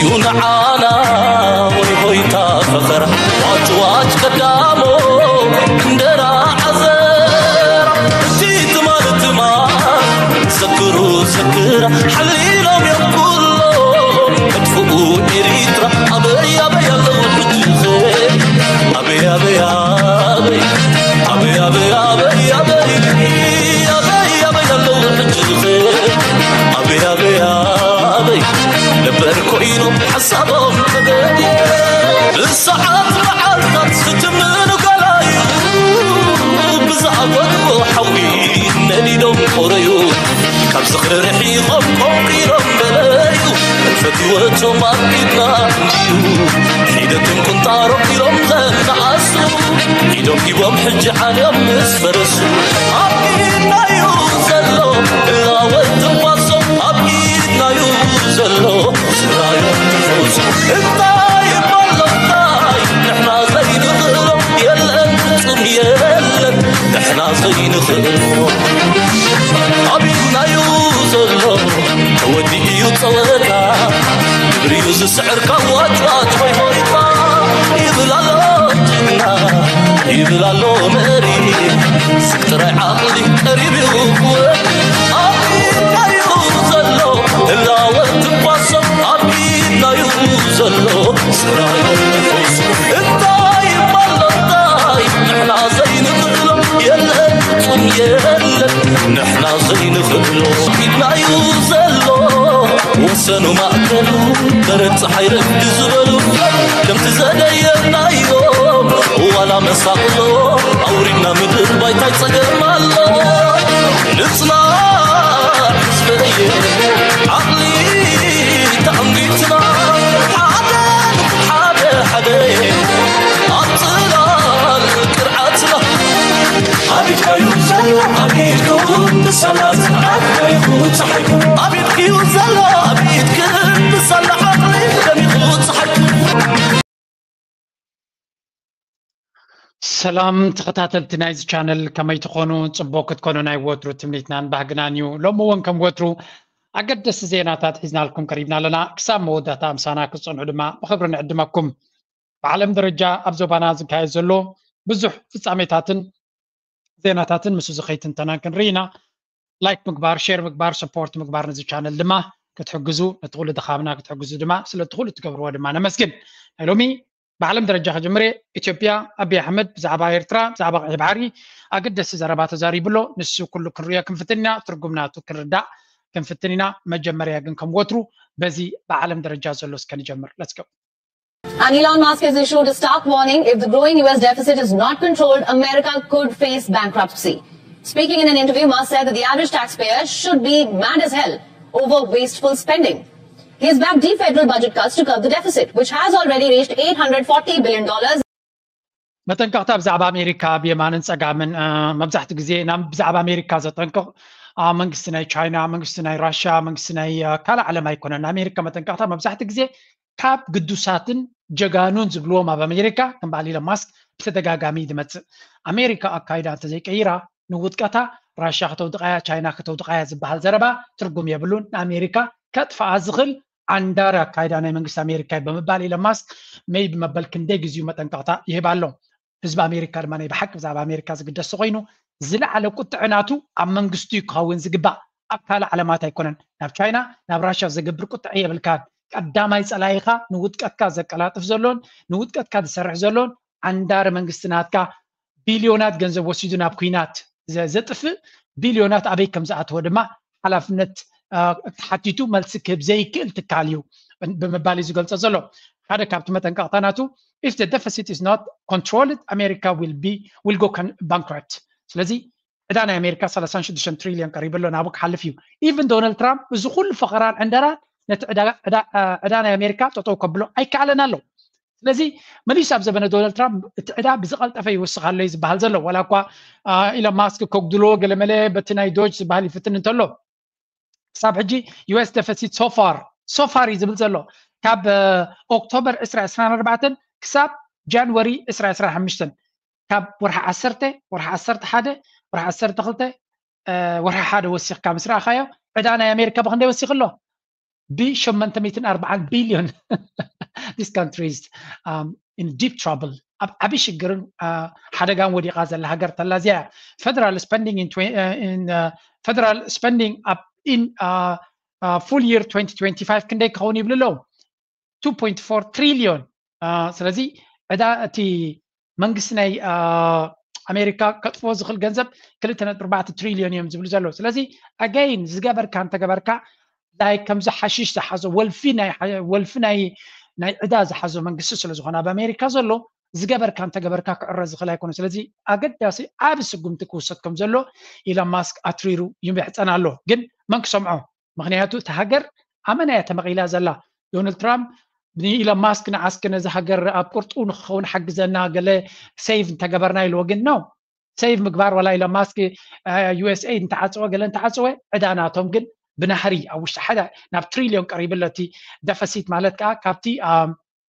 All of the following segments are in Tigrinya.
ንዓና ወይ ሆይታ ፈኸራ ዋጭ ዋጭ ቀዳሞ እንደራ ዓዘራ እቲ ትማል ትማል ዘክሩ ዘክራ ሓሊሎም እዮም ኩሎም መጥፍኡ ኤሪትራ ኣበይ ኣበይ ኣለዉ ሕጂ ኸ ኣበይ ኣበይ ኣበይ ኣበይ ኣበይ ኣበይ ኣበይ ኣበይ ኣበይ ኣለዉ ሕጂ ኸ ኣበይ ኣበይ ኣበይ ነበር ኮይኑ ሓሳቦም ተገድየ ብሰዓት መዓልታት ዝትምኑ ገላዩ ብዝኣፈትዎ ሓዊ ነዲዶም ቆረዩ ካብ ዝኽሪ ርሒቖም ቆንቂሮም በለዩ ፈትወቶም ኣብ ኢድና እንድዩ ሒደትን ቁንጣሮም ኢሎም ዘነኣሱ ኢዶም ሂቦም ሕጂ ዓንዮም ምስ ፈረሱ ኣብ ኢድናዩ ዘሎ እላወት ትንፋሶም ኣብ ኢድናዩ ዘሎ ስራዮም ትፈውሱ እንታይ ይባሎ እንታይ ንሕና ዘይንኽእሎ የለን ፍጹም የለን ንሕና ዘይንኽእሎ ኣብ ኢድናዩ ዘሎ ተወዲኡ እዩ ጸወታ ግብሪ እዩ ዝስዕር ካብ ዋጭዋጭ ወይ ሆይታ ይብል ኣሎ ጅግና ይብል ኣሎ መሪ ስብ ጥራይ ዓቕሊ ቀሪብ እዩ ክወድ ኣብ ኢድናዩ ዘሎ ህላወት ትንፋሶም ኣብ ኢድናዩ ዘሎ ስራዮም ትፈውሱ እንታይ ይባሎ እንታይ ንሕና ዘይንኽእሎ የለን ፍጹም የለን ንሕና ዘይንኽእሎ ኢድናዩ ዘሎ ወሰኑ ማእከሉ በረድ ፀሓይ ረፍዲ ዝበሉ ከምቲ ዘደየብናዮም ዋላ መሳቕሎ ኣውሪድና ምድር ባይታይ ፀገም ኣሎ ንፅናዕ ህዝበየ ዓቕሊ ተኣንጊትና ሓደ ሓደ ሓደ ኣብ ፅላል ቅርዓትና ኣቢድካዩ ዘሎ ኣቢድኩም ብሰላት ኣቢድካዩ ፀሓይኩም ኣቢድክዩ ዘሎ ኣቢድክም ብሰላ ዓቕሊ ደሚኹ ፀሓይኩም ሰላም ተኸታተልቲ ናይዚ ቻነል ከመይ ትኾኑ? ፅቡቅ ክትኮኑ ናይ ወትሩ ትምኒትናን ባህግናን እዩ። ሎሚ እውን ከም ወትሩ ኣገደስቲ ዜናታት ሒዝናልኩም ቀሪብና ኣለና። ክሳብ መወዳእታ ምሳና ክትፀንሑ ድማ ብኽብሪ ንዕድመኩም። ብዓለም ደረጃ ኣብ ዞባና ዝካየድ ዘሎ ብዙሕ ፍጻሜታትን ዜናታትን ምስ እዚ ከይትንተናን ክንርኢ ኢና። ላይክ ምግባር፣ ሼር ምግባር፣ ሰፖርት ምግባር ነዚ ቻነል ድማ ክትሕግዙ ነቲ ኩሉ ድኻምና ክትሕግዙ ድማ ስለቲ ኩሉ ትገብርዎ ድማ ነመስግን። ናይ ሎሚ ብዓለም ደረጃ ክጅምር እየ። ኢትዮጵያ ኣቢይ ኣሕመድ ብዛዕባ ኤርትራ ብዛዕባ ቀይሕ ባሕሪ ኣገደስቲ ዘረባ ተዛሪቡ ኣሎ። ንሱ ኩሉ ክንርእዮ ክንፍትን ኢና፣ ትርጉም ናቱ ክንርዳእ ክንፍትን ኢና። መጀመርያ ግን ከም ወትሩ በዚ ብዓለም ደረጃ ዘሎ እስከ ንጀምር። Let's go. And Elon Musk has issued a stark warning: if the growing U S deficit is not controlled, America could face bankruptcy. Speaking in an interview, Musk said that the average taxpayer should be mad as hell over wasteful spending. He has backed deep federal budget cuts to curb the deficit, which has already reached eight hundred forty billion dollars. መጠንቀቕታ ብዛዕባ ኣሜሪካ ብየማንን ጸጋምን መብዛሕትኡ ግዜ ናብ ብዛዕባ ኣሜሪካ ዘጠንቅቕ መንግስቲ ናይ ቻይና መንግስቲ ናይ ራሽያ መንግስቲ ናይ ካልእ ዓለም ኣይኮነን። ኣሜሪካ መጠንቀቕታ መብዛሕትኡ ግዜ ካብ ግዱሳትን ጀጋኑን ዝብልዎም ኣብ ኣሜሪካ ከም በዓል ኢሎን ማስክ ብተደጋጋሚ እዩ ዝመፅእ። ኣሜሪካ ኣካይዳ እንተዘይቀይራ ንውድቀታ ራሽያ ከተውድቓያ ቻይና ከተውድቓያ ዝበሃል ዘረባ ትርጉም የብሉን። ንኣሜሪካ ከጥፍኣ ዝኽእል ዓንዳሪ ኣካይዳ ናይ መንግስቲ ኣሜሪካ እዩ ብምባል ኢሎን ማስክ ሜይ ብመበል ክንደይ ግዜኡ መጠንቀቕታ ይህብ ኣሎ። ህዝቢ ኣሜሪካ ድማ ናይ ብሓቂ ብዛዕባ ኣሜሪካ ዝግደስ ተኮይኑ ዝለዓለ ቁጥዐ ናቱ ኣብ መንግስቱ እዩ ክኸውን ዝግባእ። ኣብ ካልእ ዓለማት ኣይኮነን። ናብ ቻይና ናብ ራሽያ ዘገብር ቁጥዐ የብልካን። ቀዳማይ ጸላኢኻ ንውድቀትካ ዘቀላጥፍ ዘሎን ንውድቀትካ ዝሰርሕ ዘሎን ዓንዳሪ መንግስቲ ናትካ ቢልዮናት ገንዘብ ወሲዱ ናብ ኩናት ዘጥፍእ ቢልዮናት ኣበይ ከም ዝኣተወ ድማ ሓላፍነት ተሓቲቱ መልሲ ክህብ ዘይክእል ትካል እዩ ብምባል እዩ ዝገልጾ ዘሎ። ሓደ ካብቲ መጠንቀቕታ ናቱ if the deficit is not controlled America will be will go bankrupt። ስለዚ ዕዳ ናይ ኣሜሪካ ሰላሳን ሽዱሽተን ትሪልዮን ቀሪቡ ኣሎ ናብኡ ክሓልፍ እዩ። ኢቭን ዶናልድ ትራምፕ እዚ ኩሉ ፈኸራን ዕንደራን ነቲ ዕዳ ናይ ኣሜሪካ ጠጠው ከብሎ ኣይከኣለን ኣሎ። ስለዚ መሊሱ ኣብ ዘበነ ዶናልድ ትራምፕ እቲ ዕዳ ብዝቐልጠፈ ይውስኽ ኣሎ እዩ ዝበሃል ዘሎ። ዋላ እኳ ኢሎን ማስክ ከጉድሎ ገለመለ በቲ ናይ ዶጅ ዝበሃል ይፍትን እንተሎ ክሳብ ሕጂ ዩኤስ ደፈሲት ሶፋር ሶፋር እዩ ዝብል ዘሎ ካብ ኦክቶበር ዕስራ ዕስራን ኣርባዕተን ክሳብ ጃንዋሪ ዕስራ ዕስራን ሓሙሽተን ካብ ወርሒ ዓሰርተ ወርሒ ዓሰርተ ሓደ ወርሒ ዓሰርተ ክልተ ወርሒ ሓደ ወሲኽካ ምስ ረኣኻዮ ዕዳ ናይ ኣሜሪካ ብክንደይ ወሲኽ ኣሎ? ብ840 ቢልዮን this country is in deep trouble ኣብ ዓቢ ሽግርን ሓደጋን ወዲቓ ዘላ ሃገር ተላ እዚኣ federal spending in federal spending up in full year twenty twenty-five ክንደይ ክኸውን ይብሉ ኣለዉ two point four trillion ስለዚ ዕዳ እቲ መንግስቲ ናይ ኣሜሪካ ከጥፍኦ ዝኽእል ገንዘብ ክልተ ነጥቢ ኣርባዕተ ትሪልዮን እዮም ዝብሉ ዘለዉ ስለዚ again ዝገበርካ እንተገበርካ like ከምዚ ሓሽሽ ዝሓዞ ወልፊ ናይ ወልፊ ናይ ናይ ዕዳ ዝሓዞ መንግስቲ ስለ ዝኾነ ኣብ ኣሜሪካ ዘሎ ዝገበርካ እንተገበርካ ክዕረ ዝኽእል ኣይኮነ ስለዚ ኣገዳሲ ዓብ ስጉምቲ ክውሰድ ከም ዘሎ ኢሎን ማስክ ኣትሪሩ ይምሕፀን ኣሎ ግን መን ክሰምዖ ምክንያቱ እቲ ሃገር ኣመና እያ ተመቒላ ዘላ ዶናልድ ትራምፕ ንኢሎን ማስክ ንዓስክ ነዚ ሃገር ኣብ ቅርጡ ንክኸውን ሓግዘና ገለ save እንተገበርና ኢልዎ ግን no save ምግባር ዋላ ኢሎን ማስክ USA እንተዓፀወ ገለ እንተዓፀወ ዕዳ ናቶም ግን ብናህሪ ኣብ ውሽጢ ሓደ ናብ ትሪልዮን ቀሪቡ ኣሎ እቲ deficit ማለት ከዓ ካብቲ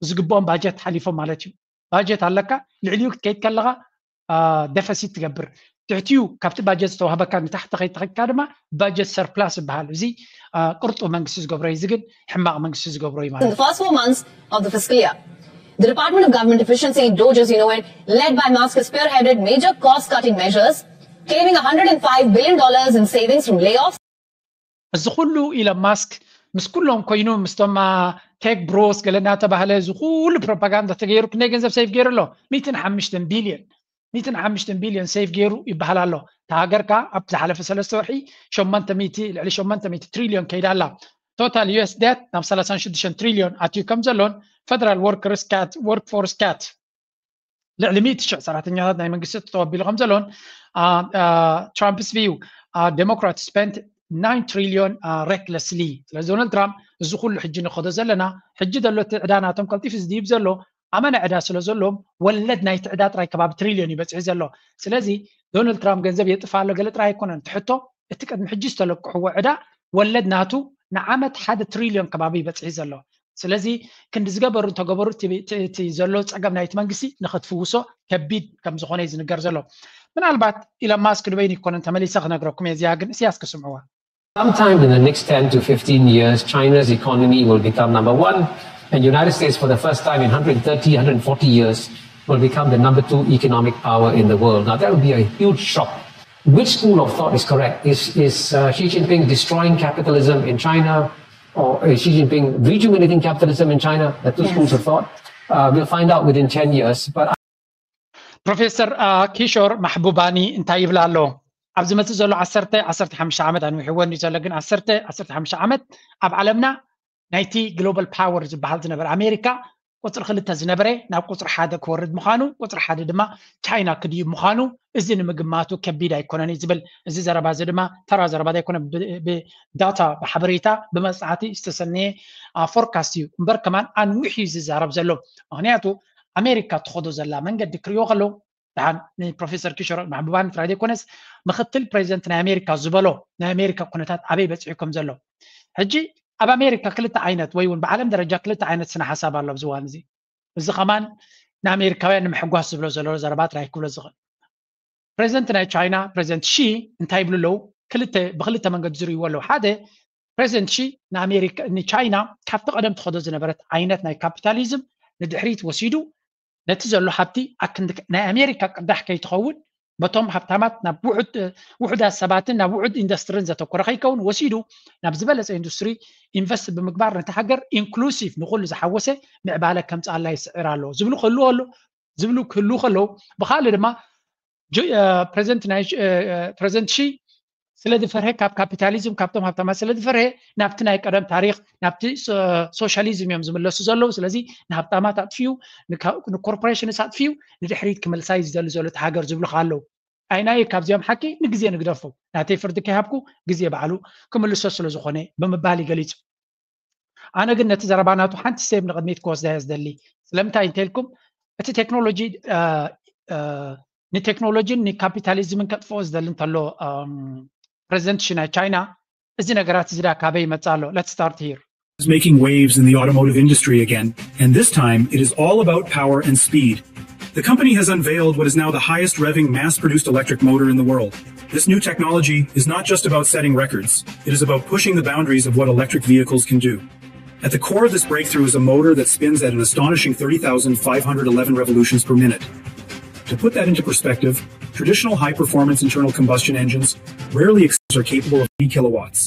ዝግብኦም ባጀት ሓሊፎም ማለት እዩ budget ኣለካ ልዕሊኡ ክትከይድ ከለካ deficit ትገብር ትሕቲኡ ካብቲ budget ዝተዋህበካ ንታሕቲ ከይተኸድካ ድማ budget surplus ይበሃል እዚ ቅርጡ መንግስቲ ዝገብሮ እዩ ግን ሕማቕ መንግስቲ ዝገብሮ እዩ ማለት In the first four months of the fiscal year, the Department of Government Efficiency, DOGE, as you know it, led by Musk, has spearheaded major cost-cutting measures, claiming one hundred and five billion dollars in savings from layoffs. እዚ ኩሉ ኢሎን ማስክ ምስ ኩሎም ኮይኑ ምስቶም tech bros ገለ እናተባህለ እዚ ኩሉ propaganda ተገይሩ ክንደይ ገንዘብ save ገይሩ ኣሎ ሚእትን ሓሙሽተን ቢልዮን ሚእትን ሓሙሽተን ቢልዮን save ገይሩ ይበሃል ኣሎ እታ ሃገር ከዓ ኣብ ዝሓለፈ ሰለስተ ወርሒ ሸሞንተ ሚእቲ ልዕሊ ሸሞንተ ሚእቲ ትሪልዮን ከይዳ ኣላ total US debt ናብ ሰላሳን ሽዱሽተን ትሪልዮን ኣትዩ ከም ዘሎን federal workers cut workforce cut ልዕሊ ሚእቲ ሽሕ ሰራሕተኛታት ናይ መንግስቲ ተጠወቢሉ ከም ዘሎን Trump's view Democrats spent nine trillion recklessly ስለዚ ዶናልድ ትራምፕ እዚ ኩሉ ሕጂ ንኸዶ ዘለና ሕጂ ዘሎ እቲ ዕዳ ናቶም ቀልጢፉ ዝድይብ ዘሎ ኣመና ዕዳ ስለ ዘለዎም ወለድ ናይቲ ዕዳ ጥራይ ከባቢ ትሪልዮን እዩ በፂሑ ዘሎ ስለዚ ዶናልድ ትራምፕ ገንዘብ የጥፋ ኣሎ ገለ ጥራይ ኣይኮነን ትሕቶ እቲ ቅድሚ ሕጂ ዝተለቅሕዎ ዕዳ ወለድ ናቱ ንዓመት ሓደ ትሪልዮን ከባቢ ይበፅሒ ዘሎ ስለዚ ክንዲ ዝገበሩ እንተገበሩ እቲ ዘሎ ፀገም ናይቲ መንግስቲ ንክትፍውሶ ከቢድ ከም ዝኾነ እዩ ዝንገር ዘሎ ምናልባት ኢሎን ማስክ ንበይኑ ይኮነን ተመሊሰ ክነግረኩም እየ እዚኣ ግን እስያስ ክስምዕዋ Sometime in the next ten to fifteen years, China's economy will become number one, and the United States, for the first time in one hundred thirty, one hundred forty years, will become the number two economic power in the world. Now, that would be a huge shock. Which school of thought is correct? Is, is uh, Xi Jinping destroying capitalism in China, or is Xi Jinping rejuvenating capitalism in China? There are two yes. schools of thought. Uh, we'll find out within ten years. But ፕሮፌሰር ኪሾር ማሕቡባኒ እንታይ ይብል ኣሎ ኣብዚ መፅእ ዘሎ ዓሰርተ ዓሰርተ ሓሙሽተ ዓመት ኣንዊሕዎ እንዲ ዘሎ ግን ዓሰርተ ዓሰርተ ሓሙሽተ ዓመት ኣብ ዓለምና ናይቲ ግሎባል ፓወር ዝበሃል ዝነበረ ኣሜሪካ ቁፅሪ ክልተ ዝነበረ ናብ ቁፅሪ ሓደ ክወርድ ምዃኑ ቁፅሪ ሓደ ድማ ቻይና ክድይብ ምዃኑ እዚ ንምግማቱ ከቢድ ኣይኮነን እዩ ዝብል እዚ ዘረባ እዚ ድማ ተራ ዘረባ ዘይኮነ ብዳታ ብሓበሬታ ብመፅናዕቲ ዝተሰነየ ፎርካስት እዩ እምበር ከማን ኣንዊሕ እዩ ዝዛረብ ዘሎ ምክንያቱ ኣሜሪካ ትኸዶ ዘላ መንገዲ ክሪኦ ከለዉ ደሓን ንፕሮፌሰር ኪሾር ማሕቡባን ጥራይ ዘይኮነስ ምክትል ፕሬዚደንት ናይ ኣሜሪካ ዝበሎ ናይ ኣሜሪካ ኩነታት ኣበይ በፂሑ ከም ዘሎ ሕጂ ኣብ ኣሜሪካ ክልተ ዓይነት ወይ እውን ብዓለም ደረጃ ክልተ ዓይነት ስነ ሓሳብ ኣሎ ኣብዚ እዋን እዚ እዚ ከማን ንኣሜሪካውያን ንምሕጓስ ዝብሎ ዘሎ ዘረባ ጥራይ ክብሎ ዝኽእል ፕሬዚደንት ናይ ቻይና ፕሬዚደንት ሺ እንታይ ይብሉ ኣለዉ ክልተ ብክልተ መንገዲ ዝርእይዎ ኣለዉ ሓደ ፕሬዚደንት ሺ ንኣሜሪካ ንቻይና ካብቲ ቀደም ትኸዶ ዝነበረት ዓይነት ናይ ካፒታሊዝም ንድሕሪት ወሲዱ ነቲ ዘሎ ሃብቲ ኣክንዲ ናይ ኣሜሪካ ቅዳሕ ከይትኸውን በቶም ሃብታማት ናብ ውሑድ ውሑዳት ሰባትን ናብ ውሑድ ኢንዱስትርን ዘተኮረ ከይከውን ወሲዱ ናብ ዝበለፀ ኢንዱስትሪ ኢንቨስት ብምግባር ነቲ ሃገር ኢንክሉሲቭ ንኩሉ ዝሓወሰ ምዕባለ ከምፅኣላ ይስዕር ኣሎ ዝብሉ ክህልዎ ኣሎ ዝብሉ ክህልዉ ከለዉ ብካልእ ድማ ፕሬዚደንት ናይ ፕሬዚደንት ሺ ስለ ዝፈርሀ ካብ ካፒታሊዝም ካብቶም ሃብታማት ስለ ዝፈርሀ ናብቲ ናይ ቀደም ታሪክ ናብቲ ሶሻሊዝም እዮም ዝምለሱ ዘለዉ ስለዚ ንሃብታማት ኣጥፍዩ ንኮርፖሬሽንስ ኣጥፍዩ ንድሕሪት ክመልሳ እዩ ዝደሊ ዘሎ እቲ ሃገር ዝብሉ ኣለዉ ኣይናይ ካብዚኦም ሓቂ ንግዜ ንግደፎ ናተይ ፍርዲ ከይሃብኩ ግዜ ባዕሉ ክምልሶ ስለ ዝኾነ ብምባል ይገሊፁ ኣነ ግን ነቲ ዘረባ ናቱ ሓንቲ ስቴፕ ንቕድሚት ክወስዳ እየ ዝደሊ ስለምንታይ እንተልኩም እቲ ቴክኖሎጂ ንቴክኖሎጂን ንካፒታሊዝምን ከጥፍኦ ዝደሊ እንተሎ ፕሬዚደንት ሺ ናይ ቻይና እዚ ነገራት እዚ ዳ ካበይ ይመፅእ ኣሎ let's start here is making waves in the automotive industry again, and this time it is all about power and speed. The company has unveiled what is now the highest revving mass produced electric motor in the world. This new technology is not just about setting records, it is about pushing the boundaries of what electric vehicles can do. At the core of this breakthrough is a motor that spins at an astonishing thirty thousand five hundred eleven revolutions per minute. To put that into perspective, traditional high performance internal combustion engines rarely exceed are capable of three kilowatts.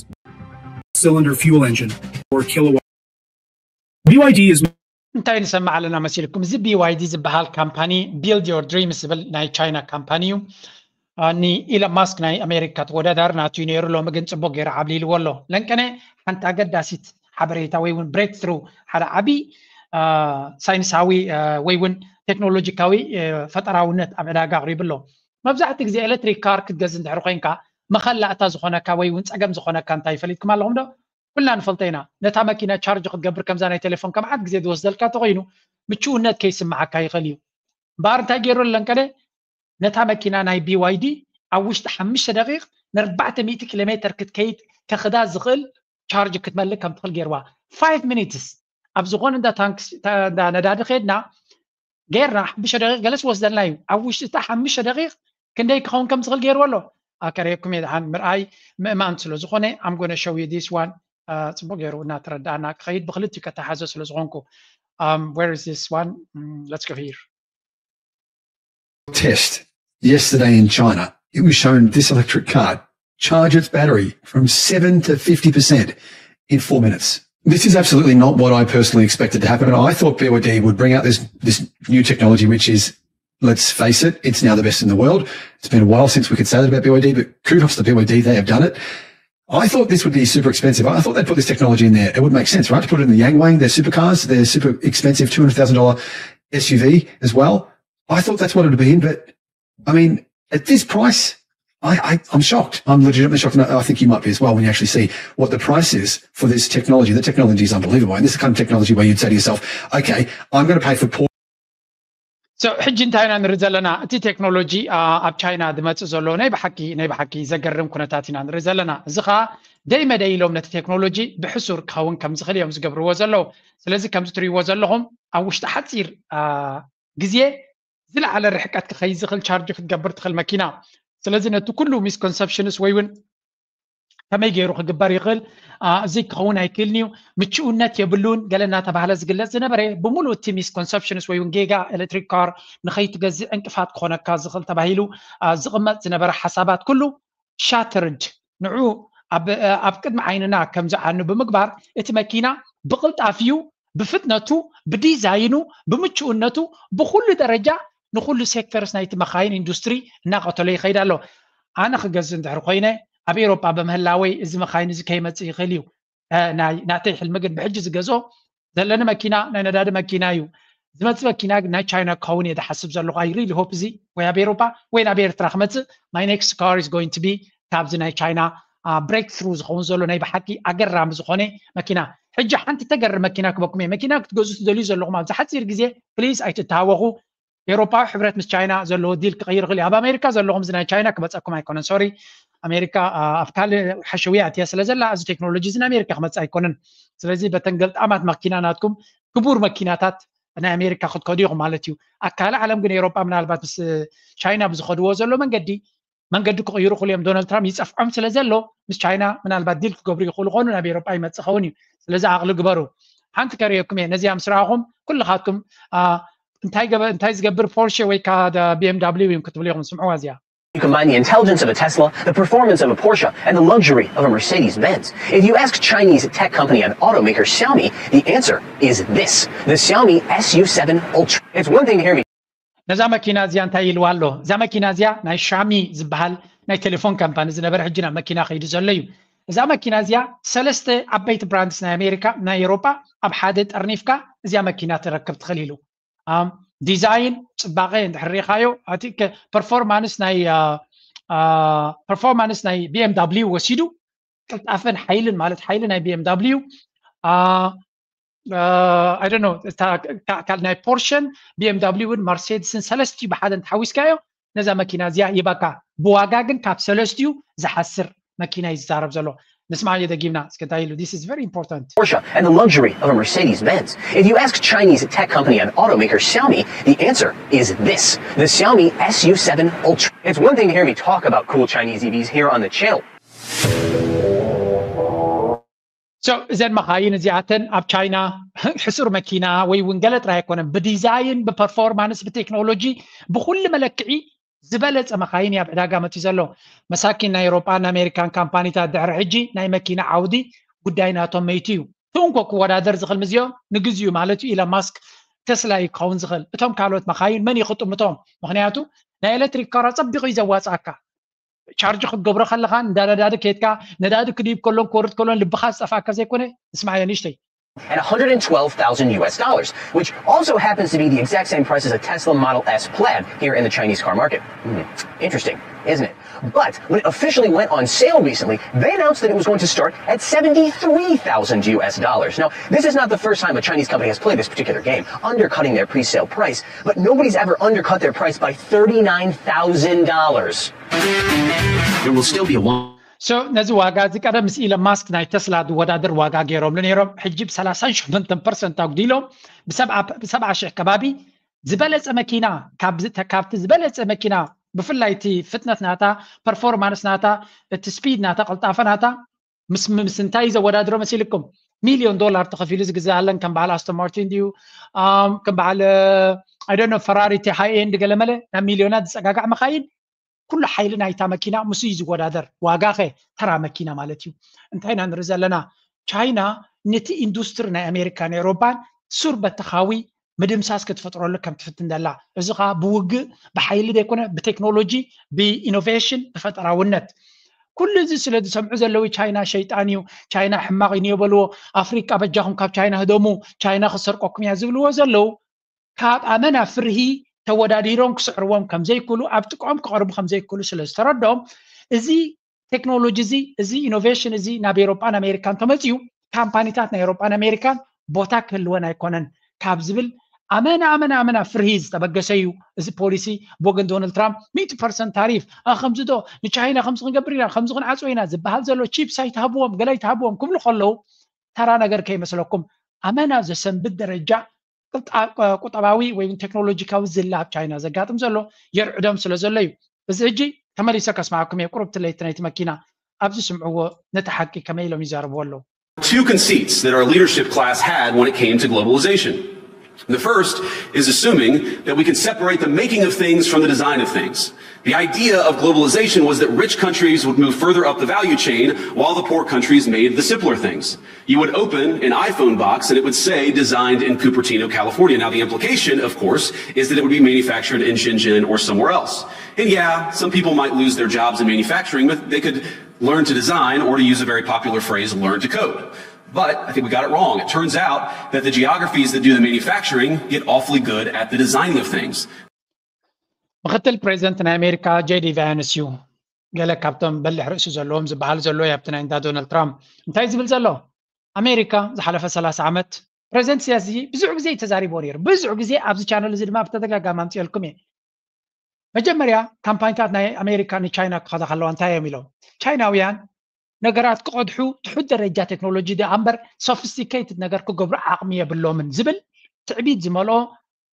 Cylinder fuel engine, or kilowatt. B Y D is እንታይ ንሰምዕ ኣለና መሲልኩም? እዚ B Y D ዝበሃል ካምፓኒ፣ Build Your Dreams ዝብል ናይ ቻይና ካምፓኒ እዩ። ን ኢሎን ማስክ ናይ ኣሜሪካ ተወዳዳሪ ናቱ እዩ ነይሩ። ሎሚ ግን ፅቡቅ ገይሩ ዓብሊልዎ ኣሎ። ለንቀነ ሓንቲ ኣገዳሲት ሓበሬታ ወይ እውን breakthrough፣ ሓደ ዓብዪ ሳይንሳዊ ወይ እውን ቴክኖሎጂካዊ ፈጠራውነት ኣብ ዕዳጋ ኣቕሪቡ ኣሎ። መብዛሕትኡ ግዜ ኤሌክትሪክ ካር ክትገዝእ እንድሕር ኮይንካ፣ መኸላእታ ዝኾነካ ወይ እውን ፀገም ዝኾነካ እንታይ ይፈሊጥኩም ኣለኹም ዶ? ኩልና ንፈልጦ ኢና። ነታ መኪና ቻርጅ ክትገብር ከምዛ ናይ ቴሌፎን ከመዓት ግዜ ዝወስደልካ ተኮይኑ፣ ምችውነት ከይስምዓካ ይኽእል እዩ። እምበኣር እንታይ ገይሩ ኣለንቀደ? ነታ መኪና ናይ B Y D ኣብ ውሽጢ ሓሙሽተ ደቂቕ ን ኣርባዕተ ሚእቲ ኪሎ ሜትር ክትከይድ፣ ከኽዳ ዝኽእል ቻርጅ ክትመልእ ከም ትኽእል ገይርዋ። Five minutes ኣብ ዝኾነ እንዳ ታንክስ፣ እንዳ ነዳዲ ከድና፣ ገይርና ሓሙሽተ ደቂቕ ገለስ ወስደልና እዩ። ኣብ ውሽጢ እታ ሓሙሽተ ደቂቕ ክንደይ ክኸውን ከም ዝኽእል ገይርዎ ኣሎ። ኣከረየኩም እየ። ድሓን ምርኣይ ምእማን ስለ ዝኾነ፣ I'm gonna show you this one. ጽቡቅ ገይሩ እናተረዳእና ክኸይድ፣ ብክልቲኡ ከተሓዞ ስለ ዝኾንኩ። Where is this one? Let's go here. Test yesterday in China, it was shown this electric car charge its battery from seven to fifty percent in four minutes. This is absolutely not what I personally expected to happen. And I thought B Y D would bring out this, this new technology, which is, let's face it, it's now the best in the world. It's been a while since we could say that about B Y D, but kudos to B Y D, they have done it. I thought this would be super expensive. I thought they'd put this technology in there. It would make sense, right? To put it in the Yangwang, they're supercars, they're super expensive, two hundred thousand dollar S U V as well. I thought that's what it would be in, but I mean, at this price, I, I, I'm shocked. I'm legitimately shocked. And I, I think you might be as well when you actually see what the price is for this technology. The technology is unbelievable. And this is the kind of technology where you'd say to yourself, okay, I'm going to pay for poor So ሕጂ እንታይ ኢና ንርኢ ዘለና? እቲ ቴክኖሎጂ ኣብ ቻይና ዝመፅእ ዘሎ ናይ ብሓቂ ናይ ብሓቂ ዘገርም ኩነታት ኢና ንርኢ ዘለና። እዚ ከዓ ደይ መደይ ኢሎም ነቲ ቴክኖሎጂ ብሕሱር ክኸውን ከም ዝኽእል እዮም ዝገብርዎ ዘለዉ። ስለዚ ከምዚ ትርእይዎ ዘለኹም ኣብ ውሽጢ ሓፂር ግዜ ዝለዓለ ርሕቀት ክኸይድ ዝኽእል ቻርጅ ክትገብር ትኽእል መኪና። ስለዚ ነቲ ኩሉ ሚስኮንሰፕሽንስ ወይ እውን ከመይ ገይሩ ክግበር ይኽእል? እዚ ክኸውን ኣይክእልን እዩ፣ ምችውነት የብሉን ገለ እናተባህለ ዝግለጽ ዝነበረ፣ ብምሉእ እቲ ሚስኮንሰፕሽንስ ወይ እውን ጌጋ ኤሌክትሪክ ካር ንኸይትገዝእ ዕንቅፋት ክኾነካ ዝኽእል ተባሂሉ ዝቕመጥ ዝነበረ ሓሳባት ኩሉ ሻትርድ፣ ንዑ ኣብ ቅድሚ ዓይንና ከም ዝዓኑ ብምግባር እቲ መኪና ብቕልጣፊኡ፣ ብፍጥነቱ፣ ብዲዛይኑ፣ ብምችውነቱ፣ ብኩሉ ደረጃ ንኩሉ ሴክተርስ ናይቲ መኻይን ኢንዱስትሪ እናቐተሎ ይኸይድ ኣሎ። ኣነ ክገዝእ እንድሕር ኮይነ ኣብ ኤሮጳ ብምህላወይ እዚ መኻይን እዚ ከይመጽእ ይኽእል እዩ። ናተይ ሕልሚ ግን ብሕጂ ዝገዝኦ ዘለኒ መኪና ናይ ነዳዲ መኪና እዩ። ዝመጽእ መኪና ግን ናይ ቻይና ክኸውን እየ ዝሓስብ ዘለኹ። I really hope እዚ ወይ ኣብ ኤሮጳ ወይ ናብ ኤርትራ ክመጽእ፣ my next car is going to be ካብዚ ናይ ቻይና breakthrough ዝኸውን ዘሎ ናይ ብሓቂ ኣገራሚ ዝኾነ መኪና። ሕጂ ሓንቲ ተገርም መኪና ክበኩም እየ። መኪና ክትገዝኡ ትደልዩ ዘለኹም ኣብዚ ሓፂር ግዜ ፕሊዝ ኣይትተሃወኹ። ኤሮፓዊ ሕብረት ምስ ቻይና ዘለዎ ዲል ክቕይር ይኽእል እዩ። ኣብ ኣሜሪካ ዘለኹም እዚ ናይ ቻይና ክመፀኩም ኣይኮነን። ሶሪ፣ ኣሜሪካ ኣብ ካልእ ሓሸውያ ኣትያ ስለ ዘላ እዚ ቴክኖሎጂ እዚ ንኣሜሪካ ክመፅእ ኣይኮነን። ስለዚ በተን ገልጣማት መኪና ናትኩም ክቡር መኪናታት ናይ ኣሜሪካ ክትከዱ ኢኹም ማለት እዩ። ኣብ ካልእ ዓለም ግን ኤሮፓ ምናልባት ምስ ቻይና ብዝኸድዎ ዘሎ መንገዲ መንገዲ ክቕይሩ ክሉ እዮም። ዶናልድ ትራምፕ ይፀፍዖም ስለ ዘሎ ምስ ቻይና ምናልባት ዲል ክገብሩ ይኽእሉ ኾኑ ናብ ኤሮፓ ይመፅእ ኸውን እዩ። ስለዚ ዓቕሊ ግበሩ። ሓንቲ ከርእየኩም እየ ነዚኣ ምስ ረኣኹም ኩልኻትኩም እንታይ ዝገብር ፖርሸ ወይ ከዓ B M W እዮም ክትብሉ ኢኹም። ስምዕዋ እዚኣ። You combine the intelligence of a Tesla, the performance of a Porsche, and the luxury of a Mercedes Benz. If you ask Chinese tech company and automaker Xiaomi, the answer is this, the Xiaomi S U seven Ultra. It's one thing to hear me ነዛ መኪና እዚኣ እንታይ ኢልዋ ኣሎ? እዛ መኪና እዚኣ ናይ ሻሚ ዝበሃል ናይ ቴሌፎን ካምፓኒ ዝነበረ ሕጂ ናብ መኪና ከይዱ ዘሎ እዩ። እዛ መኪና እዚኣ ሰለስተ ዓበይቲ ብራንድስ ናይ ኣሜሪካ ናይ ኤሮፓ ኣብ ሓደ ጠርኒፍካ እዚኣ መኪና ትረክብ ትኽእል ኢሉ። ዲዛይን ፅባቐ እንድሕር ሪኻዮ እቲ ፐርፎርማንስ ናይ ፐርፎርማንስ ናይ B M W ወሲዱ ቅልጣፈን ሓይልን ማለት ሓይሊ ናይ B M W I don't know ካልእ ናይ ፖርሸን B M W ን መርሴድስን ሰለስቲኡ ብሓደ እንተሓዊስካዮ ነዛ መኪና እዚኣ ይበካ። ብዋጋ ግን ካብ ሰለስቲኡ ዝሓስር መኪና እዩ ዝዛረብ ዘሎ። ንስማዓዮ ደጊምና እስከ እንታይ ኢሉ። This is very important. Porsche and the luxury of a Mercedes Benz. If you ask Chinese tech company and automaker Xiaomi, the answer is this, the Xiaomi S U seven Ultra. It's one thing to hear me talk about cool Chinese E Vs here on the channel. So እዘን መኻይን እዚኣተን ኣብ ቻይና ሕሱር መኪና ወይ እውን ገለ ጥራይ ኣይኮነን፣ ብዲዛይን፣ ብፐርፎርማንስ፣ ብቴክኖሎጂ፣ ብኩሉ መለክዒ ዝበለፀ መኻይን ኣብ ዕዳጋ መፅዩ ዘሎ። መሳኪን ናይ ኤውሮጳን ኣሜሪካን ካምፓኒታት ድሕሪ ሕጂ ናይ መኪና ዓውዲ ጉዳይ ናቶም መይቱ እዩ። ትንኮ ክወዳደር ዝኽእል ምስዚኦም ንግዚኡ ማለት እዩ ኢሎን ማስክ ቴስላ እዩ ክኸውን ዝኽእል። እቶም ካልኦት መኻይን መን እዩ ክጥምቶም? ምክንያቱ ናይ ኤሌክትሪክ ካራ ፀቢቑ እዩ ዘዋፅኣካ። ቻርጅ ክትገብሮ ከለኻ እንዳ ነዳዲ ከይድካ ነዳዲ ክድይብ ከሎን ክወርድ ከሎን ልብኻ ዝጠፍኣካ ዘይኮነ። እስማዓዮ ንእሽተይ። At one hundred twelve thousand U S dollars, which also happens to be the exact same price as a Tesla Model S Plaid here in the Chinese car market. Hmm. Interesting, isn't it? But when it officially went on sale recently, they announced that it was going to start at seventy-three thousand U S dollars. Now, this is not the first time a Chinese company has played this particular game, undercutting their pre-sale price, but nobody's ever undercut their price by thirty-nine thousand dollars. There will still be a long So ነዚ ዋጋ እዚ ቀደም ምስ ኢሎን ማስክ ናይ ተስላ ዝወዳደር ዋጋ ገይሮምሉ ነይሮም። ሕጂ ብ ሰላሳን ሸሞንተን ፐርሰንት ኣጉዲሎም ብሰብዓ ብ ሰብዓ ሽሕ ከባቢ ዝበለጸ መኪና፣ ካብዚ ተ- ካብቲ ዝበለጸ መኪና፣ ብፍላይ እቲ ፍጥነት ናታ፣ ፐርፎርማንስ ናታ፣ እቲ ስፒድ ናታ፣ ቅልጣፈ ናታ ምስ ምስ እንታይ ዘወዳድሮ መሲልኩም? ሚልዮን ዶላር ተኸፊሉ ዝግዛኣለን ከም በዓል ኣስቶን ማርቲን ድዩ? ኣም፣ ከም በዓል ኣይዶኖ ፈራሪ፣ እቲ ሃይ ኤንድ ገለመለ ናብ ሚልዮናት ዝጸጋጋዕ መኻይን። ኩሉ ሓይሊ ናይታ መኪና ምስ እዩ ዝወዳደር። ዋጋ ኸ ተራ መኪና ማለት እዩ። እንታይ ኢና ንርኢ ዘለና? ቻይና ነቲ ኢንዱስትሪ ናይ ኣሜሪካን ኤውሮፓን ሱር በተኻዊ ምድምሳስ ክትፈጥረሉ ከም ትፍትን ዘላ፣ እዚ ኸዓ ብውግእ፣ ብሓይሊ ዘይኮነ፣ ብቴክኖሎጂ፣ ብኢኖቬሽን፣ ብፈጠራውነት። ኩሉ እዚ ስለ ዝሰምዑ ዘለዉ ቻይና ሸይጣን እዩ፣ ቻይና ሕማቕ እዩ ንዮ በልዎ፣ ኣፍሪቃ በጃኹም ካብ ቻይና ህደሙ፣ ቻይና ክሰርቀኩም እያ ዝብልዎ ዘለዉ፣ ካብ ኣመና ፍርሂ ተወዳዲሮም ክስዕርዎም ከም ዘይክእሉ፣ ኣብ ጥቅኦም ክቐርቡ ከም ዘይክእሉ ስለ ዝተረድኦም፣ እዚ ቴክኖሎጂ እዚ፣ እዚ ኢኖቬሽን እዚ ናብ ኤውሮጳን ኣሜሪካን ተመፅዩ፣ ካምፓኒታት ናይ ኤውሮጳን ኣሜሪካን ቦታ ክህልወን ኣይኮነን ካብ ዝብል ኣመና ኣመና ኣመና ፍርሂ ዝተበገሰ እዩ። እዚ ፖሊሲ ብወገን ዶናልድ ትራምፕ ሚእቲ ፐርሰንት ታሪፍ፣ ኣ፣ ከምዚ ዶ ንቻይና ከምዚ ክንገብር ኢና፣ ከምዚ ክንዓፅዎ ኢና ዝበሃል ዘሎ፣ ቺፕስ ኣይትሃብዎም፣ ገለ ኣይትሃብዎም ክብሉ ከለዉ፣ ተራ ነገር ከይመስለኩም፣ ኣመና ዘሰንብድ ደረጃ ቁጣ- ቁጠባዊ ወይ እውን ቴክኖሎጂካዊ ዝላ ኣብ ቻይና ዘጋጥም ዘሎ የርዕዶም ስለ ዘሎ እዩ። እዚ ሕጂ ተመሊሰ ከስማዓኩም እየ። ቁሩብ ትለይቲ ናይቲ መኪና ኣብዚ ስምዕዎ፣ ነቲ ሓቂ ከመይ ኢሎም ይዛረብዎ ኣለዉ። Two conceits that our leadership class had when it came to globalization. The first is assuming that we can separate the making of things from the design of things. The idea of globalization was that rich countries would move further up the value chain while the poor countries made the simpler things. You would open an iPhone box and it would say designed in Cupertino, California. Now, the implication, of course, is that it would be manufactured in Shenzhen or somewhere else. And yeah, some people might lose their jobs in manufacturing, but they could learn to design, or to use a very popular phrase, learn to code. But I think we got it wrong. It turns out that the geographies that do the manufacturing get awfully good at the designing of things. ምክትል ፕሬዚደንት ናይ ኣሜሪካ ጄዲ ቫንስ እዩ። ገለ ካብቶም በሊሕ ርእሲ ዘለዎም ዝበሃል ዘሎ እዩ ኣብቲ ናይ እንዳ ዶናልድ ትራምፕ። እንታይ ዝብል ዘሎ? ኣሜሪካ ዝሓለፈ ሰላሳ ዓመት፣ ፕሬዚደንት ኢሳያስ እዚ ብዙሕ ግዜ እዩ ተዛሪቦ ነይሩ። ብዙሕ ግዜ ኣብዚ ቻነል እዚ ድማ ብተደጋጋሚ ኣምፅኦልኩም እየ። መጀመርያ ካምፓኒታት ናይ ኣሜሪካ ንቻይና ክኸዳ ከለዋ እንታይ እዮም ኢሎም? ቻይናውያን ነገራት ክቐድሑ ትሑት ደረጃ ቴክኖሎጂ ደኣ እምበር ሶፊስቲኬትድ ነገር ክገብሩ ዓቕሚ የብሎምን ዝብል ትዕቢት ዝመልኦ፣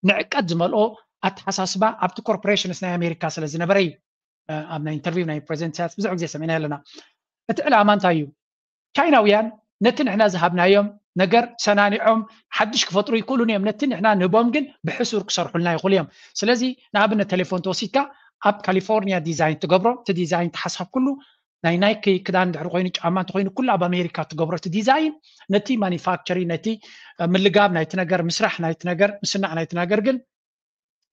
ንዕቀት ዝመልኦ ኣተሓሳስባ ኣብቲ ኮርፖሬሽንስ ናይ ኣሜሪካ ስለ ዝነበረ እዩ። እ፣ ኣብ ናይ ኢንተርቪው ናይ ፕሬዚደንት ኢሳያስ ብዙሕ ግዜ ሰሚዕና ኣለና። እቲ ዕላማ እንታይ እዩ? ቻይናውያን ነቲ ንሕና ዝሃብናዮም ነገር ሰናኒዖም ሓድሽ ክፈጥሩ ይክእሉን እዮም። ነቲ ንሕና ንህቦም ግን ብሕሱር ክሰርሑልና ይኽእሉ እዮም። ስለዚ ንኣብነት ቴሌፎን ተወሲድካ ኣብ ካሊፎርኒያ ዲዛይን ትገብሮ፣ እቲ ዲዛይን ተሓሳብ ኩሉ ናይ ናይኪ ክዳን ድሕሪ ኮይኑ ጫማ እንተኮይኑ ኩሉ ኣብ ኣሜሪካ ትገብሮ እቲ ዲዛይን ነቲ ማኒፋክቸሪ ነቲ እ፣ ምልጋብ ናይቲ ነገር ምስራሕ ናይቲ ነገር ምስናዕ ናይቲ ነገር ግን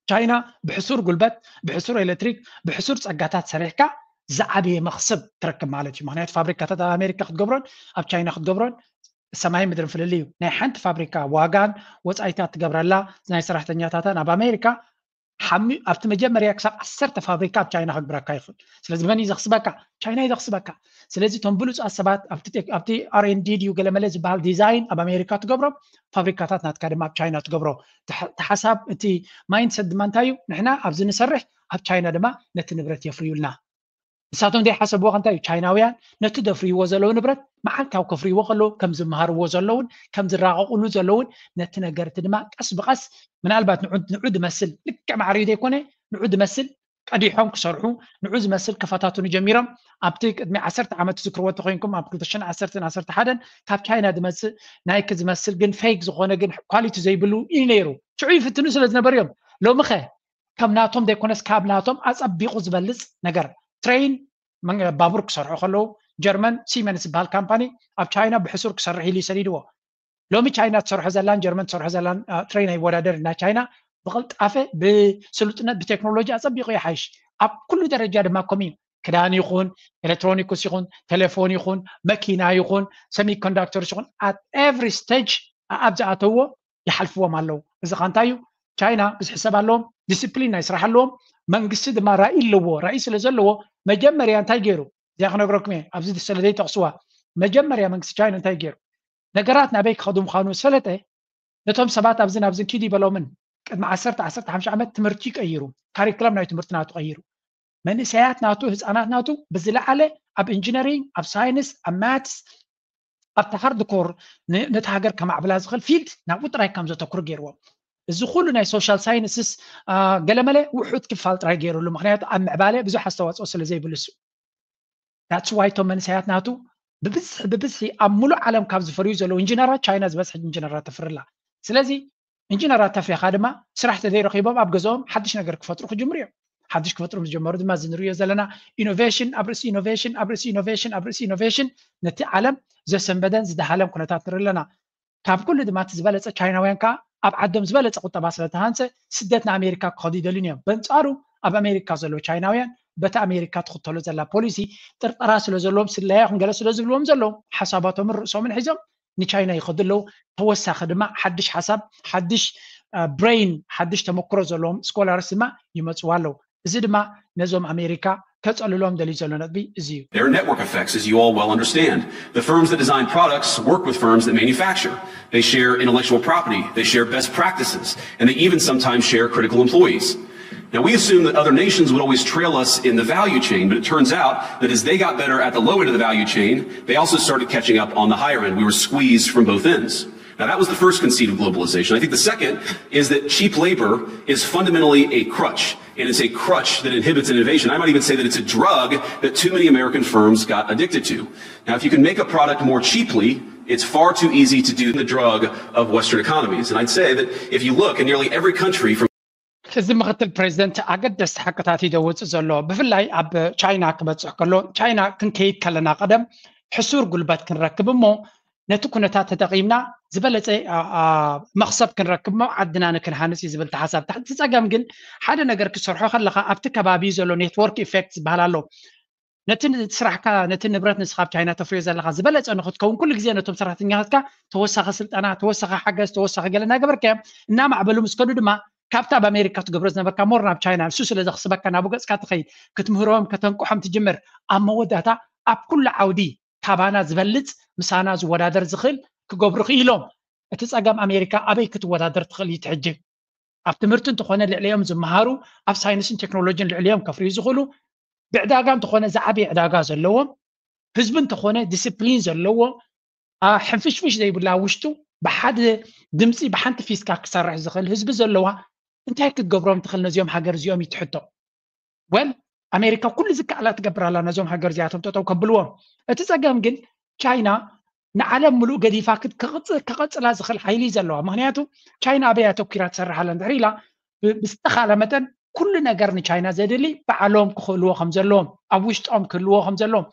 ቻይና ብሕሱር ጉልበት ብሕሱር ኤሌክትሪክ ብሕሱር ፀጋታት ሰሪሕካ ዝዓበየ መኽስብ ትረክብ ማለት እዩ። ምክንያቱ ፋብሪካታት ኣብ ኣሜሪካ ክትገብሮን ኣብ ቻይና ክትገብሮን ሰማይ ምድርን ፍልልይ እዩ። ናይ ሓንቲ ፋብሪካ ዋጋን ወፃኢታት ትገብረላ ናይ ሰራሕተኛታታን ኣብ ኣሜሪካ ሓሚ ኣብቲ መጀመርያ ክሳብ ዓሰርተ ፋብሪካ ኣብ ቻይና ክግብረካ ይኽእል። ስለዚ መን እዩ ዘኽስበካ? ቻይና እዩ ዘኽስበካ። ስለዚ እቶም ብሉፃት ሰባት ኣብቲ ቴክ- ኣብቲ ኣር ኤን ዲ ድዩ ገለመለ ዝበሃል ዲዛይን ኣብ ኣሜሪካ ትገብሮ፣ ፋብሪካታት ናትካ ድማ ኣብ ቻይና ትገብሮ። እቲ ሓ- እቲ ሓሳብ እቲ ማይንድሰት ድማ እንታይ እዩ? ንሕና ኣብዚ ንሰርሕ ኣብ ቻይና ድማ ነቲ ንብረት የፍርዩልና። ንሳቶም ዘይሓሰብዎ እንታይ እዩ? ቻይናውያን ነቲ ዘፍርይዎ ዘለዉ ንብረት መዓልታዊ ከፍርይዎ ከለዉ ከም ዝመሃርዎ ዘለውን ከም ዝራቐቑሉ ዘለውን ነቲ ነገር እቲ ድማ ቀስ ብቐስ ምናልባት ንዑ ንዑ ዝመስል ልክዕ ማዕሪኡ ዘይኮነ ንዑ ዝመስል ቀዲሖም ክሰርሑ ንዑ ዝመስል ክፈታትኑ ጀሚሮም። ኣብቲ ቅድሚ ዓሰርተ ዓመት ዝክርዎ እንተኮይንኩም ኣብ ክልተ ሽሕን ዓሰርተን ዓሰርተ ሓደን ካብ ቻይና ዝመፅእ ናይክ ዝመስል ግን ፌክ ዝኾነ ግን ኳሊቲ ዘይብሉ እዩ ነይሩ። ሽዑ ይፍትኑ ስለ ዝነበሩ እዮም። ሎሚ ኸ ከም ናቶም ዘይኮነስ ካብ ናቶም ኣፀቢቑ ዝበልፅ ነገር ትሬን ባቡር ክሰርሑ ከለዉ ጀርመን ሲመንስ ዝበሃል ካምፓኒ ኣብ ቻይና ብሕሱር ክሰርሕ ኢሉ ይሰዲድዎ። ሎሚ ቻይና ትሰርሖ ዘላን ጀርመን ትሰርሖ ዘላን ትሬን ኣይወዳደር። ናይ ቻይና ብቕልጣፈ ብስሉጥነት ብቴክኖሎጂ ኣፀቢቑ ይሓይሽ። ኣብ ኩሉ ደረጃ ድማ ከምኡ እዩ። ክዳን ይኹን ኤሌክትሮኒክስ ይኹን ቴሌፎን ይኹን መኪና ይኹን ሰሚኮንዳክተርስ ይኹን at every stage ኣብ ዝኣተዎ ይሓልፍዎም ኣለዉ። እዚ ኸ እንታይ እዩ? ቻይና ብዙሕ ሰብ ኣለዎም፣ ዲስፕሊን ናይ ስራሕ ኣለዎም። መንግስቲ ድማ ራእይ ኣለዎ። ራእይ ስለ ዘለዎ መጀመርያ እንታይ ገይሩ? እዚኣ ክነግረኩም እየ፣ ኣብዚ ስለ ዘይጠቕስዋ። መጀመርያ መንግስቲ ቻይና እንታይ ገይሩ? ነገራት ናበይ ክኸዱ ምዃኑ ዝፈለጠ ነቶም ሰባት ኣብዝን ኣብዝን ኪዱ ይበሎምን ቅድሚ ዓሰርተ ዓሰርተ ሓሙሽተ ዓመት ትምህርቲ ቀይሩ፣ ካሪክለም ናይ ትምህርቲ ናቱ ቀይሩ። መንእሰያት ናቱ ህፃናት ናቱ ብዝለዓለ ኣብ ኢንጂነሪንግ ኣብ ሳይንስ ኣብ ማትስ ኣብቲ ሃርድ ኮር ነቲ ሃገር ከማዕብላ ዝኽእል ፊልድ ናብኡ ጥራይ ከም ዘተኩር ገይርዎም። እዚ ኩሉ ናይ ሶሻል ሳይንስስ ገለመለ ውሑድ ክፋል ጥራይ ገይሩሉ፣ ምክንያቱ ኣብ ምዕባለ ብዙሕ ኣስተዋፅኦ ስለ ዘይብልሱ። That's why እቶም መንእሰያት ናቱ ብብዝሒ ብብዝሒ ኣብ ሙሉእ ዓለም ካብ ዝፈርዩ ዘለዉ ኢንጂነራት ቻይና ዝበዝሐ ኢንጂነራት ተፍርላ። ስለዚ ኢንጂነራት ተፍሪኻ ድማ ስራሕ ተዘይረኺቦም ኣብ ገዛኦም ሓድሽ ነገር ክፈጥሩ ክጅምሩ እዮም። ሓድሽ ክፈጥሩ ዝጀመሩ ድማ እዚ ንሪኦ ዘለና ኢኖቬሽን ኣብ ርእሲ ኢኖቬሽን ኣብ ርእሲ ኢኖቬሽን ኣብ ርእሲ ኢኖቬሽን ነቲ ዓለም ዘሰንበደን ዝደሃለን ኩነታት ንርኢ ኣለና። ካብ ኩሉ ድማ እቲ ዝበለፀ ቻይናውያን ከዓ ኣብ ዓዶም ዝበለፀ ቁጠባ ስለተሃንፀ ስደት ንኣሜሪካ ክኸዱ ይደልዩን እዮም። በንፃሩ ኣብ ኣሜሪካ ዘለዉ ቻይናውያን በቲ ኣሜሪካ ትኽተሎ ዘላ ፖሊሲ ጥርጠራ ስለ ዘለዎም ስለያ ይኹን ገለ ስለ ዝብልዎም ዘለዉ ሓሳባቶምን ርእሶምን ሒዞም ንቻይና ይኸዱ ኣለዉ። ተወሳኺ ድማ ሓድሽ ሓሳብ ሓድሽ ብሬን ሓድሽ ተመክሮ ዘለዎም ስኮላርስ ድማ ይመፅዋ ኣለዉ። እዚ ድማ ነዞም ኣሜሪካ ከፀልሎም ደልዩ ዘሎ ነጥቢ እዚ እዩ። There are network effects, as you all well understand. The firms that design products work with firms that manufacture. They share intellectual property, they share best practices, and they even sometimes share critical employees. Now, we assume that other nations would always trail us in the value chain, but it turns out that as they got better at the low end of the value chain, they also started catching up on the higher end. We were squeezed from both ends. Now, that was the first conceit of globalization. I think the second is that cheap labor is fundamentally a crutch, and it's a crutch that inhibits innovation. I might even say that it's a drug that too many American firms got addicted to. Now, if you can make a product more cheaply, it's far too easy to do the drug of Western economies. And I'd say that if you look in nearly every country from እዚ ምክትል ፕሬዚደንት ኣገደስቲ ሓቅታት እዩ ዘውፅእ ዘሎ። ብፍላይ ኣብ ቻይና ክበፅሕ ከሎ ቻይና ክንከይድ ከለና ቀደም ሕሱር ጉልበት ክንረክብ እሞ ነቲ ኩነታት ተጠቒምና ዝበለፀ መኽሰብ ክንረክብ እሞ ዓድና ንክንሃንፅ እዩ ዝብል ተሓሳብ። እቲ ፀገም ግን ሓደ ነገር ክትሰርሖ ከለካ ኣብቲ ከባቢ ዘሎ ኔትወርክ ኢፌክት ዝበሃል ኣሎ። ነቲ ስራሕካ ነቲ ንብረት ንስካ ኣብ ቻይና ተፍርዮ ዘለካ ዝበለፀ ንክትከውን ኩሉ ግዜ ነቶም ሰራሕተኛታትካ ተወሳኺ ስልጠና፣ ተወሳኺ ሓገዝ፣ ተወሳኺ ገለ እናገበርካዮም እናማዕበሉ ምስ ከዱ ድማ ካብቲ ኣብ ኣሜሪካ ትገብሮ ዝነበርካ ሞር ናብ ቻይና ንሱ ስለ ዘኽስበካ ናብኡ ገፅካ ትኸይድ ክትምህሮም ከተንቅሖም ትጅምር። ኣብ መወዳእታ ኣብ ኩሉ ዓውዲ ካባና ዝበልፅ ምሳና ዝወዳደር ዝኽእል ክገብሩ ክኢሎም። እቲ ፀገም ኣሜሪካ ኣበይ ክትወዳደር ትኽእል እዩ ትሕጂ? ኣብ ትምህርቲ እንተኾነ ልዕሊኦም ዝመሃሩ ኣብ ሳይንስን ቴክኖሎጂን ልዕሊኦም ከፍርዩ ዝኽእሉ ብዕዳጋ እንተኾነ ዝዓበየ ዕዳጋ ዘለዎም ህዝቢ እንተኾነ ዲስፕሊን ዘለዎ ሕንፍሽፍሽ ዘይብላ ውሽጡ ብሓደ ድምፂ ብሓንቲ ፊስካ ክሰርሕ ዝኽእል ህዝቢ ዘለዋ እንታይ ክትገብሮም ትኽእል ነዚኦም ሃገር እዚኦም ይትሕቶ። ወል ኣሜሪካ ኩሉ ዝከኣላ ትገብር ኣላ ነዞም ሃገር እዚኣቶም ጠጠው ከብልዎም። እቲ ፀገም ግን ቻይና ንዓለም ምሉእ ገዲፋ ክቐፅላ ዝኽእል ሓይሊ ዘለዋ። ምክንያቱ ቻይና ኣበይ ኣተኪራ ትሰርሕ ኣላ እንድሕር ኢላ ብዝተኻለ መጠን ኩሉ ነገር ንቻይና ዘድሊ ባዕሎም ክኽእልዎ ከም ዘለዎም ኣብ ውሽጦም ክህልዎ ከም ዘለዎም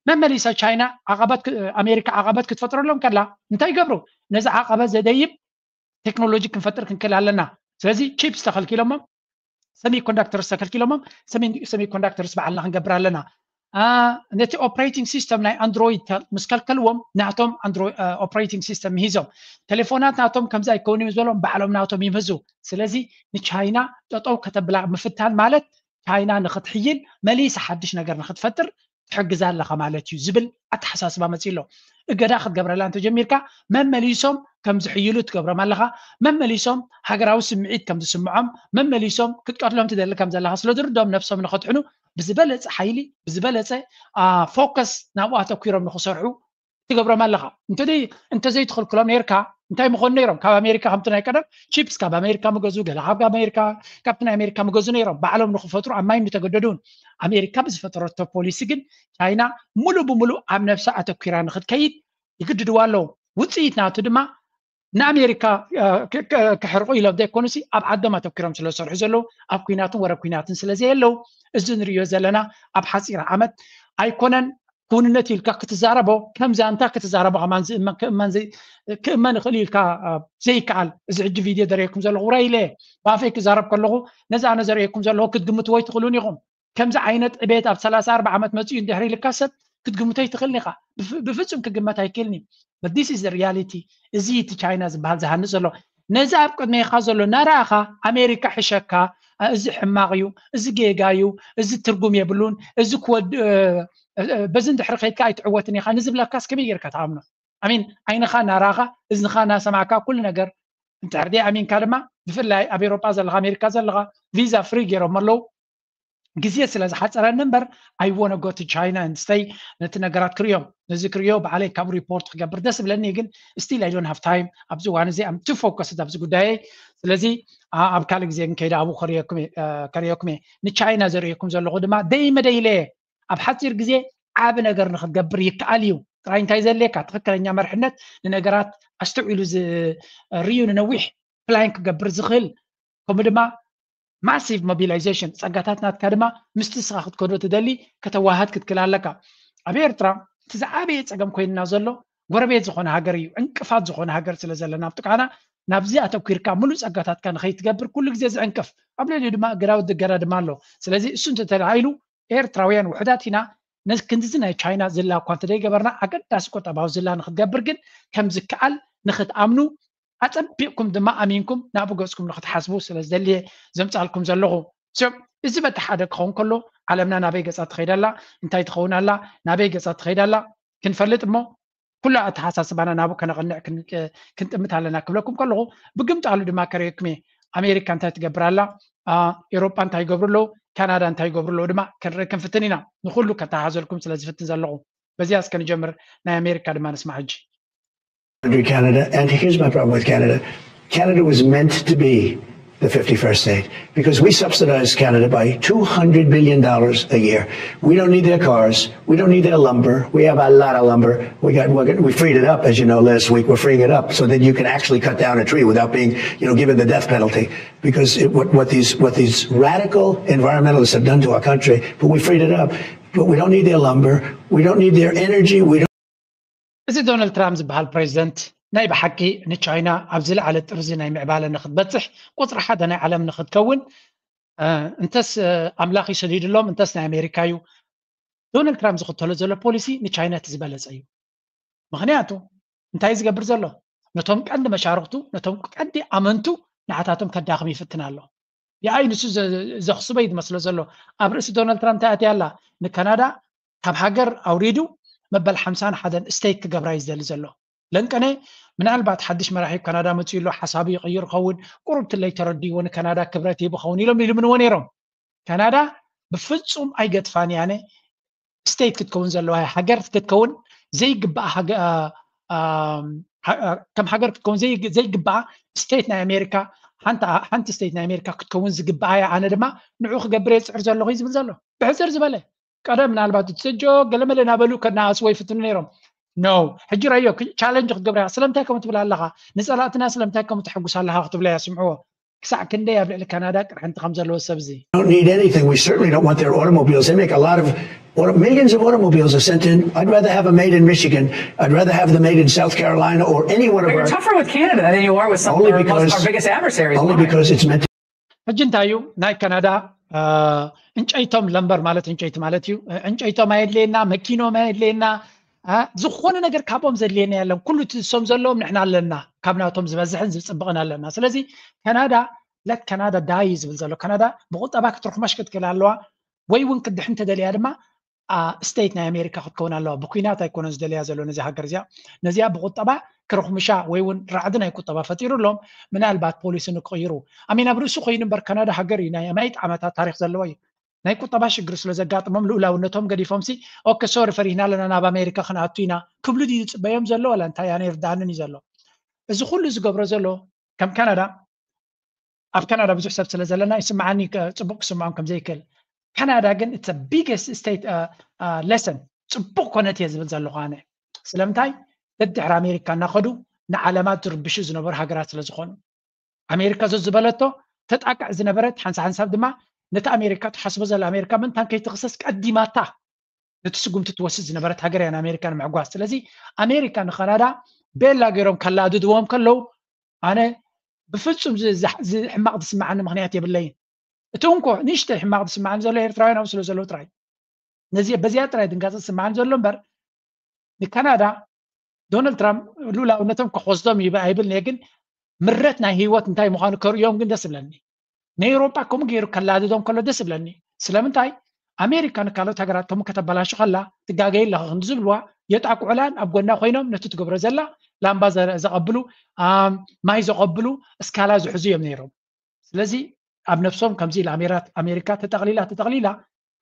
መመሊሳ ቻይና ዓቐበት ኣሜሪካ ዓቐበት ክትፈጥረሎም ከላ እንታይ ይገብሩ? ነዚ ዓቐበት ዘደይብ ቴክኖሎጂ ክንፈጥር ክንክእል ኣለና። ስለዚ ቺፕስ ተኸልኪሎሞም፣ ሰሚኮንዳክተርስ ተኸልኪሎሞም፣ ሰሚኮንዳክተርስ ባዕልና ክንገብር ኣለና። ነቲ ኦፕሬቲንግ ሲስተም ናይ ኣንድሮይድ ምስ ከልከልዎም ናቶም ኦፕሬቲንግ ሲስተም ምሂዞም ቴሌፎናት ናቶም ከምዚ ኣይከውን እዮም ዝበሎም ባዕሎም ናቶም ይምህዙ። ስለዚ ንቻይና ጠጠው ከተብላ ምፍታን ማለት ቻይና ንክትሕይል መሊሳ ሓድሽ ነገር ንክትፈጥር ትሕግዛ ኣለኻ ማለት እዩ ዝብል ኣተሓሳስባ መፂእ ኣሎ። እገዳ ክትገብረላ እንተጀሚርካ መመሊሶም ከም ዝሕይሉ ትገብሮም ኣለኻ። መመሊሶም ሃገራዊ ስምዒት ከም ዝስምዖም፣ መመሊሶም ክትቀትሎም ትደሊ ከም ዘለኻ ስለ ዝርድኦም ነብሶም ንኸድሕኑ ብዝበለፀ ሓይሊ ብዝበለፀ ፎከስ ናብኡ ኣተኲሮም ንክሰርሑ ትገብሮም ኣለኻ። እንተዘይትኽልክሎም ነርካ እንታይ ምኾኑ ነይሮም? ካብ ኣሜሪካ ከምቲ ናይ ቀደም ቺፕስ ካብ ኣሜሪካ ምገዙ፣ ገለ ካብ ኣሜሪካ፣ ካብቲ ናይ ኣሜሪካ ምገዙ ነይሮም። ባዕሎም ንክፈጥሩ ኣብ ማይ ምተገደዱን። ኣሜሪካ ብዝፈጠረቶ ፖሊሲ ግን ቻይና ሙሉእ ብሙሉእ ኣብ ነብሳ ኣተኪራ ንክትከይድ ይግድድዋ ኣለዉ። ውፅኢት ናቱ ድማ ንኣሜሪካ ክሕርቁ ኢሎም ዘይኮኑሲ ኣብ ዓዶም ኣተኪሮም ስለ ዝሰርሑ ዘለዉ ኣብ ኩናትን ወረ ኩናትን ስለ ዘየለዉ እዚ ንሪዮ ዘለና ኣብ ሓፂር ዓመት ኣይኮነን ክውንነት ኢልካ ክትዛረቦ ከም ዛንታ ክትዛረቦ ከማን ዝእመን ክእመን ክእመን ይኽእል ኢልካ ዘይከኣል እዚ ሕጂ ቪድዮ ዘርእየኩም ዘለኹ ውራይ ኢለ ብኣፈይ ክዛረብ ከለኹ ነዚ ኣነ ዘርእየኩም ዘለኹ ክትግምትዎ ኣይትኽእሉን ኢኹም ከምዚ ዓይነት ዕቤት ኣብ ሰላሳ ኣርባዓ ዓመት መፂኡ እንድሕር ኢልካ ሰብ ክትግምቶ ኣይትኽእልን ኢኻ ብፍፁም ክግመት ኣይክእልን እዩ but this is the reality እዚ እቲ ቻይና ዝበሃል ዝሃንፅ ዘሎ ነዚ ኣብ ቅድሜኻ ዘሎ ናራእኻ ኣሜሪካ ሕሸካ እዚ ሕማቕ እዩ እዚ ጌጋ እዩ እዚ ትርጉም የብሉን እዚ ክወድ በዚ እንድሕሪ ከይድካ ኣይትዕወትን ኢኻ ንዝብለካስ ከመይ ጌርካ ትኣምኖ ኣሚን ዓይንኻ ናራኻ እዝንኻ ናሰማዕካ ኩሉ ነገር እንድሕር ደይ ኣሚንካ ድማ ብፍላይ ኣብ ኤሮጳ ዘለኻ ኣሜሪካ ዘለኻ ቪዛ ፍሪ ገይሮም ኣለዉ ግዜ ስለ ዝሓፀረኒ እምበር I wanna go to China and stay ነቲ ነገራት ክርእዮም ነዚ ክርእዮ ባዕለይ ካብ ሪፖርት ክገብር ደስ ብለኒ ግን still I don't have time ኣብዚ እዋን እዚ I'm too focused ኣብዚ ጉዳየይ ስለዚ ኣብ ካልእ ግዜ ግን ከይደ ኣብኡ ከርእየኩም እየ ንቻይና ዘርእየኩም ዘለኹ ድማ ደይመ ደይለ ኣብ ሓፂር ግዜ ዓቢ ነገር ንክትገብር ይከኣል እዩ ጥራይ እንታይ ዘድልየካ ትኽክለኛ መርሕነት ንነገራት ኣስተውዒሉ ርእዩ ንነዊሕ ፕላን ክገብር ዝኽእል ከምኡ ድማ massive mobilization ጸጋታት ናትካ ድማ ምስቲ ንስኻ ክትከዶ ትደሊ ከተዋሃድ ክትክእል ኣለካ ኣብ ኤርትራ እቲ ዝዓበየ ጸገም ኮይንና ዘሎ ጎረቤት ዝኾነ ሃገር እዩ ዕንቅፋት ዝኾነ ሃገር ስለ ዘለና ኣብ ጥቃና ናብዚ ኣተኪርካ ሙሉእ ጸጋታትካ ንኸይትገብር ኩሉ ግዜ ዝዕንቅፍ ኣብ ልዕሊኡ ድማ እገዳዊ ድገዳ ድማ ኣሎ ስለዚ እሱ እንተተላዒሉ ኤርትራውያን ውሕዳት ኢና ነዚ ክንድዚ ናይ ቻይና ዝላ እኳ እንተደይገበርና ኣገዳሲ ቁጠባዊ ዝላ ንክትገብር ግን ከም ዝከኣል ንክትኣምኑ ኣጸቢቕኩም ድማ ኣሚንኩም ናብኡ ገጽኩም ንክትሓስቡ ስለ ዝደልየ ዘምጻልኩም ዘለኹ እዚ በቲ ሓደ ክኸውን ከሎ ዓለምና ናበይ ገጻ ትኸይድ ኣላ እንታይ ትኸውን ኣላ ናበይ ገጻ ትኸይድ ኣላ ክንፈልጥ እሞ ኩሉ ኣተሓሳስባና ናብኡ ከነቕንዕ ክንጥምት ኣለና ክብለኩም ከለኹ ብግምጣሉ ድማ ከርእየኩም እየ ኣሜሪካ እንታይ ትገብር ኣላ ኤሮጳ እንታይ ይገብሩ ኣለዉ ካናዳ እንታይ ይገብሩ ኣለዉ ድማ ክንርኢ ክንፍትን ኢና ንኩሉ ከተሓዘልኩም ስለ ዝፍትን ዘለኹ በዚያ እስከ ንጀምር ናይ ኣሜሪካ ድማ ንስማዕ ሕጂ Canada, and here's my problem with Canada. Canada was meant to be the fifty-first state because we subsidize Canada by two hundred billion dollars a year. We don't need their cars. We don't need their lumber. We have a lot of lumber. We got we freed it up, as you know, last week. We're freeing it up so that you can actually cut down a tree without being, you know, given the death penalty. Because it, what, what these what these radical environmentalists have done to our country, but we freed it up. But we don't need their lumber. We don't need their energy. We don't. እዚ ዶናልድ ትራምፕ ዝበሃል ፕሬዚደንት ናይ ብሓቂ ንቻይና ኣብ ዝለዓለ ጥርዚ ናይ ምዕባለ ንክትበፅሕ ቁፅሪ ሓደ ናይ ዓለም ንክትከውን እንተስ ኣምላኽ ይሰዲድሎም እንተስ ናይ ኣሜሪካ እዩ ዶናልድ ትራምፕ ዝኽተሎ ዘሎ ፖሊሲ ንቻይና እቲ ዝበለፀ እዩ ምኽንያቱ እንታይ ዝገብር ዘሎ ነቶም ቀንዲ መሻርክቱ ነቶም ቀንዲ ኣመንቱ ንዓታቶም ከዳኽም ይፍትን ኣሎ ይኣይ ንሱ ዘኽስበይ ዝመስሎ ዘሎ ኣብ ርእሲ ዶናልድ ትራምፕ እንታይ ኣትያ ኣላ ንካናዳ ካብ ሃገር ኣውሪዱ መበል ሓምሳን ሓደን ስቴት ክገብራ እዩ ዝደሊ ዘሎ ለንቀነ ምናልባት ሓድሽ መራሒ ካናዳ መፅኡ ኣሎ ሓሳቡ ይቕይር ኸውን ቁሩብ ትለይ ተረድይዎ ንካናዳ ክብረት ይህብ ኸውን ኢሎም ይልምንዎ ነይሮም ካናዳ ብፍፁም ኣይገጥፋን ያነ ስቴት ክትከውን ዘለዋ ሃገር ክትከውን ዘይግባእ ከም ሃገር ክትከውን ዘይግባኣ ስቴት ናይ ኣሜሪካ ሓንቲ ስቴት ናይ ኣሜሪካ ክትከውን ዝግባኣ እያ ኣነ ድማ ንዑ ክገብር እየ ዝፅዕር ዘለኹ እዩ ዝብል ዘሎ ብሕፅር ዝበለ ቀደም ምናልባት ትሰጆ ገለመለ ናበሉ ከናኣስዎ ይፍትኑ ነይሮም no ሕጂ ረዮ ቻለንጅ ክትገብራ ስለምንታይ ከም ትብል ኣለኻ ንፀላእትና ስለምንታይ ከም ተሐጉስ ኣለኻ ክትብላ እያ ስምዕዎ ክሳዕ ክንደይ ኣብ ልዕሊ ካናዳ ቅርሕንቲ ከም ዘለዎ ሰብ እዚ don't need anything. We certainly don't want their automobiles. They make a lot of auto, millions of automobiles are sent in. I'd rather have a made in Michigan. I'd rather have the made in South Carolina or any one of But you're our. tougher with Canada than you are with some Only of our, most, because- our biggest adversaries. Only Why? Because it's meant to. ሕጂ እንታይ እዩ ናይ ካናዳ እ፣ ዕንጨይቶም ለምበር ማለት ዕንጨይቲ ማለት እዩ እ፣ ዕንጨይቶም ኣየድልየና መኪኖም ኣየድልየና እ፣ ዝኾነ ነገር ካብኦም ዘድልየና የለን ኩሉ እቲ እሶም ዘለዎም ንሕና ኣለና ካብ ናቶም ዝበዝሕን ዝፅብቕን ኣለና ስለዚ ካናዳ let ካናዳ die ዝብል ዘሎ ካናዳ ብቁጠባ ክትርኽመሽ ክትክእል ኣለዋ ወይ እውን ክድሕን ተደልያ ድማ ስቴት ናይ ኣሜሪካ ክትከውን ኣለዋ ብኩናት ኣይኮነን ዝደልያ ዘሎ ነዚ ሃገር እዚኣ ነዚኣ ብቁጠባ ክርኽምሻ ወይ እውን ራዕዲ ናይ ቁጠባ ፈጢሩ ኣሎም ምናልባት ፖሊሲ ንክቕይሩ ኣሚን ኣብ ርእሱ ኮይኑ እምበር ካናዳ ሃገር እዩ ናይ ኣማይት ዓመታት ታሪክ ዘለዎ እዩ ናይ ቁጠባ ሽግር ስለ ዘጋጥሞም ልኡላውነቶም ገዲፎም ሲ ኦኬ ሶሪ ፈሪህና ኣለና ናብ ኣሜሪካ ክንኣቱ ኢና ክብሉ ድዩ ዝፅበዮም ዘሎ ወላ እንታይ ኣነ ይርዳኣንን እዩ ዘሎ እዚ ኩሉ ዝገብሮ ዘሎ ከም ካናዳ ኣብ ካናዳ ብዙሕ ሰብ ስለ ዘለና ይስምዓኒ ጽቡቅ ክስምዖም ከም ዘይክእል። ካናዳ ግን it's biggest state lesson ጽቡቅ ኮነት እየ ዝብል ዘለኹ ኣነ። ስለምንታይ ደድሕሪ ኣሜሪካ እናኸዱ ንዓለማት ዝርብሹ ዝነበሩ ሃገራት ስለ ዝኾኑ ኣሜሪካ ዘዝበለቶ ተጣቅዕ ዝነበረት ሓንሳ ሓንሳብ ድማ ነቲ ኣሜሪካ ትሓስቦ ዘላ ኣሜሪካ ምንታን ከይትኽሰስ ቀዲማታ ነቲ ስጉምቲ ትወስድ ዝነበረት ሃገር እያ ንኣሜሪካ ንምዕጓዝ። ስለዚ ኣሜሪካ ንካናዳ ቤላ ገይሮም ከላድድዎም ከለዉ ኣነ ብፍጹም ሕማቕ ዝስምዓኒ ምኽንያት የብለይን። እቲ እንኮ ንእሽተይ ሕማቕ ዝስምዓኒ ዘሎ ኤርትራውያን ኣብኡ ስለ ዘለዉ ጥራይ ነዚ በዚኣ ጥራይ ድንጋፀ ዝስምዓኒ ዘሎ እምበር ንካናዳ ዶናልድ ትራምፕ ሉላውነቶም ክወስዶም ይብ ኣይብልን እየ ግን ምረት ናይ ህይወት እንታይ ምዃኑ ከርእዮም ግን ደስ ይብለኒ። ንኤውሮጳ ከምኡ ገይሩ ከላድዶም ከሎ ደስ ይብለኒ። ስለምንታይ ኣሜሪካ ንካልኦት ሃገራት ከምኡ ከተበላሹ ከላ ትጋገይ ኣለኻ ክንዲ ዝብልዋ የጣቅዑላን ኣብ ጎና ኮይኖም ነቲ ትገብሮ ዘላ ላምባ ዘቐብሉ ማይ ዘቐብሉ እስካላ ዝሕዙ እዮም ነይሮም። ስለዚ ኣብ ነፍሶም ከምዚ ኢላ ኣሜሪካ ተጠቕሊላ ተጠቕሊላ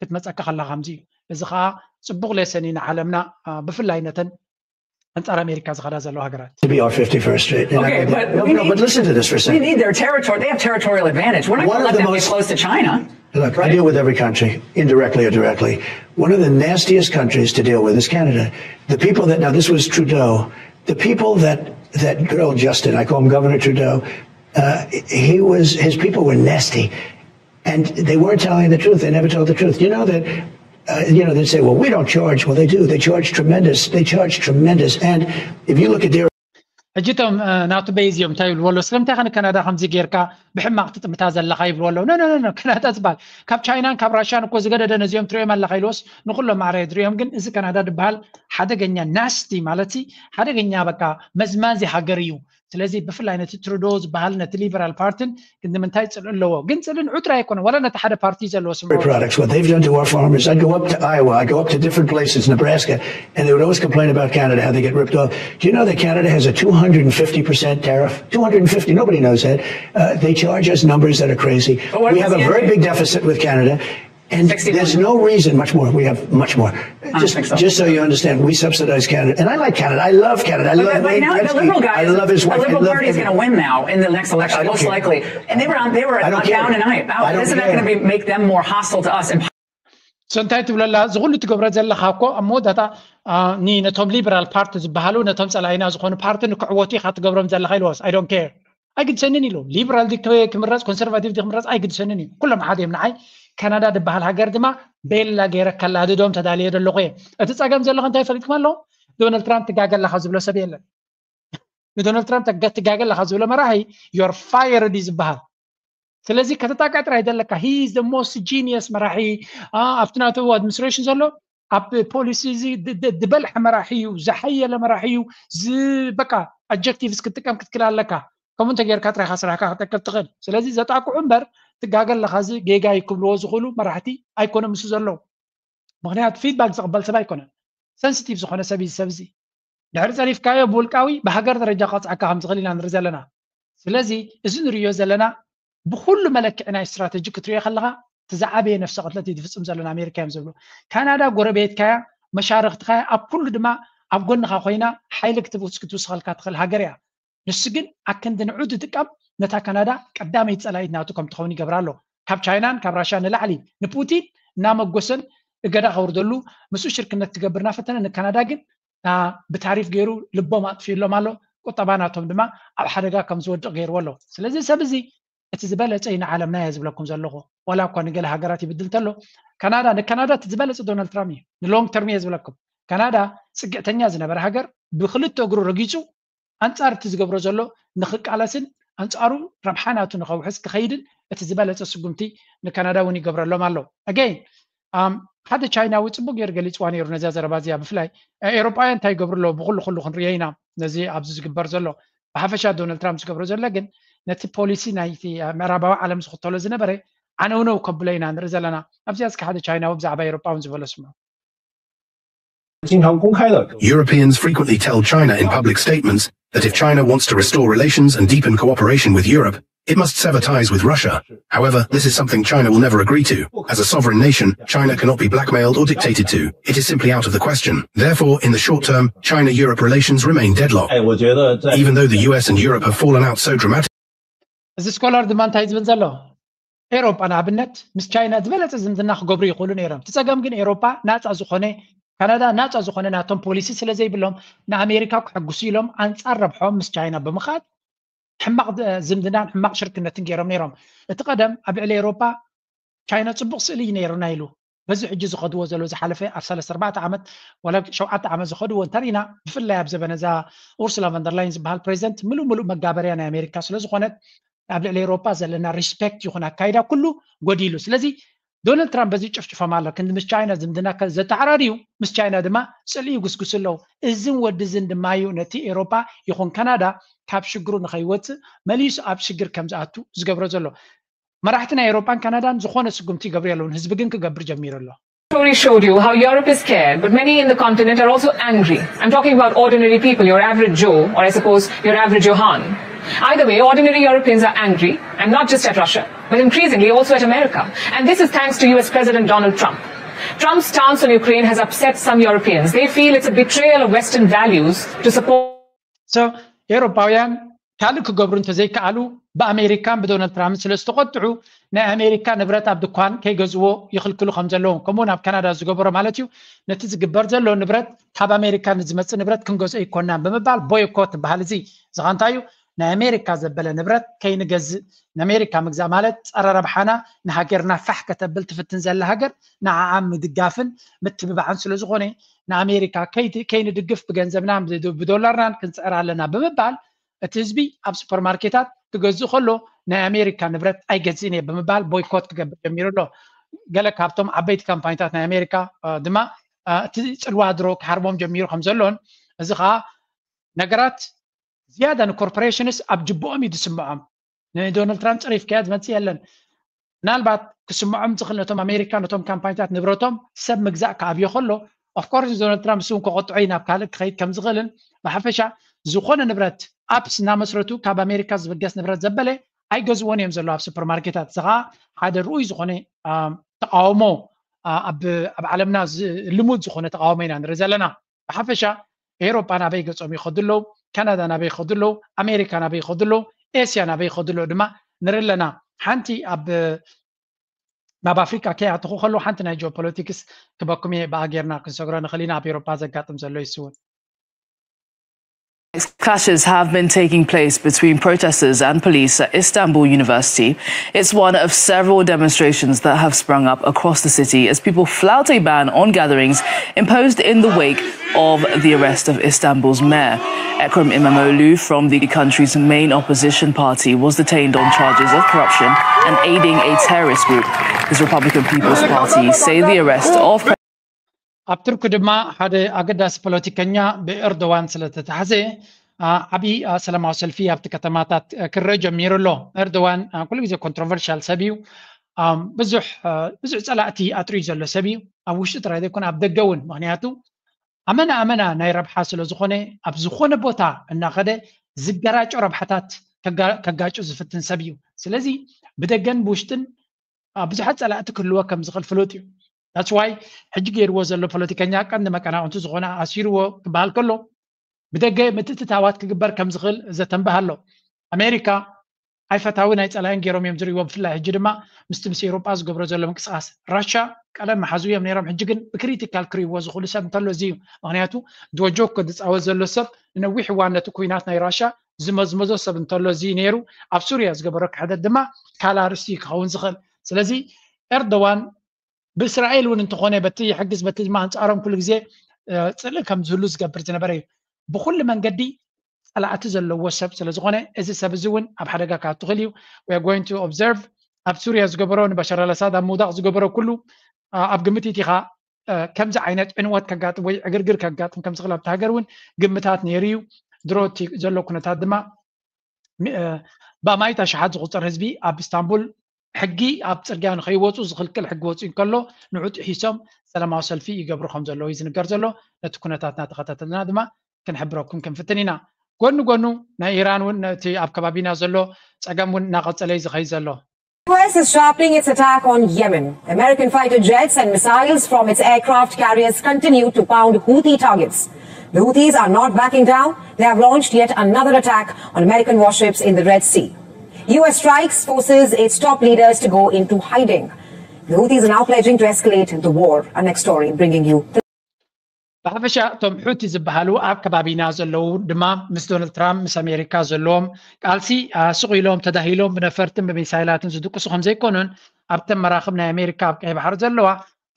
ክትመፀካ ከላ ከምዚ እዩ። እዚ ከዓ ፅቡቅ ሌሰን እዩ ንዓለምና ብፍላይ ነተን ኣንጻር ኣሜሪካ ዝኸዳ ዘለዋ ሃገራት። To be our fifty-first state. And I Okay, think- but no, we no, need- but listen to this for a We second. need their territory. They have territorial advantage. We're not One going to of let the them most- get close to China. Look, I deal with every country, indirectly or directly. One of the nastiest countries to deal with is Canada. The people that now this was Trudeau. The people that that good old Justin, I call him Governor Trudeau. Uh, he was his people were nasty, and they weren't telling the truth. They never told the truth. You know that. Uh, you know, they say, "Well, we don't charge." Well, they do. They charge tremendous. They charge tremendous. And if you look at their ሕጂ እቶም ናቱ በይዝ እዮም እንታይ ይብልዎ ኣለዉ? ስለምንታይ ከ ንካናዳ ከምዚ ጌርካ ብሕማቕ ትጥምታ ዘለኻ ይብልዎ ኣለዉ። ኖ ኖ ኖ ካናዳ ዝበሃል ካብ ቻይናን ካብ ራሽያን እኮ ዝገደደ ነዚኦም ትሪኦም ኣለኻ ኢልዎስ ንኩሎም ማዕረ የድሪኦም። ግን እዚ ካናዳ ዝበሃል ሓደገኛ ናስቲ ማለት ሓደገኛ በቃ መዝማዚ ሃገር እዩ። ስለዚ ብፍላይ ነቲ ትሩዶ ዝበሃል ነቲ ሊበራል ፓርትን ግን ንምንታይ ፅልኢ ኣለዎ? ግን ፅልኢ ንዑ ጥራይ ኣይኮነ ዋላ ነቲ ሓደ ፓርቲ ዘለዎ ስምዒት products, what they've done to our farmers. I go up to Iowa, I go up to different places, Nebraska, and they would always complain about Canada, how they get ripped off. Do you know that Canada has a two hundred fifty percent tariff? Two hundred fifty, nobody knows that. Uh, they charge us numbers that are crazy. But what We if have a it's very the- big deficit with Canada. And Sixty-one. There's no reason, much more. We have much more. Just, think so. Just so you understand, we subsidize Canada, and I like Canada. I love Canada. I But, love but Wayne now the Gretzky. liberal I guys, love his the wife. I liberal love party is him. going to win now in the next election, I don't most care. Likely. And they were on, they were I don't on care. down and out. I don't Isn't that care. Going to be make them more hostile to us? And So እንታይ ትብለላ እዚ ኩሉ ትገብሮ ዘለኻ እኮ ኣብ መወዳእታ ኒ ነቶም ሊበራል ፓርቲ ዝበሃሉ ነቶም ፀላኢና ዝኾኑ ፓርቲ ንክዕወቱ ኢኻ ትገብሮም ዘለኻ ኢልዎስ I don't care ኣይግድሰንን ኢሉ ሊበራል ዲ ክምረፅ ኮንሰርቫቲቭ ዲ ክምረፅ ኣይግድሰንን እዩ። ኩሎም ሓደ እዮም ንዓይ። ካናዳ ዝበሃል ሃገር ድማ ቤላ ገይረ ከላድዶም ተዳልየ ዘለኹ እየ። እቲ ፀገም ዘለኹ እንታይ ፈሊጥኩም ኣለኹ? ዶናልድ ትራምፕ ትጋገ ኣለኻ ዝብሎ ሰብ የለን። ንዶናልድ ትራምፕ ትጋገ ኣለኻ ዝብሎ መራሒ you're fired እዩ ዝበሃል። ስለዚ ከተጣቅዕ ጥራይ ዘለካ he is the most genius መራሒ ኣብቲ ናቱ administration ዘሎ ኣብ policy እዚ ዝበልሐ መራሒ እዩ፣ ዝሓየለ መራሒ እዩ። በቃ adjectives ክትጥቀም ክትክል ኣለካ። ከምኡ እንተጌርካ ጥራይካ ስራሕካ ክጠቅብ ትኽእል። ስለዚ ዘጣቅዑ እምበር ትጋገ ኣለኻ እዚ ጌጋ እዩ ክብልዎ ዝኽእሉ መራሕቲ ኣይኮነ ምስ ዘለዉ። ምክንያቱ feedback ዝቕበል ሰብ ኣይኮነን። Sensitive ዝኾነ ሰብ እዩ ሰብ እዚ። ድሕሪ ፀሪፍካዮ ብውልቃዊ ብሃገር ደረጃ ክቐፅዓካ ከም ዝኽእል ኢና ንርኢ ዘለና። ስለዚ እዚ ንርእዮ ዘለና ብኩሉ መለክዒ ናይ strategy ክትርእዮ ከለኻ እቲ ዝዓበየ ነፍሰ ቅትለት እዩ ዝፍፅም ዘሎ ንኣሜሪካ እዮም ዝብሉ። ካናዳ ጎረቤትካያ መሻርኽትኻያ ኣብ ኩሉ ድማ ኣብ ጎንኻ ኮይና ሓይሊ ክትውስክትውስኸልካ ትኽእል ሃገር እያ። ንሱ ግን ኣክንዲ ንዑ ዝጥቀም ነታ ካናዳ ቀዳመይቲ ፀላኢት ናቱ ከም ትኸውን ይገብራ ኣሎ። ካብ ቻይናን ካብ ራሽያ ንላዕሊ ንፑቲን እናመጎሰን እገዳ ከውርደሉ ምስኡ ሽርክነት ክገብር እናፈተነ ንካናዳ ግን ብታሪፍ ገይሩ ልቦም ኣጥፊእሎም ኣሎ። ቁጠባ ናቶም ድማ ኣብ ሓደጋ ከም ዝወድቕ ገይርዎ ኣሎ። ስለዚ ሰብ እዚ እቲ ዝበለፀ እዩ ንዓለምና እየ ዝብለኩም ዘለኹ። ዋላ እኳ ንገለ ሃገራት ይብድል እንተሎ ካናዳ ንካናዳ እቲ ዝበለፀ ዶናልድ ትራምፕ እዩ። ንሎንግ ተርም እየ ዝብለኩም። ካናዳ ፅግዕተኛ ዝነበረ ሃገር ብክልተ እግሩ ረጊፁ ኣንፃር እቲ ዝገብሮ ዘሎ ንክቃለስን ኣንፃሩ ረብሓ ናቱ ንከውሕስ ክኸይድን እቲ ዝበለፀ ስጉምቲ ንካናዳ እውን ይገብረሎም ኣሎ። Again ሓደ ቻይናዊ ፅቡቅ ገይሩ ገሊፅዋ ነይሩ ነዚያ ዘረባ እዚኣ። ብፍላይ ኤውሮጳውያን እንታይ ይገብሩ ኣለዉ ብኩሉ ኩሉ ክንርእዮ ኢና ነዚ ኣብዚ ዝግበር ዘሎ። ብሓፈሻ ዶናልድ ትራምፕ ዝገብሮ ዘሎ ግን ነቲ ፖሊሲ ናይቲ ምዕራባዊ ዓለም ዝኽተሎ ዝነበረ ዓነውነው ከብሎ ኢና ንርኢ ዘለና። ኣብዚኣ እስከ ሓደ ቻይናዊ ብዛዕባ ኤውሮጳ እውን ዝበሎ ስምዑ። Europeans frequently tell China in public statements that if China wants to restore relations and deepen cooperation with Europe, It must sever ties with Russia. However, this is something China will never agree to. As a sovereign nation, China cannot be blackmailed or dictated to. It is simply out of the question. Therefore, in the short term, China-Europe relations remain deadlocked. 哎，我觉得在 Even though the U S and Europe have fallen out so dramatically, እዚ ስኮላር ድማ እንታይ ዝብል ዘሎ? ኤሮጳ ንኣብነት ምስ ቻይና ዝበለጸ ዝምድና ክገብሩ ይኽእሉ ነይሮም። እቲ ጸገም ግን ኤሮጳ ናጻ ዝኾነ ካናዳ ናጻ ዝኾነ ናቶም ፖሊሲ ስለ ዘይብሎም ንኣሜሪካ ክሕግሱ ኢሎም ኣንጻር ረብሖም ምስ ቻይና ብምኻድ ሕማቕ ዝምድናን ሕማቕ ሽርክነትን ገይሮም ነይሮም። እቲ ቀደም ኣብ ልዕሊ ኤሮጳ ቻይና ጽቡቕ ስእሊ እዩ ነይሩና ኢሉ በዚ ሕጂ ዝኸድዎ ዘሎ ዝሓለፈ ኣብ ሰለስተ ኣርባዕተ ዓመት ዋላ ሸውዓተ ዓመት ዝኸድዎ እንተሪና ብፍላይ ኣብ ዘበነ እዛ ኡርሱላ ቨንደርላይን ዝበሃል ፕሬዚደንት ምሉእ ምሉእ መጋበርያ ናይ ኣሜሪካ ስለ ዝኾነት ኣብ ልዕሊ ኤሮጳ ዘለና ሪስፔክት ይኹን ኣካይዳ ኩሉ ጎዲሉ። ስለዚ ዶናልድ ትራምፕ በዚ ጭፍጭፎም ኣሎ። ክንዲ ምስ ቻይና ዝምድና ከ ዘተዓራርዩ ምስ ቻይና ድማ ጽልኢ ይጉስጉሱ ኣለዉ። እዝን ወዲ ዝን ድማ እዩ ነቲ ኤሮጳ ይኹን ካናዳ ካብ ሽግሩ ንኸይወፅእ መሊሱ ኣብ ሽግር ከም ዝኣቱ ዝገብሮ ዘሎ። መራሕቲ ናይ ኤሮጳን ካናዳን ዝኾነ ስጉምቲ ይገብሩ የለውን። ህዝቢ ግን ክገብር ጀሚሩ ኣሎ። Story showed you how Europe is scared, but many in the continent are also angry. I'm talking about ordinary people, your average Joe, or I suppose your average Johan. Either way, ordinary Europeans are angry, and not just at Russia, but increasingly also at America. And this is thanks to U S President Donald Trump. Trump's stance on Ukraine has upset some Europeans. They feel it's a betrayal of Western values to support So ኤሮፓውያን ካልእ ክገብሩ እንተዘይከኣሉ ብኣሜሪካን ብዶናልድ ትራምፕ ስለ ዝተቆጥዑ ናይ ኣሜሪካ ንብረት ኣብ ድኳን ከይገዝዎ ይኽልክሉ ከም ዘለዎም ከምኡውን ኣብ ካናዳ ዝገበሮ ማለት እዩ። ነቲ ዝግበር ዘሎ ንብረት ካብ ኣሜሪካ ንዝመፅእ ንብረት ክንገዝኦ ይኮናን ብምባል ቦይኮት ዝበሃል እዚ ዝኻ እንታይ እዩ? ናይ ኣሜሪካ ዘበለ ንብረት ከይንገዝእ ንኣሜሪካ ምግዛእ ማለት ፀረ ረብሓና ንሃገርና ፋሕ ከተብል ትፍትን ዘላ ሃገር ንዓዓ ምድጋፍን ምትብባዕን ስለዝኾነ ንኣሜሪካ ከይንድግፍ ብገንዘብናን ብዶላርናን ክንፅዕር ኣለና ብምባል እቲ ህዝቢ ኣብ ሱፐርማርኬታት ክገዝእ ከሎ ናይ ኣሜሪካ ንብረት ኣይገዝእን እየ ብምባል ቦይኮት ክገብር ጀሚሩ ኣሎ። ገለ ካብቶም ዓበይቲ ካምፓኒታት ናይ ኣሜሪካ ድማ እቲ ፅልዋ ድሮ ክሃርቦም ጀሚሩ ከም ዘሎን እዚ ከዓ ነገራት ዝያዳ ንኮርፖሬሽንስ ኣብ ጅብኦም እዩ ዝስምዖም። ንዶናልድ ትራምፕ ፀሪፍካዮ ዝመፅእ የለን። ምናልባት ክስምዖም ዝኽእል ነቶም ኣሜሪካ ነቶም ካምፓኒታት ንብረቶም ሰብ ምግዛእ ክኣብዮ ከሎ ኦፍኮርስ ንዶናልድ ትራምፕ ንሱ እውን ከቆጥዖ እዩ ናብ ካልእ ክኸይድ ከም ዝኽእልን ብሓፈሻ ዝኾነ ንብረት ኣፕስ እናመስረቱ ካብ ኣሜሪካ ዝብገስ ንብረት ዘበለ ኣይገዝዎን እዮም ዘለዉ ኣብ ሱፐርማርኬታት። እዚ ከዓ ሓደ ርኡይ ዝኾነ ተቃውሞ ኣብ ዓለምና ልሙድ ዝኾነ ተቃውሞ ኢና ንርኢ ዘለና። ብሓፈሻ ኤውሮጳ ናበይ ገጾም ይኸዱ ኣለዉ፣ ካናዳ ናበይ ይኸዱ ኣለዉ፣ ኣሜሪካ ናበይ ይኸዱ ኣለዉ፣ ኤስያ ናበይ ይኸዱ ኣለዉ ድማ ንርኢ ኣለና። ሓንቲ ኣብ ናብ ኣፍሪቃ ከይኣተኹ ከለዉ ሓንቲ ናይ ጂኦፖለቲክስ ክበኩም እየ። ብኣ ጌርና ክንሰግሮ ንኽእል ኢና ኣብ ኤውሮጳ ዘጋጥም ዘሎ ይስውን። Clashes have been taking place between protesters and police at Istanbul University. It's one of several demonstrations that have sprung up across the city as people flout a ban on gatherings imposed in the wake of the arrest of Istanbul's mayor. Ekrem Imamoglu from the country's main opposition party was detained on charges of corruption and aiding a terrorist group. His Republican People's Party say the arrest of ኣብ ቱርኪ ድማ ሓደ ኣገዳሲ ፖለቲከኛ ብኤርዶዋን ስለተታሕዘ ዓብዪ ሰላማዊ ሰልፊ ኣብቲ ከተማታት ክረአ ጀሚሩ ኣሎ። ኤርዶዋን ኩሉ ግዜ ኮንትሮቨርሻል ሰብ እዩ። ብዙሕ ብዙሕ ፀላእቲ ኣጥርዩ ዘሎ ሰብ እዩ። ኣብ ውሽጢ ጥራይ ዘይኮነ ኣብ ደገ እውን። ምክንያቱ ኣመና ኣመና ናይ ረብሓ ስለ ዝኾነ ኣብ ዝኾነ ቦታ እናኸደ ዝገራጮ ረብሓታት ከጋጩ ዝፍትን ሰብ እዩ። ስለዚ ብደገን ብውሽጥን ብዙሓት ፀላእቲ ክህልዎ ከም ዝኽእል ፍሉጥ እዩ። That's why ሕጂ ገይርዎ ዘሎ ፖለቲከኛ ቀንዲ መቀናቕንቱ ዝኾነ ኣሲርዎ ክበሃል ከሎ ብደገ ምትእትታዋት ክግበር ከም ዝኽእል ዘተንብህ ኣሎ። ኣሜሪካ ኣይፈታዊ ናይ ፀላኢን ገይሮም እዮም ዝርእይዎ። ብፍላይ ሕጂ ድማ ምስቲ ምስ ኤውሮጳ ዝገብሮ ዘሎ ምንቅስቃስ ራሻ ቀደም መሓዙ እዮም ነይሮም። ሕጂ ግን ብክሪቲካል ክርእይዎ ዝኽእሉ ሰብ እንተሎ እዚ እዩ። ምክንያቱ ዶጆኮ ዝፃወት ዘሎ ሰብ ንነዊሕ እዋን ነቲ ኩናት ናይ ራሻ ዝመዝመዞ ሰብ እንተሎ እዚ ነይሩ ኣብ ሱርያ ዝገበሮ ክሕደት ድማ ካልእ ኣርእስቲ እዩ ክኸውን ዝኽእል። ስለዚ ኤርዶዋን ብእስራኤል እውን እንተኾነ በቲ ይሕግዝ በቲ ድማ ኣንፃሮም ኩሉ ግዜ ፅልኢ ከም ዝህሉ ዝገብር ዝነበረ እዩ። ብኩሉ መንገዲ ፀላእቲ ዘለዎ ሰብ ስለ ዝኾነ እዚ ሰብ እዚ እውን ኣብ ሓደጋ ክኣቱ ይኽእል እዩ። We are going to observe ኣብ ሱርያ ዝገበሮ ንበሻር ኣልኣሳድ ኣብ ምውዳቕ ዝገበሮ ኩሉ ኣብ ግምት ኢኻ ከምዚ ዓይነት ዕንወት ከጋጥም ወይ ዕግርግር ከጋጥም ከም ዝኽእል ኣብቲ ሃገር እውን ግምታት ነይሩ እዩ። ድሮ እቲ ዘሎ ኩነታት ድማ ብኣማኢት ኣሽሓት ዝቑፀር ህዝቢ ኣብ ኢስታንቡል ሕጊ ኣብ ፅርግያ ንኸይወፁ ዝኽልክል ሕጊ ወፂኡ እንከሎ ንዑ ጥሒሶም ሰላማዊ ሰልፊ ይገብሩ ከም ዘለዉ እዩ ዝንገር ዘሎ። ነቲ ኩነታት እናተኸታተልና ድማ ክንሕብረኩም ክንፍትን ኢና። ጎኒ ጎኑ ናይ ኢራን እውን ነቲ ኣብ ከባቢና ዘሎ ጸገም እውን እናቐጸለ እዩ ዝኸይድ ዘሎ። U S is sharpening its attack on Yemen. American fighter jets and missiles from its aircraft carriers continue to pound Houthi targets. The Houthis are not backing down. They have launched yet another attack on American warships in the Red Sea. U S strikes forces its top leaders to go into hiding. The Houthis are now pledging to escalate the war. Our next story bringing you. ብሓፈሻ እቶም ሑቲ ዝበሃሉ ኣብ ከባቢና ዘለዉ ድማ ምስ ዶናልድ ትራምፕ ምስ ኣሜሪካ ዘለዎም ቃልሲ ስቕ ኢሎም ተዳሂሎም ብነፈርትን ብሚሳይላትን ዝድቅሱ ከም ዘይኮኑን ኣብተን መራኽብ ናይ ኣሜሪካ ኣብ ቀይ ባሕሪ ዘለዋ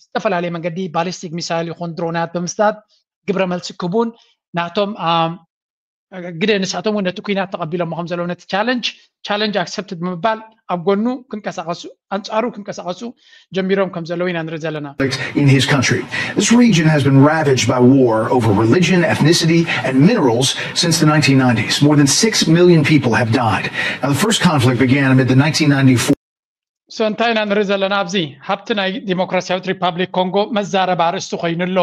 ዝተፈላለየ መንገዲ ባሊስቲክ ሚሳይል ይኹን ድሮናት ብምስታት ግብረ መልሲ ክቡን ናቶም ግደ ንሳቶም እውን ነቲ ኩናት ተቐቢሎሞ ከም ዘለዉ ነቲ ቻለንጅ ቻለንጅ ኣክሰፕትድ ብምባል ኣብ ጎኑ ክንቀሳቐሱ ኣንጻሩ ክንቀሳቐሱ ጀሚሮም ከም ዘለዉ ኢና ንርኢ ዘለና። In his country. This region has been ravaged by war over religion, ethnicity, and minerals since the nineteen nineties. More than six million people have died. Now, the first conflict began amid the nineteen ninety-four. So እንታይ ኢና ንርኢ ዘለና ኣብዚ? ሃብቲ ናይ ዲሞክራሲያዊት ሪፓብሊክ ኮንጎ መዛረቢ ኣርእስቲ ኮይኑ ኣሎ።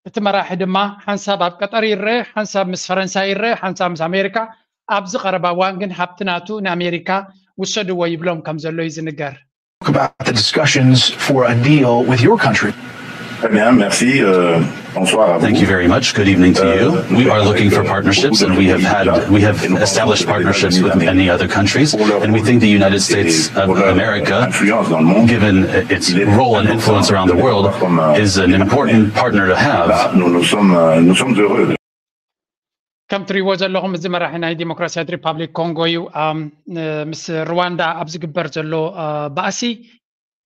እቲ መራሒ ድማ ሓንሳብ ኣብ ቀጠር ይረአ፣ ሓንሳብ ምስ ፈረንሳይ ይረአ፣ ሓንሳብ ምስ ኣሜሪካ። ኣብዚ ቀረባ እዋን ግን ሃብቲ ናቱ ንኣሜሪካ ውሰድዎ ይብሎም ከም ዘሎ እዩ ዝንገር። About the discussions for a deal with your country. Très bien, merci. Euh, bonsoir à vous. Thank you very much. Good evening to you. We are looking for partnerships, and we have had we have established partnerships with many other countries, and we think the United States of America, given its role and influence around the world, is an important partner to have. Nous, nous sommes, euh, nous sommes heureux. ከም ትሪእዎ ዘለኹም እዚ መራሒ ናይ ዲሞክራሲያዊት ሪፓብሊክ ኮንጎ እዩ። ምስ ሩዋንዳ ኣብ ዝግበር ዘሎ ባእሲ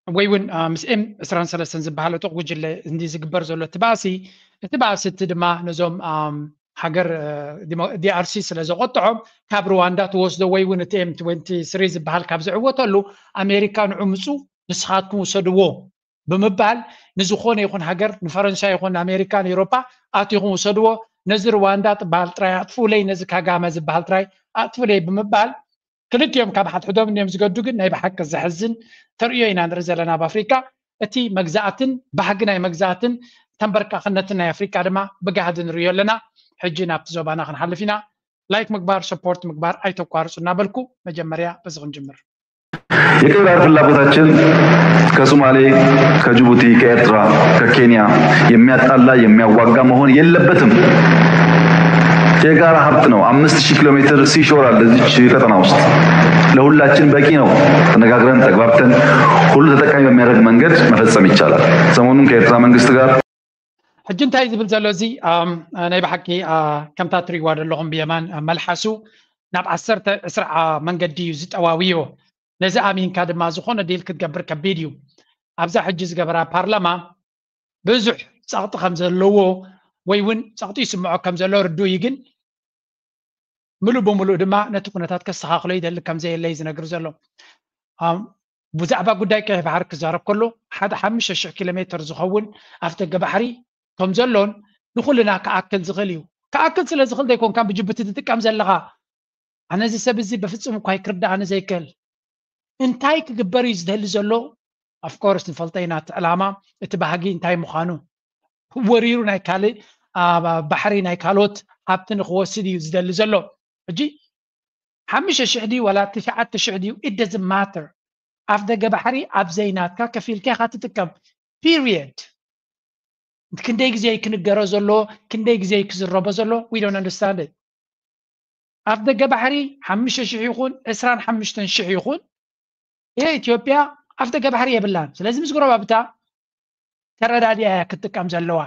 ወይ እውን ምስ ኤም ዕስራን ሰለስተን ዝበሃል ዕጡቕ ጉጅለ እንዲ ዝግበር ዘሎ እቲ ባእሲ፣ እቲ ባእሲ እቲ ድማ ነዞም ሃገር ዲኣርሲ ስለ ዘቆጥዖም ካብ ሩዋንዳ ትወስዶ ወይ እውን እቲ ኤም ትወንቲ ስሪ ዝበሃል ካብ ዝዕወተሉ ኣሜሪካ ንዑ ምፁ ንስኻትኩም ውሰድዎ ብምባል ንዝኾነ ይኹን ሃገር ንፈረንሳይ ይኹን ንኣሜሪካ ንኤሮፓ ኣቲኹም ውሰድዎ፣ ነዚ ሩዋንዳ ትበሃል ጥራይ ኣጥፍኡለይ፣ ነዚ ካጋመ ዝበሃል ጥራይ ኣጥፍኡለይ ብምባል ክልቲኦም ካብ ሓድሕዶም እንዲዮም ዝገዱ። ግን ናይ ብሓቂ ዘሕዝን ተርእዮ ኢና ንርኢ ዘለና ኣብ ኣፍሪካ። እቲ መግዛእትን ባህጊ ናይ መግዛእትን ተንበርካኽነትን ናይ ኣፍሪካ ድማ ብጋህዲ ንርእዮ ኣለና። ሕጂ ናብቲ ዞባና ክንሓልፍ ኢና። ላይክ ምግባር ሰፖርት ምግባር ኣይተቋርፁ እናበልኩ መጀመሪያ በዚ ክንጅምር። የቀይ ባህር ፍላጎታችን ከሶማሌ፣ ከጅቡቲ፣ ከኤርትራ፣ ከኬንያ የሚያጣላ የሚያዋጋ መሆን የለበትም። የጋራ ሀብት ነው። አምስት ሺህ ኪሎ ሜትር ሲሾር አለ እዚች ቀጠና ውስጥ ለሁላችን በቂ ነው። ተነጋግረን ተግባብተን ሁሉ ተጠቃሚ በሚያደርግ መንገድ መፈጸም ይቻላል። ሰሞኑን ከኤርትራ መንግስት ጋር ሕጂ እንታይ ዝብል ዘሎ እዚ ናይ ብሓቂ ከምታ ትሪእዋ ዘለኹም ብየማን መልሓሱ ናብ ዓሰርተ ዕስራ መንገዲ እዩ ዝጠዋውዮ። ነዚ ኣሚንካ ድማ ዝኾነ ዲል ክትገብር ከቢድ እዩ። ኣብዛ ሕጂ ዝገበራ ፓርላማ ብዙሕ ጸቕጢ ከም ዘለዎ ወይ እውን ጸቕጢ ይስምዖ ከም ዘሎ ርዱእ እዩ። ግን ምሉእ ብምሉእ ድማ ነቲ ኩነታት ከስተኻኽሎ ይደሊ ከም ዘየለ እዩ ዝነግር ዘሎ። ብዛዕባ ጉዳይ ቀይሕ ባሕሪ ክዛረብ ከሎ ሓደ ሓሙሽተ ሽሕ ኪሎ ሜትር ዝኸውን ኣፍ ደገ ባሕሪ ከም ዘሎን ንኹልና ክኣክል ዝኽእል እዩ። ክኣክል ስለ ዝኽእል ዘይኮንካ ብጅቡቲ ትጥቀም ዘለኻ። ኣነ እዚ ሰብ እዚ በፍጹም እኳ ክርድኣኒ ዘይክእል እንታይ ክግበር እዩ ዝደሊ ዘሎ? ኣፍኮርስ ንፈልጦ ኢና እቲ ዕላማ እቲ ባህጊ እንታይ ምዃኑ። ወሪሩ ናይ ካልእ ባሕሪ ናይ ካልኦት ሃብቲ ንክወስድ እዩ ዝደሊ ዘሎ። ሕጂ ሓሙሽተ ሽሕ ድዩ ዋላ ትሽዓተ ሽሕ ድዩ it doesn't matter። ኣፍ ደገ ባሕሪ ኣብ ዘይናትካ ከፊልካ ኢኻ ትጥቀም። ፒሪየድ። ክንደይ ግዜ እዩ ክንገሮ ዘሎ? ክንደይ ግዜ እዩ ክዝረቦ ዘሎ? We don't understand it። ኣፍ ደገ ባሕሪ ሓሙሽተ ሽሕ ይኹን ዕስራን ሓሙሽተን ሽሕ ይኹን ኢትዮጵያ ኣፍ ደገ ባሕሪ የብላን። ስለዚ ምስ ጎረባብታ ተረዳዲኣ እያ ክትጥቀም ዘለዋ።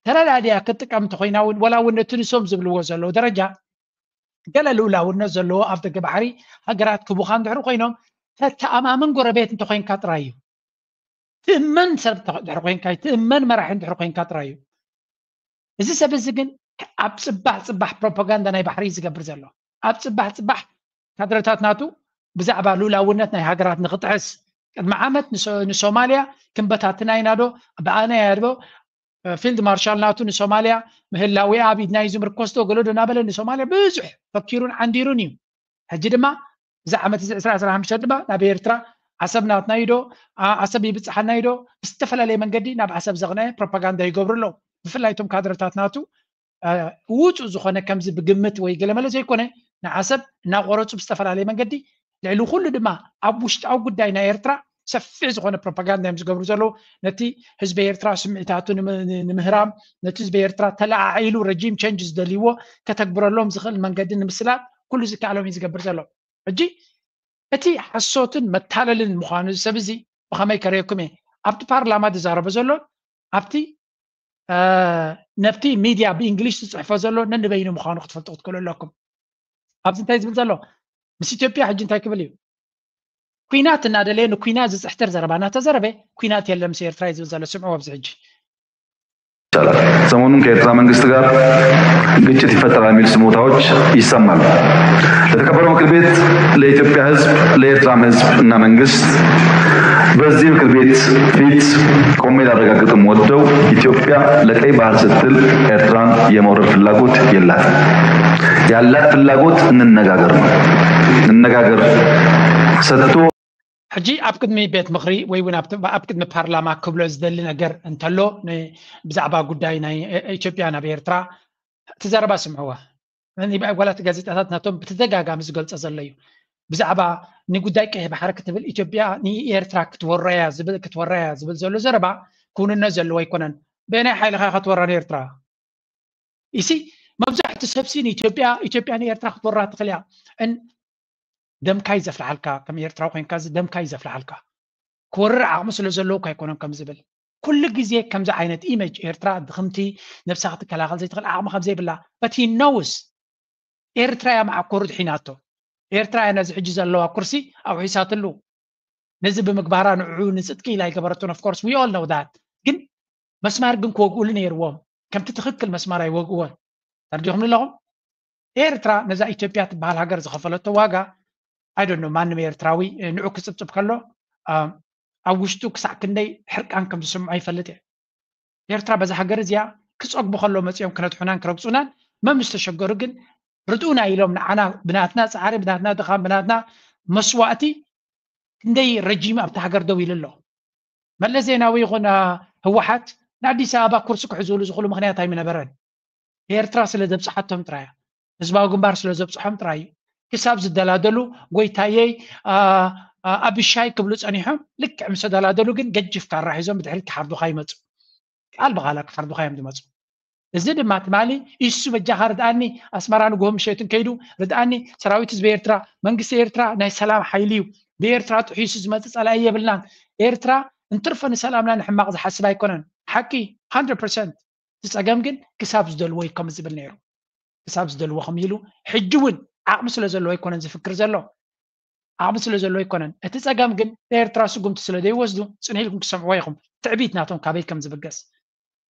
ተረዳዲኣ ክትጥቀም እንተኮይና እውን ወላ እውን ነቲ ንሶም ዝብልዎ ዘለዉ ደረጃ ገለ ልኡላውነት ዘለዎ ኣፍ ደገ ባሕሪ ሃገራት ክቡኻ እንድሕር ኮይኖም ተተኣማመን ጎረቤት እንተኮይንካ ጥራይ እዩ። ትእመን ሰብ ድሕሪ ኮይንካ ትእመን መራሒ እንድሕሪ ኮይንካ ጥራይ እዩ። እዚ ሰብ እዚ ግን ኣብ ፅባሕ ፅባሕ ፕሮፓጋንዳ ናይ ባሕሪ ዝገብር ዘሎ ኣብ ፅባሕ ፅባሕ ካድረታት ናቱ ብዛዕባ ሉላውነት ናይ ሃገራት ንክጥሕስ ቅድሚ ዓመት ንሶማልያ ክንበታትና ኢና ዶ ብኣነ እያ ዶ ፊልድ ማርሻል ናቱ ንሶማልያ ምህላዊ ኣብ ኢድና እዩ ዝምርኮስ ዶ ገሎ ዶ እናበለ ንሶማልያ ብዙሕ ፈኪሩን ዓንዲሩን እዩ። ሕጂ ድማ እዚ ዓመት እዚ ዕስራ ዕስራ ሓሙሽተ ድማ ናብ ኤርትራ ዓሰብ ናትና እዩ ዶ ዓሰብ ይብፅሓና እዩ ዶ ብዝተፈላለየ መንገዲ ናብ ዓሰብ ዘቕነዐ ፕሮፓጋንዳ ይገብሩ ኣለዉ። ብፍላይ እቶም ካድረታት ናቱ ውፁእ ዝኾነ ከምዚ ብግምት ወይ ገለመለ ዘይኮነ ንዓሰብ እናቆረፁ ብዝተፈላለየ መንገዲ ልዕሊ ኩሉ ድማ ኣብ ውሽጣዊ ጉዳይ ናይ ኤርትራ ሰፊሕ ዝኾነ ፕሮፓጋንዳ እዮም ዝገብሩ ዘለዉ። ነቲ ህዝቢ ኤርትራ ስምዒታቱ ንምህራም፣ ነቲ ህዝቢ ኤርትራ ተለዓዒሉ ረጂም ቸንጅ ዝደልይዎ ከተግብረሎም ዝኽእል መንገዲ ንምስላጥ ኩሉ ዝከኣሎም እዩ ዝገብር ዘሎ። ሕጂ እቲ ሓሶትን መታለልን ምዃኑ እዚ ሰብ እዚ ብኸመይ ከርእየኩም እየ? ኣብቲ ፓርላማ ዝዛረቦ ዘሎ ኣብቲ ነብቲ ሚድያ ብእንግሊሽ ዝፅሕፎ ዘሎ ነንበይኑ ምዃኑ ክትፈልጡ ክትክእሉ ኣለኩም። ኣብዚ እንታይ ዝብል ዘሎ? ምስ ኢትዮጵያ ሕጂ እንታይ ክብል እዩ? ኩናት እናደለየ ንኩናት ዝፅሕትር ዘረባ እናተዘረበ ኩናት የለን ምስ ኤርትራ እዩ ዝብል ዘሎ። ስምዑ ኣብዚ ሕጂ። ይቻላል። ሰሞኑን ከኤርትራ መንግስት ጋር ግጭት ይፈጠራል የሚል ስሞታዎች ይሰማሉ። ለተከበረው ምክር ቤት፣ ለኢትዮጵያ ህዝብ፣ ለኤርትራም ህዝብ እና መንግስት በዚህ ምክር ቤት ፊት ቆሜ ላረጋግጥ የምወደው ኢትዮጵያ ለቀይ ባህር ስትል ኤርትራን የመውረር ፍላጎት የላትም። ያላት ፍላጎት እንነጋገር ነው። እንነጋገር ሰጥቶ ሕጂ ኣብ ቅድሚ ቤት ምኽሪ ወይ እውን ኣብ ቅድሚ ፓርላማ ክብሎ ዝደሊ ነገር እንተሎ ብዛዕባ ጉዳይ ናይ ኢትዮጵያ ናብ ኤርትራ እቲ ዘረባ ስምዕዋ። ጓላት ጋዜጣታት ናቶም ብተደጋጋሚ ዝገልጾ ዘሎ እዩ። ብዛዕባ ንጉዳይ ቀይሕ ባሕሪ ክትብል ኢትዮጵያ ንኤርትራ ክትወረያ ዝብል ክትወረያ ዝብል ዘሎ ዘረባ ክውንነት ዘለዎ ኣይኮነን። ብናይ ሓይልኻ ክትወራ ንኤርትራ ኢሲ መብዛሕቲ ሰብሲ ንኢትዮጵያ ኢትዮጵያ ንኤርትራ ክትወራ ትኽእል እያ። ደምካ እዩ ዘፍልሓልካ። ከም ኤርትራዊ ኮይንካ እዚ ደምካ እዩ ዘፍልሓልካ። ክወርር ዓቕሚ ስለ ዘለዎ እኳ ኣይኮነን ከም ዝብል ኩሉ ግዜ ከምዚ ዓይነት ኢመጅ ኤርትራ ድኽምቲ ነብሳ ክትከላኸል ዘይትኽእል ዓቕሚ ከም ዘይብላ but he knows ኤርትራ እያ መዓኮሩ ድሒናቶ። ኤርትራ እያ ነዚ ሕጂ ዘለዋ ኩርሲ ኣውሒሳትሉ። ነዚ ብምግባራ ንዕኡ ንፅድቂ ኢላ ኣይገበረቶን። Of course we all know that። ግን መስማር ግን ክወግኡሉ ነይርዎም። ከምቲ ትኽክል መስማር ኣይወግእዎን። ተረዲኹም ኣለኹም? ኤርትራ ነዛ ኢትዮጵያ ትበሃል ሃገር ዝኸፈለቶ ዋጋ I don't know ማንም ኤርትራዊ ንዑ ክፅብፅብ ከሎ ኣብ ውሽጡ ክሳዕ ክንደይ ሕርቃን ከም ዝስምዖ ይፈልጥ እየ። ኤርትራ በዛ ሃገር እዚኣ ክፀግቡ ከሎ መፂኦም ክነድሑናን ክረግፁናን መም ዝተሸገሩ ግን ርድኡና ኢሎም ንዓና ብናትና ፃዕሪ ብናትና ድኻም ብናትና መስዋእቲ ክንደይ ረጂም ኣብቲ ሃገር ደው ኢሉ ኣሎ። መለስ ዜናዊ ይኹን ህወሓት ንኣዲስ ኣበባ ኩርሲ ክሕዙሉ ዝኽእሉ ምኽንያት ኣይምነበረን። ኤርትራ ስለ ዘብፅሓቶም ጥራያ ህዝባዊ ግንባር ስለ ዘብፅሖም ጥራይ እዩ። ክሳብ ዝደላደሉ ጎይታየይ ኣብሻይ ክብሉ ፀኒሖም። ልክዕ ምስ ተደላደሉ ግን ገጅፍ ካራ ሒዞም ብድሕሪት ክሓርዱኻ ይመፁ። ቃል ብቓላ ክሓርዱኻ እዮም ዝመፁ። እዚ ድማ ትማሊ ኢሱ በጃኻ ርድኣኒ ኣስመራ ንግሆ ምሸትን ከይዱ ርድኣኒ ሰራዊት ህዝቢ ኤርትራ መንግስቲ ኤርትራ ናይ ሰላም ሓይሊ እዩ። ብኤርትራ ጥሒሱ ዝመፅእ ፀላኢ የብልናን። ኤርትራ እንትርፎ ንሰላምና ንሕማቕ ዝሓስብ ኣይኮነን። ሓቂ hundred percent። እቲ ፀገም ግን ክሳብ ዝደልዎ እዩ ከም ዝብል ነይሩ። ክሳብ ዝደልዎ ከም ኢሉ ሕጂ እውን ዓቕሚ ስለ ዘለዎ ኣይኮነን ዝፍክር ዘሎ። ዓቕሚ ስለ ዘለዎ ኣይኮነን። እቲ ፀገም ግን ንኤርትራ ስጉምቲ ስለ ዘይወስዱ ፅን ኢልኩም ክሰምዕዎ ኢኹም። ትዕቢት ናቶም ካበይ ከም ዝብገስ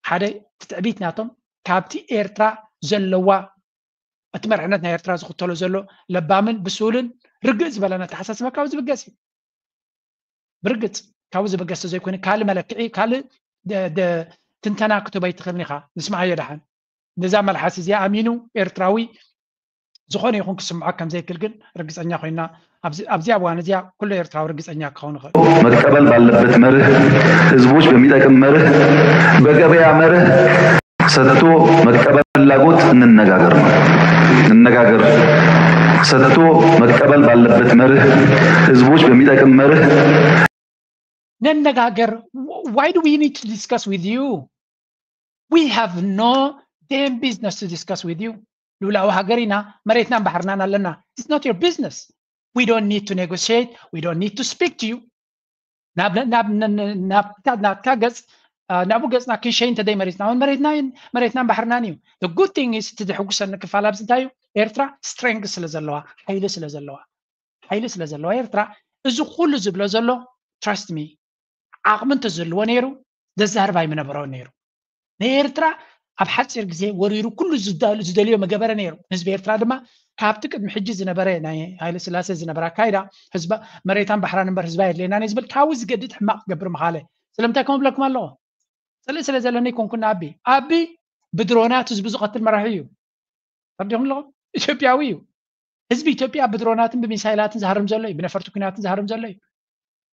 ሓደ እቲ ትዕቢት ናቶም ካብቲ ኤርትራ ዘለዋ እቲ መርሕነት ናይ ኤርትራ ዝኽተሎ ዘሎ ለባምን ብሱልን ርግእ ዝበለን ኣተሓሳስባ ካብ ዝብገስ እዩ። ብርግፅ ካብኡ ዝበገስ ተዘይኮይኑ ካልእ መለክዒ ካልእ ትንተና ክትህቦ ኣይትኽእልን ኢኻ። ንስምዓዮ ደሓን ነዛ መልሓስ እዚኣ ኣሚኑ ኤርትራዊ ዝኾነ ይኹን ክስምዖ ከም ዘይክእል ግን ርግፀኛ ኮይና ኣብዚ ኣብዚኣ እዋን እዚኣ ኩሉ ኤርትራዊ ርግፀኛ ክኸውን ይኽእል። መቀበል ባለበት መርህ፣ ህዝቦች በሚጠቅም መርህ፣ በገበያ መርህ ሰጥቶ መቀበል ፍላጎት እንነጋገር ነው። እንነጋገር ሰጥቶ መቀበል ባለበት መርህ፣ ህዝቦች በሚጠቅም መርህ ነነጋገር። Why do we need to discuss with you? We have no damn business to discuss with you. ሉላዊ ሃገር ኢና፣ መሬትናን ባሕርናን ኣለና። It's not your business. We don't need to negotiate. We don't need to speak to you. ናብ ናብ ናብ ናትካ ገጽ ናብኡ ገጽና ክንሸይ እንተደይ መሬትና እውን መሬትና መሬትናን ባሕርናን እዩ። The good thing is እቲ ዘሕጉሰኒ ክፋል ኣብዚ እንታይ እዩ? ኤርትራ strength ስለ ዘለዋ ሓይሊ ስለ ዘለዋ ሓይሊ ስለ ዘለዋ ኤርትራ እዚ ኩሉ ዝብሎ ዘሎ trust me ዓቕሚ እንተዝህልዎ ነይሩ ዘዛርብ ኣይምነበሮን ነይሩ። ንኤርትራ ኣብ ሓፂር ግዜ ወሪሩ ኩሉ ዝደልዮ መገበረ ነይሩ። ህዝቢ ኤርትራ ድማ ካብቲ ቅድሚ ሕጂ ዝነበረ ናይ ሃይለ ስላሴ ዝነበረ ኣካይዳ ህዝባ መሬታን ባሕራን እምበር ህዝባ የድልየናን እዩ ዝብል ካብኡ ዝገድድ ሕማቕ ክገብር ምኻለ። ስለምንታይ ከምኡ ብለኩም ኣለኹ? ፅልኢ ስለ ዘለኒ ኣይኮንኩን። ኣቢ ኣቢ ብድሮናት ህዝቢ ዝቐትል መራሒ እዩ። ተረዲኹም ኣለኹም? ኢትዮጵያዊ እዩ። ህዝቢ ኢትዮጵያ ብድሮናትን ብሚሳይላትን ዝሃርም ዘሎ እዩ። ብነፈርቲ ኩናትን ዝሃርም ዘሎ እዩ።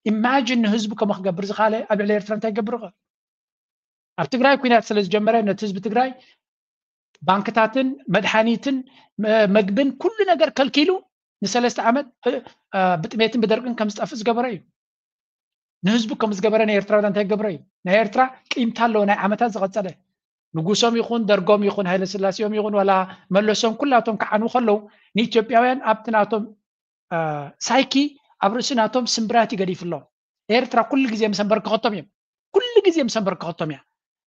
ኢማጂን ንህዝቡ ከምኡ ክገብር ዝኻለ ኣብ ልዕሊ ኤርትራ እንታይ ክገብር ይኽእል? ኣብ ትግራይ ኩናት ስለ ዝጀመረ ነቲ ህዝቢ ትግራይ ባንክታትን መድሓኒትን መግብን ኩሉ ነገር ከልኪሉ ንሰለስተ ዓመት ብጥሜትን ብደርቅን ከም ዝጠፍእ ዝገበረ እዩ። ንህዝቡ ከም ዝገበረ ናይ ኤርትራ እንታይ ገብረ እዩ? ናይ ኤርትራ ቂምታ ኣለዎ፣ ናይ ዓመታት ዝቐጸለ። ንጉሶም ይኹን ደርጎም ይኹን ሃይለ ስላሴኦም ይኹን ዋላ መለሶም ኩላቶም ክዓኑ ከለዉ ንኢትዮጵያውያን ኣብቲ ናቶም ሳይኪ ኣብ ርእሲ ናቶም ስምብራት ይገዲፍሎም። ኤርትራ ኩሉ ግዜ ምስ ኣንበርከኸቶም እዮም። ኩሉ ግዜ ምስ ኣንበርከኸቶም እያ።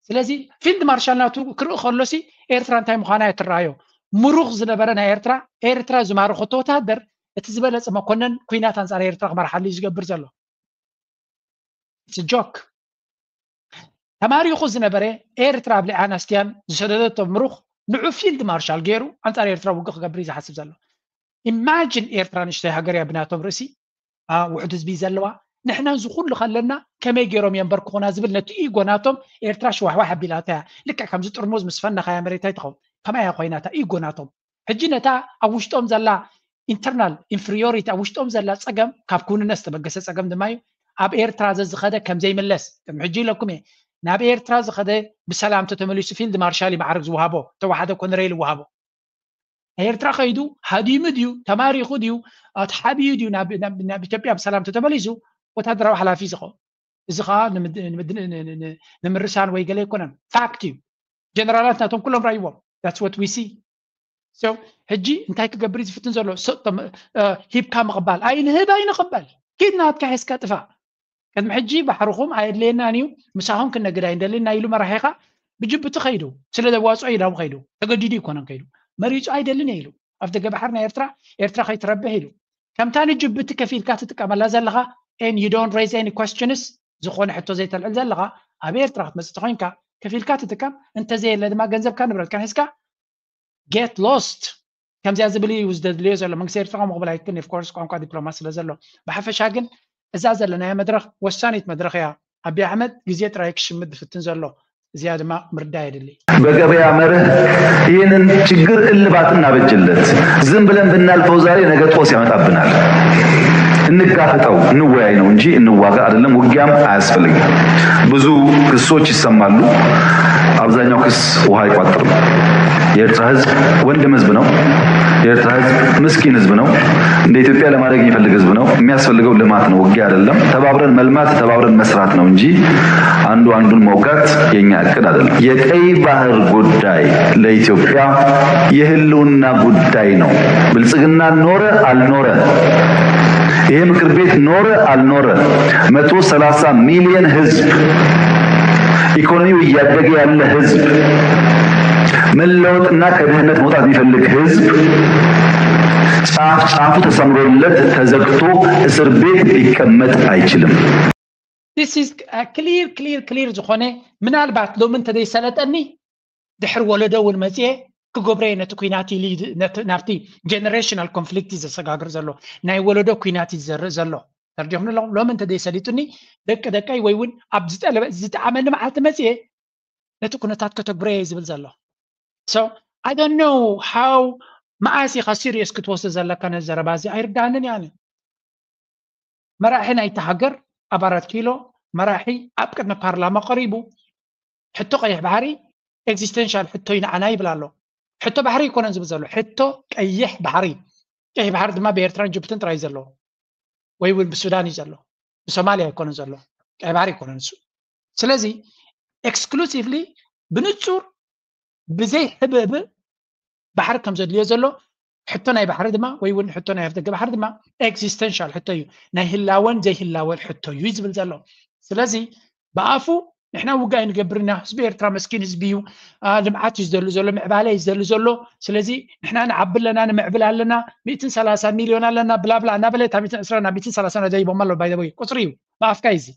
ስለዚ ፊልድ ማርሻል ናቱ ክርኢ ከሎሲ ኤርትራ እንታይ ምዃና እያ ትረኣዮ። ምሩኽ ዝነበረ ናይ ኤርትራ፣ ኤርትራ ዝማረኸቶ ወታደር እቲ ዝበለጸ መኮነን ኩናት ኣንጻር ኤርትራ ክመርሓሉ እዩ ዝገብር ዘሎ። ጆክ። ተማሪኹ ዝነበረ ኤርትራ ኣብ ልዕሊ ኣናስትያን ዝሰደደቶ ምሩኽ ንዑ ፊልድ ማርሻል ገይሩ ኣንጻር ኤርትራ ውግእ ክገብር እዩ ዝሓስብ ዘሎ። ኢማጂን ኤርትራ ንእሽተይ ሃገር እያ ብናቶም ርእሲ ውሑድ ህዝቢ ዘለዋ። ንሕና እዚ ኩሉ ከለና ከመይ ገይሮም የንበርክኹና ዝብል ነቲ ኢጎ ናቶም ኤርትራ ሽዋሕዋሕ ኣቢላታ እያ። ልክዕ ከምዚ ጥርሙዝ ምስ ፈነኻያ መሬት ኣይትኸውን። ከማያ ኮይናታ ኢጎ ናቶም ሕጂ ነታ ኣብ ውሽጦም ዘላ ኢንተርናል ኢንፍሪዮሪቲ ኣብ ውሽጦም ዘላ ጸገም ካብ ክውንነት ዝተበገሰ ጸገም ድማ እዩ። ኣብ ኤርትራ ዘዝኸደ ከም ዘይምለስ ቅድሚ ሕጂ ኢለኩም እየ። ናብ ኤርትራ ዝኸደ ብሰላም ተተመሊሱ ፊልድ ማርሻል ማዕረግ ዝወሃቦ ተዋሓደ ኮነሬል ዝወሃቦ ኤርትራ ከይዱ ሃዲሙ ድዩ ተማሪኹ ድዩ ኣትሓብዩ ድዩ ናብ ኢትዮጵያ ብሰላም ተተመሊሱ ወታደራዊ ሓላፊ ዝኸውን እዚ ከዓ ንምርሳን ወይ ገለ ኣይኮነን። ፋክት እዩ። ጀነራላት ናቶም ኩሎም ራይዎም that's what we see። ሕጂ እንታይ ክገብር ዝፍትን ዘሎ ሂብካ ምቕባል ኣይንህብ ኣይንቕበል ኪድ ናትካ ሒዝካ ጥፋ። ቅድሚ ሕጂ ባሕርኹም ኣየድልየናን እዩ ምሳኹም ክነግድ ኣይንደልን ኢና ኢሉ መራሒኻ ብጅቡቲ ከይዱ ስለ ዘዋፅኦ ኢላው ከይዱ ተገዲዱ ይኮነን ከይዱ መሪፁ ኣይደልን እየ ኢሉ ኣብ ደገ ባሕሪ ናይ ኤርትራ ኤርትራ ከይትረብሕ ኢሉ ከምታ ንጅቡቲ ከፊልካ ትጥቀመላ ዘለኻ and you don't raise any questions ዝኾነ ሕቶ ዘይተልዕል ዘለኻ ኣብ ኤርትራ ክትመፅእ ተኮይንካ ከፊልካ ትጥቀም እንተዘየለ ድማ ገንዘብካ ንብረትካን ሒዝካ get lost ከምዚኣ ዝብል እዩ ዝደድልዮ ዘሎ መንግስቲ ኤርትራ ከምኡ ክብል ኣይክን of course ቋንቋ ዲፕሎማሲ ስለ ዘሎ ብሓፈሻ ግን እዛ ዘለናያ መድረኽ ወሳኒት መድረኽ እያ። ኣቢ ኣሕመድ ግዜ ጥራይ ክሽምት ዝፍትን ዘሎ እዚኣ ድማ ምርዳእ የድሊ። በገበያ መርህ ይህንን ችግር እልባት እናበጅለት ዝም ብለን ብናልፈው ዛሬ ነገ ጦስ ያመጣብናል። እንጋፈጠው እንወያይ ነው እንጂ እንዋጋ አይደለም። ውጊያም አያስፈልግም። ብዙ ክሶች ይሰማሉ። አብዛኛው ክስ ውሃ አይቋጥርም። የኤርትራ ህዝብ ወንድም ህዝብ ነው። የኤርትራ ህዝብ ምስኪን ህዝብ ነው። እንደ ኢትዮጵያ ለማደግ የሚፈልግ ህዝብ ነው። የሚያስፈልገው ልማት ነው፣ ውጊያ አይደለም። ተባብረን መልማት፣ ተባብረን መስራት ነው እንጂ አንዱ አንዱን መውጋት የኛ እቅድ አይደለም። የቀይ ባህር ጉዳይ ለኢትዮጵያ የህልውና ጉዳይ ነው። ብልጽግና ኖረ አልኖረ፣ ይሄ ምክር ቤት ኖረ አልኖረ፣ መቶ ሠላሳ ሚሊዮን ህዝብ፣ ኢኮኖሚው እያደገ ያለ ህዝብ፣ መለወጥና ከድህነት መውጣት የሚፈልግ ህዝብ ጫፍ ጫፉ ተሰምሮለት ተዘግቶ እስር ቤት ሊቀመጥ አይችልም። This is clear clear clear ዝኾነ ምናልባት ሎሚ እንተዘይሰለጠኒ ድሕሪ ወለዶ እውን መፅኤ ክገብረየ ነቲ ኩናት ኢሉ ናብቲ generational conflict ዘሰጋግር ዘሎ ናይ ወለዶ ኩናት ዝዘርእ ዘሎ ተርዲኹም ኣለኹም። ሎሚ እንተዘይሰሊጡኒ ደቂ ደቀይ ወይ እውን ኣብ ዝጠዓመኒ መዓልቲ መፅኤ ነቲ ኩነታት ከተግብረየ ዝብል ዘሎ so I don't know how መዓስ ኢኻ serious ክትወስድ ዘለካ ነዚ ዘረባ እዚ ኣይርዳእንን እየ ኣነ። መራሒ ናይቲ ሃገር ኣብ ኣራት ኪሎ መራሒ ኣብ ቅድሚ ፓርላማ ቀሪቡ ሕቶ ቀይሕ ባሕሪ existential ሕቶ እዩ ንዓና ይብል ኣሎ። ሕቶ ባሕሪ ኣይኮነን ዝብል ዘሎ ሕቶ ቀይሕ ባሕሪ። ቀይሕ ባሕሪ ድማ ብኤርትራን ጅቡትን ጥራይ ዘለዎ ወይ እውን ብሱዳን እዩ ዘሎ ብሶማልያ ኣይኮነን ዘሎ ቀይሕ ባሕሪ ኣይኮነን እሱ። ስለዚ exclusively ብንጹር ብዘይ ህብእብእ ባሕሪ ከም ዘድልዮ ዘሎ ሕቶ ናይ ባሕሪ ድማ ወይ እውን ሕቶ ናይ ኣፍደገ ባሕሪ ድማ existential ሕቶ እዩ ናይ ህላወን ዘይህላወን ሕቶ እዩ ዝብል ዘሎ። ስለዚ ብኣፉ ንሕና ውግእ ኣይንገብርን ኢና ህዝቢ ኤርትራ መስኪን ህዝቢ እዩ። ልምዓት እዩ ዝደሊ ዘሎ ምዕባለ እዩ ዝደሊ ዘሎ። ስለዚ ንሕና ንዓቢ ኣለና ንምዕብል ኣለና ሚእትን ሰላሳን ሚልዮን ኣለና ብላብላ እናበለ እታ ሚእትን ዕስራን ናብ ሚእትን ሰላሳን ደይቦም ኣሎ by the way ቁፅሪ እዩ ብኣፍካ እዩ እዚ።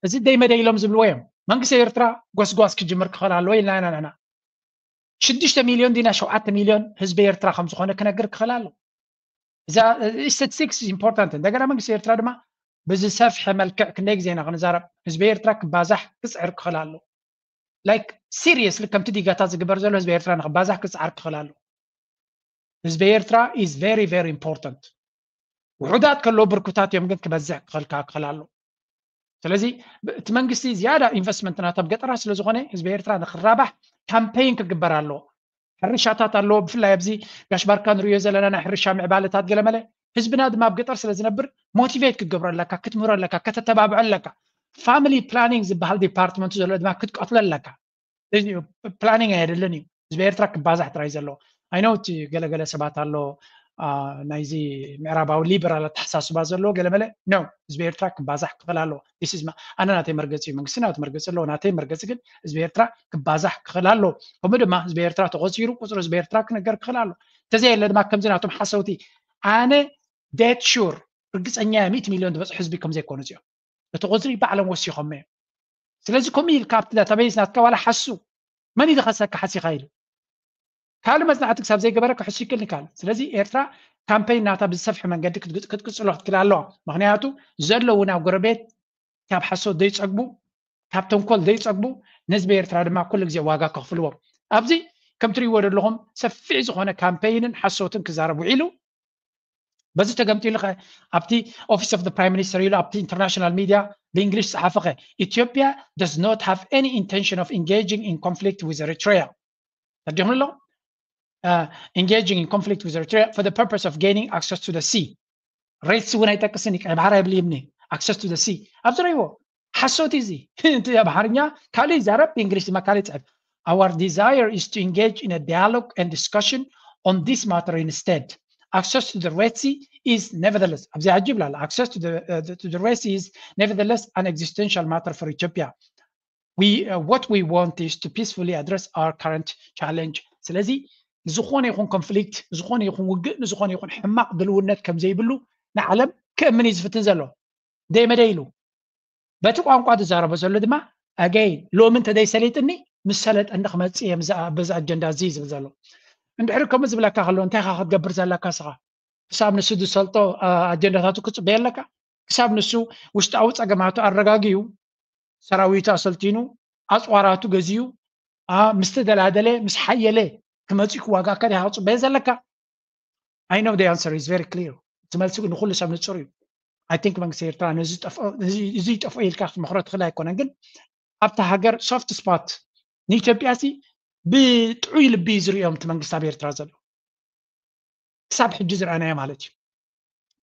እዚ ደይ መደይ ኢሎም ዝብልዎ እዮም። መንግስቲ ኤርትራ ጎስጓስ ክጅምር ክኽእል ኣለዎ ኢልና ኢና ንሕና። ሽዱሽተ ሚልዮን ዲና ሸውዓተ ሚልዮን ህዝቢ ኤርትራ ከም ዝኾነ ክነግር ክኽእል ኣሎ። እዛ statistics important። እንደገና መንግስቲ ኤርትራ ድማ ብዝሰፍሐ መልክዕ ክንደይ ግዜ ኢና ክንዛረብ ህዝቢ ኤርትራ ክባዛሕ ክፅዕር ክኽእል ኣሎ። Like seriously ከምቲ ዲጋታት ዝግበር ዘሎ ህዝቢ ኤርትራ ንክባዛሕ ክፅዓር ክኽእል ኣሎ። ህዝቢ ኤርትራ is very very important። ውሑዳት ከለዉ ብርኩታት እዮም ግን ክበዝሕ ክኽእልካ ክኽእል ኣሎ። ስለዚ እቲ መንግስቲ ዝያዳ ኢንቨስትመንት ናቱ ኣብ ገጠራት ስለዝኾነ ህዝቢ ኤርትራ ንክራባሕ ካምፔይን ክግበር ኣለዎ። ሕርሻታት ኣለዎ። ብፍላይ ኣብዚ ጋሽ ባርካ ንሪዮ ዘለና ናይ ሕርሻ ምዕባለታት ገለመለ ህዝብና ድማ ኣብ ገጠር ስለ ዝነብር ሞቲቬት ክትገብሮ ኣለካ፣ ክትምህሮ ኣለካ፣ ከተተባብዖ ኣለካ። ፋሚሊ ፕላኒንግ ዝበሃል ዲፓርትመንት ዘሎ ድማ ክትቀትሎ ኣለካ። ፕላኒንግ ኣየድልን እዩ። ህዝቢ ኤርትራ ክባዛሕ ጥራይ ዘለዎ ኣይነው እቲ ገለገለ ሰባት ኣሎ ናይዚ ምዕራባዊ ሊበራል ኣተሓሳስባ ዘለዎ ገለመለ ነው። ህዝቢ ኤርትራ ክባዛሕ ክኽእል ኣለዎ። ኣነ ናተይ መርገፂ እዩ፣ መንግስቲ ናቱ መርገፂ ኣለዎ። ናተይ መርገፂ ግን ህዝቢ ኤርትራ ክባዛሕ ክኽእል ኣለዎ። ከምኡ ድማ ህዝቢ ኤርትራ ተቆፂሩ ቁፅሪ ህዝቢ ኤርትራ ክነገር ክኽእል ኣለዎ። እንተዘየለ ድማ ከምዚ ናቶም ሓሰውቲ ኣነ ዴት ሹር ርግፀኛ እየ ሚእቲ ሚልዮን ዝበፅሑ ህዝቢ ከምዘይኮኑ እዚኦም እቲ ቁፅሪ ባዕሎም ወሲኾም እዮም። ስለዚ ከምኡ ኢልካ ኣብቲ ዳታቤዝ ናትካ ዋላ ሓሱ መን እዩ ዝኸሰካ ሓሲኻ ኢሉ ካልእ መጽናዕቲ ክሳብ ዘይገበረ ክሕሱ ይክእል ይካል። ስለዚ ኤርትራ ካምፔይን ናታ ብዝሰፍሐ መንገዲ ክትቅጽሎ ክትክእል ኣለዋ። ምክንያቱ ዘለዉ ናብ ጎረቤት ካብ ሓሶት ዘይጸግቡ ካብ ተንኮል ዘይጸግቡ ነዚ ብኤርትራ ድማ ኩሉ ግዜ ዋጋ ከኽፍልዎም ኣብዚ ከም ትሪእዎ ዘለኹም ሰፊሕ ዝኾነ ካምፔይንን ሓሶትን ክዛረብ ውዒሉ በዚ ተገምጢሉ ኸ ኣብቲ office of the prime minister ኢሉ ኣብቲ international media ብእንግሊሽ ጸሓፈ ኸ ኢትዮጵያ does not have any intention of engaging in conflict with Eritrea ተዲኹም ኣሎ engaging in conflict with Eritrea for the purpose of gaining access to the sea ሬትስ እውን ኣይጠቅስን እዩ ቀይ ባሕር ኣይብልይምኒ access to the sea ኣብዚ ረይዎ ሓሶት እዚ እቲ ኣምሓርኛ ካልእ ይዛረብ ብእንግሊሽ ድማ ካልእ ይፅሕፍ our desire is to engage in a dialogue and discussion on this matter instead access to the Red Sea is nevertheless ኣብዚ ሕጂ ይብላል access to the, uh, to the Red Sea is nevertheless an existential matter for Ethiopia we uh, what we want is to peacefully address our current challenge ስለዚ ዝኾነ ይኹን ኮንፍሊክት ዝኾነ ይኹን ውግእ ንዝኾነ ይኹን ሕማቕ ድልውነት ከም ዘይብሉ ንዓለም ክእምን እዩ ዝፍትን ዘሎ ደይ መደይ ኢሉ በቲ ቋንቋ ዝዛረቦ ዘሎ ድማ ኣገይ ሎሚ እንተደይ ሰሊጥኒ ምስ ሰለጠኒ ክመፅእ እየ በዚ ኣጀንዳ እዚ ዝብል ዘሎ እንድሕሪ ከምኡ ዝብለካ ከሎ እንታይ ካ ክትገብር ዘለካ ስኻ ክሳብ ንሱ ዝሰልጦ ኣጀንዳታቱ ክፅበየ ኣለካ ክሳብ ንሱ ውሽጣዊ ፀገማቱ ኣረጋግዩ ሰራዊቱ ኣሰልጢኑ ኣፅዋራቱ ገዚኡ ምስ ተደላደለ ምስ ሓየለ ክመፅእ ክዋጋካ ዲካ ክፅበየ ዘለካ I know the answer is very clear እቲ መልሲ ንኩሉ ሰብ ንፁር እዩ I think መንግስቲ ኤርትራ ነዚ ይጠፍኦ ኢልካ ክትመክሮ ትኽእል ኣይኮነን ግን ኣብታ ሃገር soft spot ንኢትዮጵያ ሲ ብጥዑይ ልቢ ዝርእዮም እቲ መንግስቲ ኣብ ኤርትራ ዘሎ ክሳብ ሕጂ ዝረኣናዮ ማለት እዩ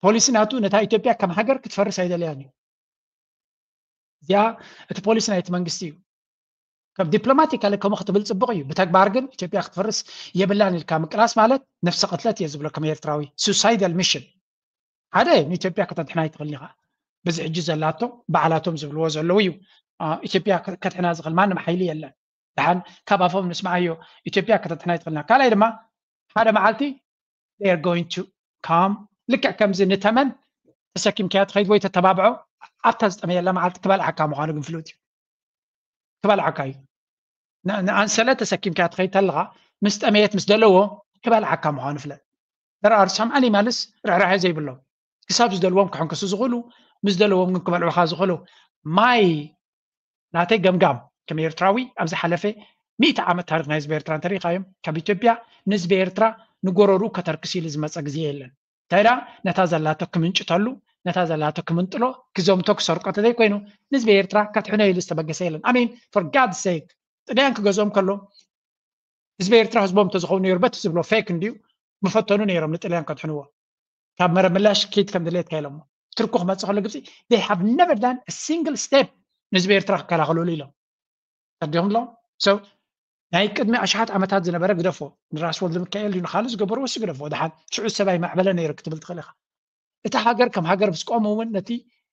ፖሊሲ ናቱ ነታ ኢትዮጵያ ከም ሃገር ክትፈርስ ኣይደለያን እዩ እዚኣ እቲ ፖሊሲ ናይቲ መንግስቲ እዩ ከም ዲፕሎማቲካሊ ከምኡ ክትብል ፅቡቅ እዩ ብተግባር ግን ኢትዮጵያ ክትፈርስ የብላን ኢልካ ምቅላስ ማለት ነፍሰ ቅትለት እየ ዝብሎ ከም ኤርትራዊ suicidal mission ሓደ ንኢትዮጵያ ከተድሕና ኣይትኽእልን ኢኻ በዚ ሕጂ ዘላቶ ባዕላቶም ዝብልዎ ዘለዉ እዩ ኢትዮጵያ ከድሕና ዝኽእል ማንም ሓይሊ የለን ደሓን ካብ ኣፎም ንስምዓዮ ኢትዮጵያ ከተድሕና ኣይትኽእልና ካልኣይ ድማ ሓደ መዓልቲ they are going to come ልክዕ ከምዚ ንተመን ተሰኪምካያ ትኸይድ ወይ ተተባብዖ ኣብታ ዝጠመየላ መዓልቲ ክበልዓካ ምዃኑ ግን ፍሉጥ እዩ ክበልዓካ እዩ ንኣንሰለ ተሰኪምካያ ትኸይድ ተለኻ ምስ ጠመየት ምስ ደለዎ ክበልዓካ ምዃኑ ፍለጥ there are some animals ርሕራሐ ዘይብሎም ክሳብ ዝደልዎም ክሕንክሱ ዝኽእሉ ምስ ደለዎም ግን ክበልዑኻ ዝኽእሉ my ናተይ ገምጋም ከም ኤርትራዊ ኣብ ዝሓለፈ ሚእቲ ዓመት ታሪክ ናይ ህዝቢ ኤርትራ እንተሪኢኻዮም ካብ ኢትዮጵያ ንህዝቢ ኤርትራ ንጎረርኡ ከተርክስ ኢሉ ዝመፀ ግዜ የለን እንታይ ደኣ ነታ ዘላቶ ክምንጭተሉ ነታ ዘላቶ ክምንጥሎ ክዘምቶ ክሰርቆ ተዘይኮይኑ ንህዝቢ ኤርትራ ከድሕኖ ኢሉ ዝተበገሰ የለን I mean for God's sake ጥልያን ክገዝኦም ከሎ ህዝቢ ኤርትራ ህዝቦም እንተዝኸውን ነይሩ በቲ ዝብሎ ፌክ እንድዩ ምፈተኑ ነይሮም ንጥልያን ከድሕንዎ ካብ መረብ ምላሽ ኪድ ከም ድሌትካ ኢሎሞ ትርኩ ክመፅእ ከሎ ግብፂ they have never done a single step ንህዝቢ ኤርትራ ክከላኸልሉ ኢሎም ተዲኹም ኣለዎም so ናይ ቅድሚ ኣሽሓት ዓመታት ዝነበረ ግደፎ ንራስ ወልደ ሚካኤል ድዩ ንካልእ ዝገበርዎ ሲ ግደፎ ድሓን ሽዑ ሰብኣይ ማዕበለ ነይሩ ክትብል ትኽእል ኢኻ እቲ ሃገር ከም ሃገር ምስ ቆሙ እውን ነቲ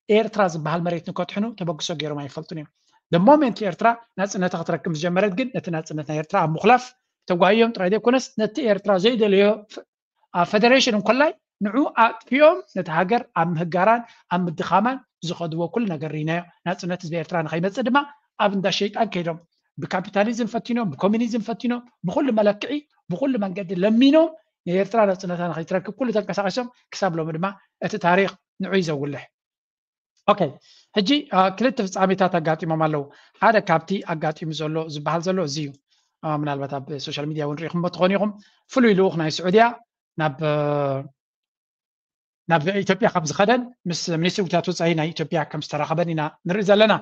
ኤርትራ ዝበሃል መሬት ንከድሕኑ ተበግሶ ገይሮም ኣይፈልጡን እዮም the moment ኤርትራ ናፅነታ ክትረክብ ዝጀመረት ግን ነቲ ናፅነት ናይ ኤርትራ ኣብ ምኹላፍ ተጓዮም ጥራይ ዘይኮነስ ነቲ ኤርትራ ዘይደለዮ ኣብ ፈደሬሽን እንኮላይ ንዑ ኣጥፊኦም ነቲ ሃገር ኣብ ምህጋራን ኣብ ምድኻማን ዝኸድዎ ኩሉ ነገር ርኢናዮ ናፅነት ህዝቢ ኤርትራ ንኸይመፅእ ድማ ኣብ እንዳ ሸይጣን ከይዶም ብካፒታሊዝም ፈቲኖም ብኮሚኒዝም ፈቲኖም ብኩሉ መለክዒ ብኩሉ መንገዲ ለሚኖም ንኤርትራ ናፅነታ ንኸይትረክብ ኩሉ ተንቀሳቂሶም ክሳብ ሎሚ ድማ እቲ ታሪክ ንዑ እዩ ዘጉልሕ ኦኬ ሕጂ ክልተ ፍፃሜታት ኣጋጢሞም ኣለዉ ሓደ ካብቲ ኣጋጢሙ ዘሎ ዝበሃል ዘሎ እዚ እዩ ምናልባት ኣብ ሶሻል ሚድያ እውን ሪኢኹምዎ ትኾኑ ኢኹም ፍሉይ ልኡኽ ናይ ስዑድያ ናብ ናብ ኢትዮጵያ ከም ዝኸደን ምስ ሚኒስትሪ ጉዳያት ወፃኢ ናይ ኢትዮጵያ ከም ዝተራኸበን ኢና ንርኢ ዘለና።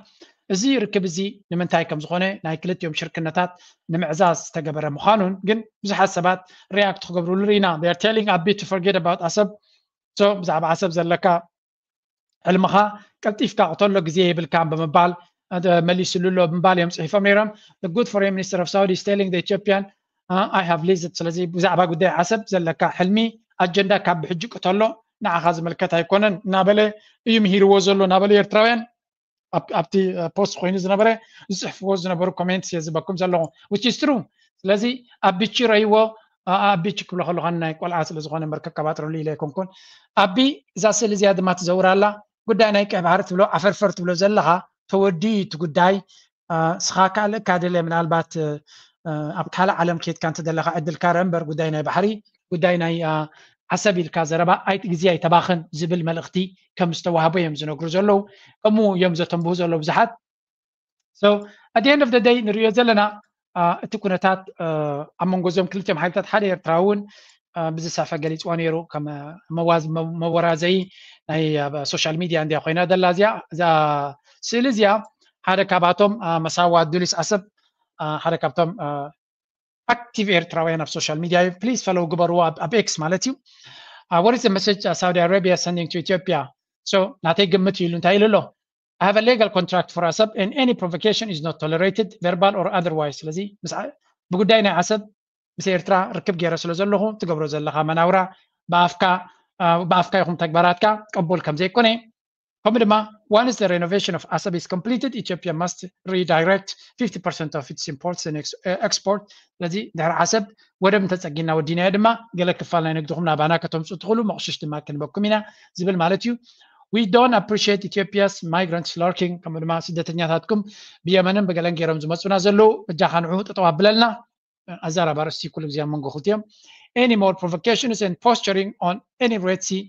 እዚ ርክብ እዚ ንምንታይ ከም ዝኾነ ናይ ክልቲኦም ሽርክነታት ንምዕዛዝ ዝተገበረ ምዃኑን ግን ብዙሓት ሰባት ሪያክት ክገብሩሉ ርኢና። They are telling ኣቢ to forget about ኣሰብ። So ብዛዕባ ኣሰብ ዘለካ ሕልምኻ ቀልጢፍካ ቅተሎ፣ ግዜ የብልካን ብምባል መሊስሉ ኣሎ ብምባል እዮም ፅሒፎም ነይሮም። The good foreign minister of Saudi is telling the Ethiopian I have list። ስለዚ ብዛዕባ ጉዳይ ዓሰብ ዘለካ ሕልሚ ኣጀንዳ ካብ ብሕጂ ቅተሎ፣ ንዓኻ ዝምልከት ኣይኮነን እናበለ እዩ ምሂርዎ ዘሎ እናበሉ ኤርትራውያን ኣብቲ ፖስት ኮይኑ ዝነበረ ዝፅሕፍዎ ዝነበሩ ኮሜንት እየ ዝበኩም ዘለኹ፣ which is true። ስለዚ ኣቢ ችረይዎ፣ ኣቢ ች ክብሎ ከለኹ ናይ ቆልዓ ስለ ዝኾነ እምበር ከቀባጥረሉ ኢለ ኣይኮንኩን። ኣቢ እዛ ስእሊ እዚኣ ድማ ትዘውር ኣላ። ጉዳይ ናይ ቀይ ባሕሪ ትብሎ ዓፈርፈር ትብሎ ዘለኻ ተወዲዩ እቲ ጉዳይ። ስኻ ካልእ ካድለ ምናልባት ኣብ ካልእ ዓለም ከይድካ እንተደለኻ ዕድልካ ርአ እምበር ጉዳይ ናይ ባሕሪ ጉዳይ ናይ ዓሰብ ኢልካ ዘረባ ግዜ ኣይተባኽን ዝብል መልእኽቲ ከም ዝተዋህቦ እዮም ዝነግሩ ዘለዉ። ከምኡ እዮም ዘተንብሁ ዘለዉ ብዙሓት። So at the end of the day ንሪኦ ዘለና እቲ ኩነታት ኣብ መንጎ እዞም ክልቲኦም ሓይልታት ሓደ ኤርትራ እውን ብዝሰፈ ገሊፅዋ ነይሩ። ከም መወራዘይ ናይ ሶሻል ሚድያ እንድያ ኮይና ዘላ እዚኣ እዛ ስእሊ እዚኣ ሓደ ካብኣቶም መሳዋ ዱሊስ ዓሰብ ሓደ ካብቶም ኣክቲቭ ኤርትራውያን ኣብ ሶሻል ሚድያ እዩ። ፕሊዝ ፈሎው ግበርዎ ኣብ ኤክስ ማለት እዩ። What is the message Saudi Arabia sending to Ethiopia? So ናተይ ግምት እዩ ኢሉ እንታይ ኢሉ ኣሎ? I have a legal contract for Asab and any provocation is not tolerated, verbal or otherwise። ስለዚ ብጉዳይ ናይ ዓሰብ ምስ ኤርትራ ርክብ ገይረ ስለ ዘለኹ ትገብሮ ዘለኻ መናውራ ብኣፍካ ብኣፍካ ይኹን ተግባራትካ ቅቡል ከም ዘይኮነ ከምኡ ድማ once the renovation of Asab is completed Ethiopia must redirect fifty percent of its imports and export። ስለዚ ድሕሪ ዓሰብ ወደብ እንተፀጊና ወዲናዮ ድማ ገለ ክፋል ናይ ንግድኹም ናባና ከተምፅኡ ትኽእሉ መቕሽሽ ድማ ክንበኩም ኢና ዝብል ማለት እዩ። We don't appreciate Ethiopia's migrants lurking። ከምኡ ድማ ስደተኛታትኩም ብየመንን ብገለን ገይሮም ዝመፁና ዘለዉ በጃኻ ንዑ ጠጠው ኣብለልና። ኣዛራብ ኣርእስቲ ኩሉ ግዜ ኣብ መንጎ ክልቲኦም። Any more provocations and posturing on any Red Sea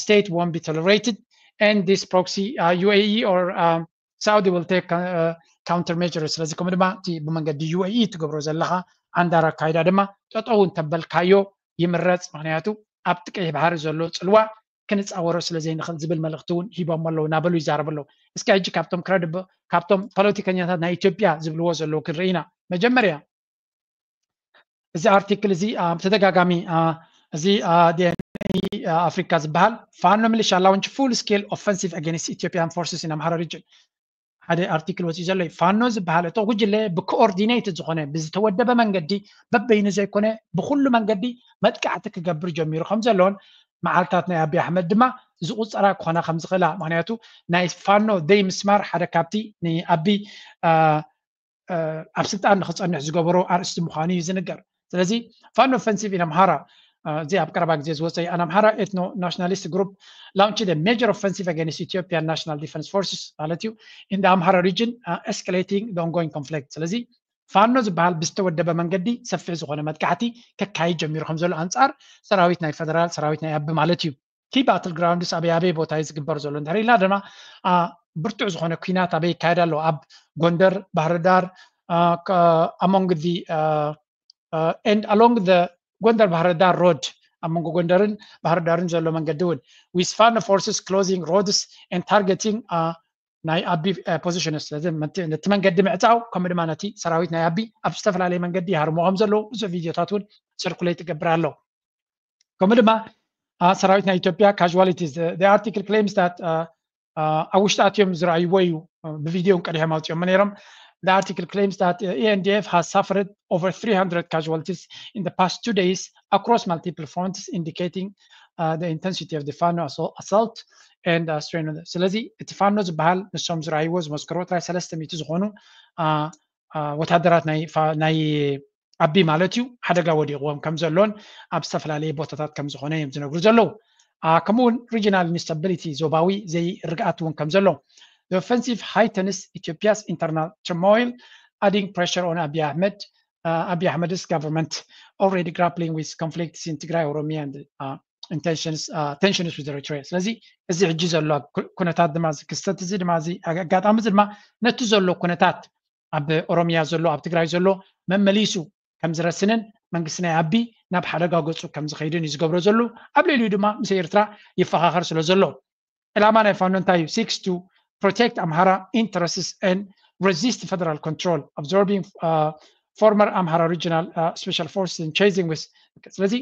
state won't be tolerated and this proxy UAE or Saudi will take counter measures። ስለዚ ከምኡ ድማ እቲ ብመንገዲ UAE ትገብሮ ዘለኻ ዓንዳር ኣካይዳ ድማ ጠጠው እንተበልካዮ ይምረፅ። ምክንያቱ ኣብቲ ቀይሕ ባሕሪ ዘሎ ፅልዋ ክንፃወሮ ስለ ዘይንኽእል ዝብል መልእኽቲ እውን ሂቦም ኣለዉ እናበሉ ይዛረቡ ኣለዉ። እስኪ ሕጂ ካብቶም ክረድብ ካብቶም ፖለቲከኛታት ናይ ኢትዮጵያ ዝብልዎ ዘለዉ ክንርኢ ኢና። መጀመርያ እዚ ኣርቲክል እዚ ብተደጋጋሚ እዚ ዲኤንኤ ኣፍሪካ ዝበሃል ፋኖ ሚሊሻ launch full scale offensive against Ethiopian forces in Amhara region ሓደ ኣርቲክል ወፂኡ ዘሎ እዩ። ፋኖ ዝበሃል እቶ ጉጅለ ብኮኦርዲኔትድ ዝኾነ ብዝተወደበ መንገዲ በበይኑ ዘይኮነ ብኩሉ መንገዲ መጥቃዕቲ ክገብር ጀሚሩ ከም ዘሎን መዓልታት ናይ ኣቢ ኣሕመድ ድማ ዝቁፀራ ክኾና ከም ዝኽእላ ምክንያቱ ናይ ፋኖ ደይ ምስማር ሓደ ካብቲ ንኣቢ ኣብ ስልጣን ንክፀንሕ ዝገበሮ ኣርእስቲ ምዃኑ እዩ ዝንገር። ስለዚ ፋኖ offensive in Amhara እዚ ኣብ ቀረባ ግዜ ዝወፀ an Amhara ethno nationalist group launched a major offensive against Ethiopian National Defense Forces ማለት እዩ in the Amhara region escalating the ongoing conflict። ስለዚ ፋኖ ዝበሃል ብዝተወደበ መንገዲ ሰፊሕ ዝኾነ መጥቃዕቲ ከካይድ ጀሚሩ ከም ዘሎ ኣንፃር ሰራዊት ናይ ፌደራል ሰራዊት ናይ ኣቢ ማለት እዩ። Key battle grounds ኣበይ ኣበይ ቦታ እዩ ዝግበር ዘሎ እንድሕር ኢልና ድማ ብርቱዕ ዝኾነ ኲናት ኣበይ ይካየድ ኣሎ ኣብ ጎንደር፣ ባህርዳር among the and along the ጎንደር ባህርዳር road ኣብ መንጎ ጎንደርን ባህርዳርን ዘሎ መንገዲ እውን with ፋኖ forces closing roads and targeting ናይ ኣቢ positions ስለዚ ነቲ መንገዲ ምዕፃው ከምኡ ድማ ነቲ ሰራዊት ናይ ኣቢ ኣብ ዝተፈላለየ መንገዲ ይሃርሞ ከም ዘለዉ ብዙሕ ቪድዮታት እውን circulate ይገብር ኣሎ። ከምኡ ድማ ሰራዊት ናይ ኢትዮጵያ casualties the article claims that ኣብ ውሽጢ ኣትዮም ዝረኣይዎ እዩ። ብቪድዮ ቀዲሖም ኣውፅኦሞ ነይሮም። The article claims that ENDF has suffered over three hundred casualties in the past two days across multiple fronts indicating the intensity of the ፋኖ assault and strain። ስለዚ እቲ ፋኖ ዝበሃል ንሶም ዝረኣይዎ ዝመስከርዎ ጥራይ ሰለስተ ሚእቲ ዝኾኑ ወታደራት ናይ ኣቢ ማለት እዩ ሓደጋ ወዲቕዎም ከም ዘሎን ኣብ ዝተፈላለየ ቦታታት ከም ዝኾነ እዮም ዝነግሩ ዘለዉ። ከምኡ እውን regional instability ዞባዊ ዘይርግኣት እውን ከም ዘሎ። The offensive heightens Ethiopia's internal turmoil, adding pressure on Abiy Ahmed, Abiy Ahmed's government already grappling with conflicts in Tigray, Oromia and tensions with Eritrea። ስለዚ እዚ ሕጂ ዘሎ ኩነታት ድማ ክስተት እዚ ድማ እዚ ኣጋጣሚ እዚ ድማ ነቲ ዘሎ ኩነታት ኣብ ኦሮሚያ ዘሎ ኣብ ትግራይ ዘሎ መመሊሱ ከም ዝረስንን መንግስቲ ናይ ኣቢ ናብ ሓደጋ ገፁ ከም ዝኸይድን እዩ ዝገብሮ ዘሎ። ኣብ ልዕሊኡ ድማ ምስ ኤርትራ ይፈኻኸር ስለ ዘሎ ዕላማ ናይ ፋኖ እንታይ እዩ? Seeks to protect Amhara interests and resist federal control, absorbing uh, former Amhara regional uh, special forces and chasing with ስለዚ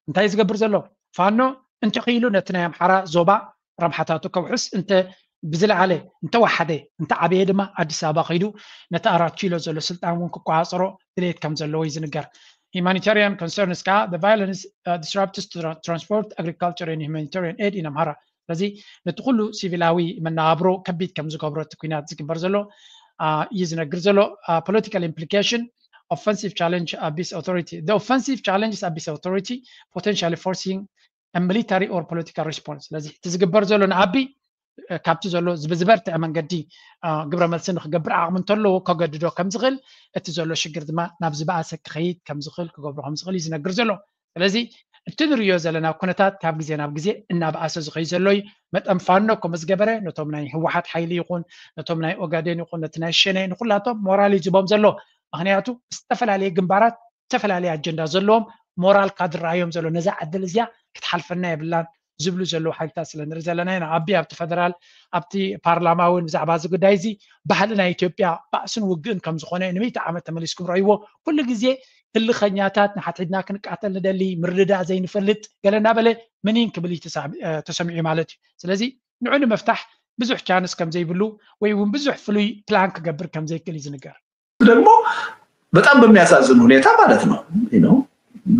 እንታይ ዝገብር ዘሎ? ፋኖ እንተኽኢሉ ነቲ ናይ ኣምሓራ ዞባ ረብሓታቱ ከውሕስ እንተ ብዝለዓለ እንተወሓደ እንተዓበየ ድማ ኣዲስ ኣበባ ከይዱ ነቲ ኣራት ኪሎ ዘሎ ስልጣን እውን ክቆፃፀሮ ድሌት ከም ዘለዎ እዩ ዝንገር። Humanitarian concerns ከዓ the violence uh, disrupts tra- transport, agriculture and humanitarian aid in Amhara. ስለዚ ነቲ ኩሉ ሲቪላዊ መነባብሮ ከቢድ ከም ዝገብሮ እቲ ኩናት ዝግበር ዘሎ እዩ ዝነግር ዘሎ። Political implication: offensive challenge Abi's authority. The offensive challenges Abi's authority, potentially forcing a military or political response. ስለዚ እቲ ዝግበር ዘሎ ንኣቢ ካብቲ ዘሎ ዝበርትዐ መንገዲ ግብረ መልሲ ንክገብር ዓቕሚ እንተለዎ ከገድዶ ከም ዝኽእል፣ እቲ ዘሎ ሽግር ድማ ናብ ዝበኣሰ ክኸይድ ከም ዝኽእል ክገብሮ ከም ዝኽእል እዩ ዝነግር ዘሎ። ስለዚ እቲ ንሪዮ ዘለና ኩነታት ካብ ግዜ ናብ ግዜ እናበኣሰ ዝኸይ ዘሎ እዩ። መጠን ፋኖ ከምዝገበረ ነቶም ናይ ህወሓት ሓይሊ ይኹን ነቶም ናይ ኦጋዴን ይኹን ነቲ ናይ ሸኔ ንኩላቶም ሞራል እዩ ዝቦም ዘሎ። ምክንያቱ ዝተፈላለየ ግንባራት ዝተፈላለየ ኣጀንዳ ዘለዎም ሞራል ካድራዮም ዘሎ ነዛ ዕድል እዚኣ ክትሓልፈና የብላን ዝብሉ ዘለዉ ሓይልታት ስለ ንርኢ ዘለና ኢና። ኣቢ ኣብቲ ፈደራል ኣብቲ ፓርላማ እውን ብዛዕባ እዚ ጉዳይ እዚ ባህሊ ናይ ኢትዮጵያ ባእስን ውግእን ከም ዝኾነ ንምእቲ ዓመት ተመሊስኩም ረእይዎ። ኩሉ ግዜ ህልኸኛታት ንሓድሕድና ክንቃተል ንደሊ ምርድዳእ ዘይንፈልጥ ገለ እናበለ ምኒን ክብል እዩ ተሰሚዑ ማለት እዩ። ስለዚ ንዑ ንምፍታሕ ብዙሕ ቻንስ ከም ዘይብሉ ወይ እውን ብዙሕ ፍሉይ ፕላን ክገብር ከም ዘይክእል እዩ ዝንገር። ደግሞ በጣም በሚያሳዝን ሁኔታ ማለት ነው ነው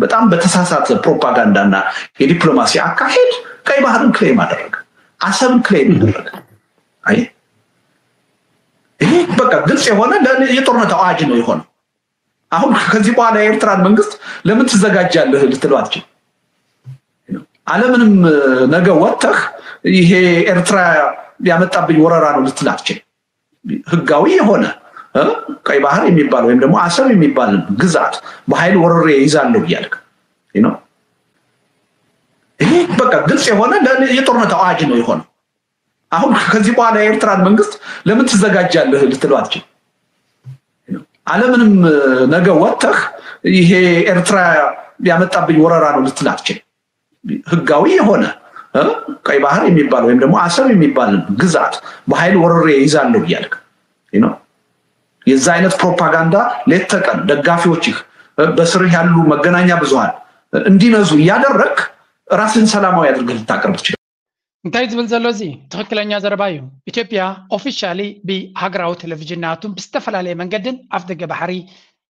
በጣም በተሳሳተ ፕሮፓጋንዳና የዲፕሎማሲ አካሄድ ቀይ ባህርን ክሌም አደረገ፣ አሰብን ክሌም አደረገ። አይ ይሄ በቃ ግልጽ የሆነ የጦርነት አዋጅ ነው የሆነው። አሁን ከዚህ በኋላ የኤርትራን መንግስት ለምን ትዘጋጃለህ ልትለው አትችልም። አለምንም ነገ ወጥተህ ይሄ ኤርትራ ያመጣብኝ ወረራ ነው ልትል አትችልም። ህጋዊ የሆነ ቀይ ባህር የሚባል ወይም ደግሞ አሰብ የሚባል ግዛት በኃይል ወረሬ ይዛለሁ እያልክ ነው። ይሄ በቃ ግልጽ የሆነ የጦርነት አዋጅ ነው የሆነው። አሁን ከዚህ በኋላ የኤርትራን መንግስት ለምን ትዘጋጃለህ ልትለው አትችልም። አለምንም ነገ ወጥተህ ይሄ ኤርትራ ያመጣብኝ ወረራ ነው ልትል አትችልም። ህጋዊ የሆነ ቀይ ባህር የሚባል ወይም ደግሞ አሰብ የሚባል ግዛት በኃይል ወረሬ ይዛለሁ እያልክ ነው። የዛ አይነት ፕሮፓጋንዳ ሌት ተቀን ደጋፊዎችህ በስርህ ያሉ መገናኛ ብዙሃን እንዲነዙ እያደረግክ ራስህን ሰላማዊ አድርገህ ልታቀርብ ትችላለህ። እንታይ ዝብል ዘሎ እዚ ትኽክለኛ ዘረባ እዩ። ኢትዮጵያ ኦፊሻሊ ብሃገራዊ ቴሌቪዥን ናቱን ብዝተፈላለየ መንገድን ኣፍ ደገ ባሕሪ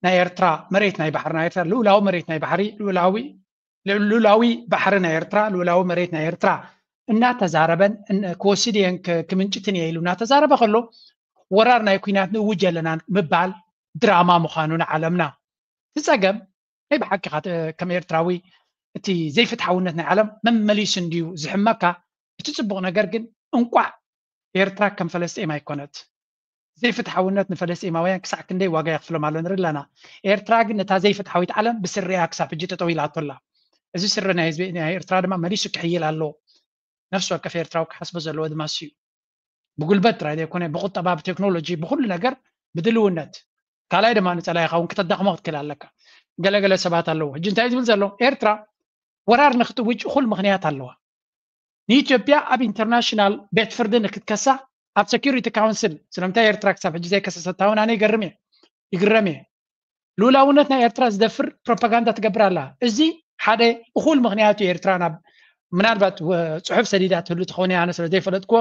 ናይ ኤርትራ መሬት ናይ ባሕሪ ናይ ኤርትራ ልኡላዊ መሬት ናይ ባሕሪ ልኡላዊ ልኡላዊ ባሕሪ ናይ ኤርትራ ልኡላዊ መሬት ናይ ኤርትራ እናተዛረበን ክወስድ እየን ክምንጭትን እየ ኢሉ እናተዛረበ ከሎ ወራር ናይ ኩናት ንእውጅ ኣለና ምባል ድራማ ምዃኑ ንዓለምና። እቲ ጸገም ናይ ብሓቂ ከም ኤርትራዊ እቲ ዘይፍትሓውነት ናይ ዓለም መመሊሱ እንድዩ ዝሕመካ። እቲ ጽቡቕ ነገር ግን እንቋዕ ኤርትራ ከም ፈለስጢም ኣይኮነት። ዘይፍትሓውነት ንፈለስጢማውያን ክሳዕ ክንደይ ዋጋ የኽፍሎም ኣሎ ንርኢ ኣለና። ኤርትራ ግን ነታ ዘይፍትሓዊት ዓለም ብስሪኣ ክሳብ ሕጂ ጠጠው ኢላቶ ኣላ። እዚ ስሪ ናይ ህዝቢ ናይ ኤርትራ ድማ መሊሱ ክሕይል ኣለዎ። ነፍሲ ወከፍ ኤርትራዊ ክሓስቦ ዘለዎ ድማ እሱ እዩ። ብጉልበት ጥራይ ዘይኮነ ብቁጠባ ብቴክኖሎጂ ብኩሉ ነገር ብድልውነት ካልኣይ ድማ ንፀላኢኻ እውን ክተዳኽሞ ክትክእል ኣለካ። ገለገለ ሰባት ኣለዉ። ሕጂ እንታይ ዝብል ዘሎ ኤርትራ ወራር ንክትውጅ እኹል ምክንያት ኣለዋ። ንኢትዮጵያ ኣብ ኢንተርናሽናል ቤት ፍርዲ ንክትከሳ ኣብ ሴኪሪቲ ካውንስል ስለምንታይ ኤርትራ ክሳብ ሕጂ ዘይከሰሰታ እውን ኣነ ይገርም እየ ይግረም እየ። ልኡላውነት ናይ ኤርትራ ዝደፍር ፕሮፓጋንዳ ትገብር ኣላ። እዚ ሓደ እኹል ምክንያት እዩ ኤርትራ ናብ ምናልባት ጽሑፍ ሰዲዳ ትህሉ ትኸውን ኣነ ስለ ዘይፈለጥክዎ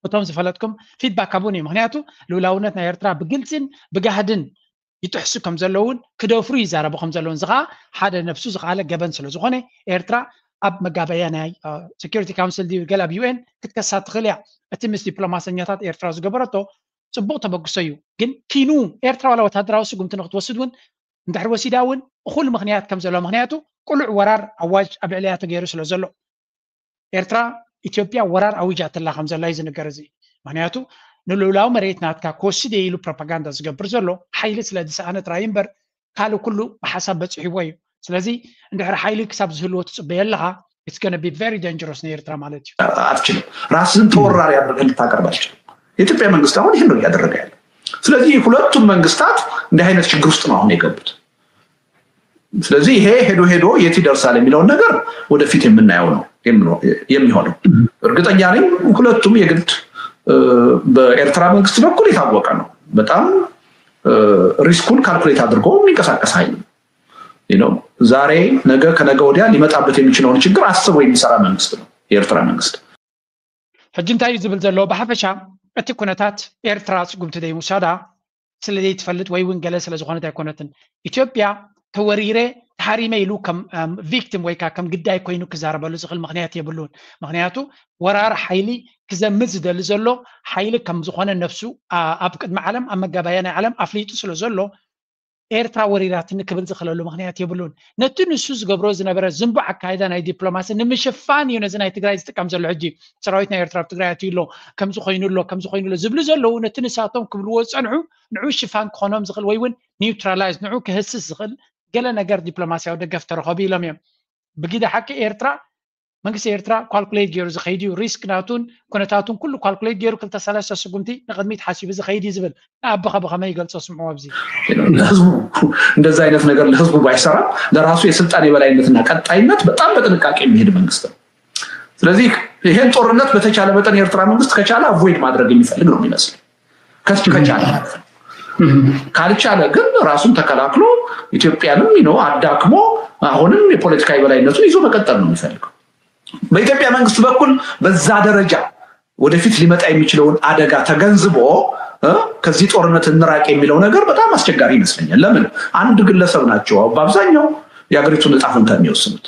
እቶም ዝፈለጥኩም ፊድባክ ሃቡኒ። ምክንያቱ ልኡላውነት ናይ ኤርትራ ብግልጽን ብጋህድን ይጥሕሱ ከም ዘለውን ክደፍሩ ይዛረቡ ከም ዘለውን እዚ ከዓ ሓደ ነብሱ ዝኸኣለ ገበን ስለ ዝኾነ ኤርትራ ኣብ መጋበያ ናይ ሴኪሪቲ ካውንስል ድዩ ገለ ኣብ ዩኤን ክትከሳ ትኽእል እያ። እቲ ምስ ዲፕሎማሰኛታት ኤርትራ ዝገበረቶ ፅቡቕ ተበግሶ እዩ። ግን ኪኑ ኤርትራ ዋላ ወታደራዊ ስጉምቲ ንክትወስድ እውን እንድሕር ወሲዳ እውን እኹል ምክንያት ከም ዘሎ ምክንያቱ ቅሉዕ ወራር ኣዋጅ ኣብ ልዕሊያ ተገይሩ ስለ ዘሎ ኤርትራ ኢትዮጵያ ወራር ኣዊጃትላ ከም ዘላ እዩ ዝንገር። እዚ ምክንያቱ ንልኡላዊ መሬት ናትካ ክወስድ እየ ኢሉ ፕሮፓጋንዳ ዝገብር ዘሎ ሓይሊ ስለ ዝሰኣነ ጥራይ እምበር ካልእ ኩሉ ብሓሳብ በፂሕዎ እዩ። ስለዚ እንድሕር ሓይሊ ክሳብ ዝህልዎ ትፅበዮ ኣለኻ it's gonna be very dangerous ንኤርትራ ማለት እዩ። አትችልም። ራስህን ተወራሪ አድርገህ ልታቀርብ አትችልም። የኢትዮጵያ መንግስት አሁን ይህን ነው እያደረገ ያለ። ስለዚህ ሁለቱም መንግስታት እንዲህ አይነት ችግር ውስጥ ነው አሁን የገቡት። ስለዚህ ይሄ ሄዶ ሄዶ የት ይደርሳል የሚለውን ነገር ወደፊት የምናየው ነው የሚሆነው። እርግጠኛ ነኝ ሁለቱም የግድ በኤርትራ መንግስት በኩል የታወቀ ነው። በጣም risk ኡን calculate አድርጎ የሚንቀሳቀስ ኃይል ነው። ዛሬ ነገ ከነገ ወዲያ ሊመጣበት የሚችለውን ችግር አስቦ የሚሰራ መንግስት ነው የኤርትራ መንግስት። ሕጂ እንታይ እዩ ዝብል ዘሎ? ብሓፈሻ እቲ ኩነታት ኤርትራ ስጉምቲ ዘይምውሳዳ ስለ ዘይትፈልጥ ወይ እውን ገለ ስለ ዝኾነት ኣይኮነትን። ኢትዮጵያ ተወሪረ ተሃሪመ ኢሉ ከም victim ወይ ከዓ ከም ግዳይ ኮይኑ ክዛረበሉ ዝኽእል ምኽንያት የብሉን። ምኽንያቱ ወራር ሓይሊ ክዘምት ዝደሊ ዘሎ ሓይሊ ከም ዝኾነ ነፍሱ ኣብ ቅድሚ ዓለም ኣብ መጋባያ ናይ ዓለም ኣፍሊጡ ስለ ዘሎ ኤርትራ ወሪራትኒ ክብል ዝኽእለሉ ምኽንያት የብሉን። ነቲ ንሱ ዝገብሮ ዝነበረ ዝንቡዕ ኣካይዳ ናይ ዲፕሎማሲ ንምሽፋን እዩ ነዚ ናይ ትግራይ ዝጥቀም ዘሎ። ሕጂ ሰራዊት ናይ ኤርትራ ኣብ ትግራይ ኣትዩ ኣሎ፣ ከምዚ ኮይኑ ኣሎ፣ ከምዚ ኮይኑ ኣሎ ዝብሉ ዘለዉ ነቲ ንሳቶም ክብልዎ ዝፀንሑ ንዑ ሽፋን ክኾኖም ዝኽእል ወይ እውን neutralize ንዑ ክህስስ ዝኽእል ገለ ነገር ዲፕሎማሲያዊ ደገፍ ተረኸቡ ኢሎም እዮም። ብግደ ሓቂ ኤርትራ መንግስቲ ኤርትራ calculate ገይሩ ዝኸይድ እዩ። risk ናቱን ኩነታቱን ኩሉ calculate ገይሩ ክልተ ሰለስተ ስጉምቲ ንቕድሚት ሓሲቡ ዝኸይድ እዩ ዝብል ንኣበኸ ብኸመይ ይገልጾ? ስምዑ ኣብዚ ለህዝቡ እንደዚ አይነት ነገር ለህዝቡ ባይሰራ ለራሱ የስልጣን የበላይነትና ቀጣይነት በጣም በጥንቃቄ የሚሄድ መንግስት ነው። ስለዚህ ይሄን ጦርነት በተቻለ መጠን የኤርትራ መንግስት ከቻለ avoid ማድረግ የሚፈልግ ነው የሚመስል ከቻለ ማለት ነው። ካልቻለ ግን ራሱን ተከላክሎ ኢትዮጵያንም ነው አዳክሞ አሁንም የፖለቲካ የበላይነቱን ይዞ መቀጠል ነው የሚፈልገው። በኢትዮጵያ መንግስት በኩል በዛ ደረጃ ወደፊት ሊመጣ የሚችለውን አደጋ ተገንዝቦ ከዚህ ጦርነት እንራቅ የሚለው ነገር በጣም አስቸጋሪ ይመስለኛል። ለምን አንድ ግለሰብ ናቸው በአብዛኛው የሀገሪቱን እጣ ፈንታ የሚወስኑት።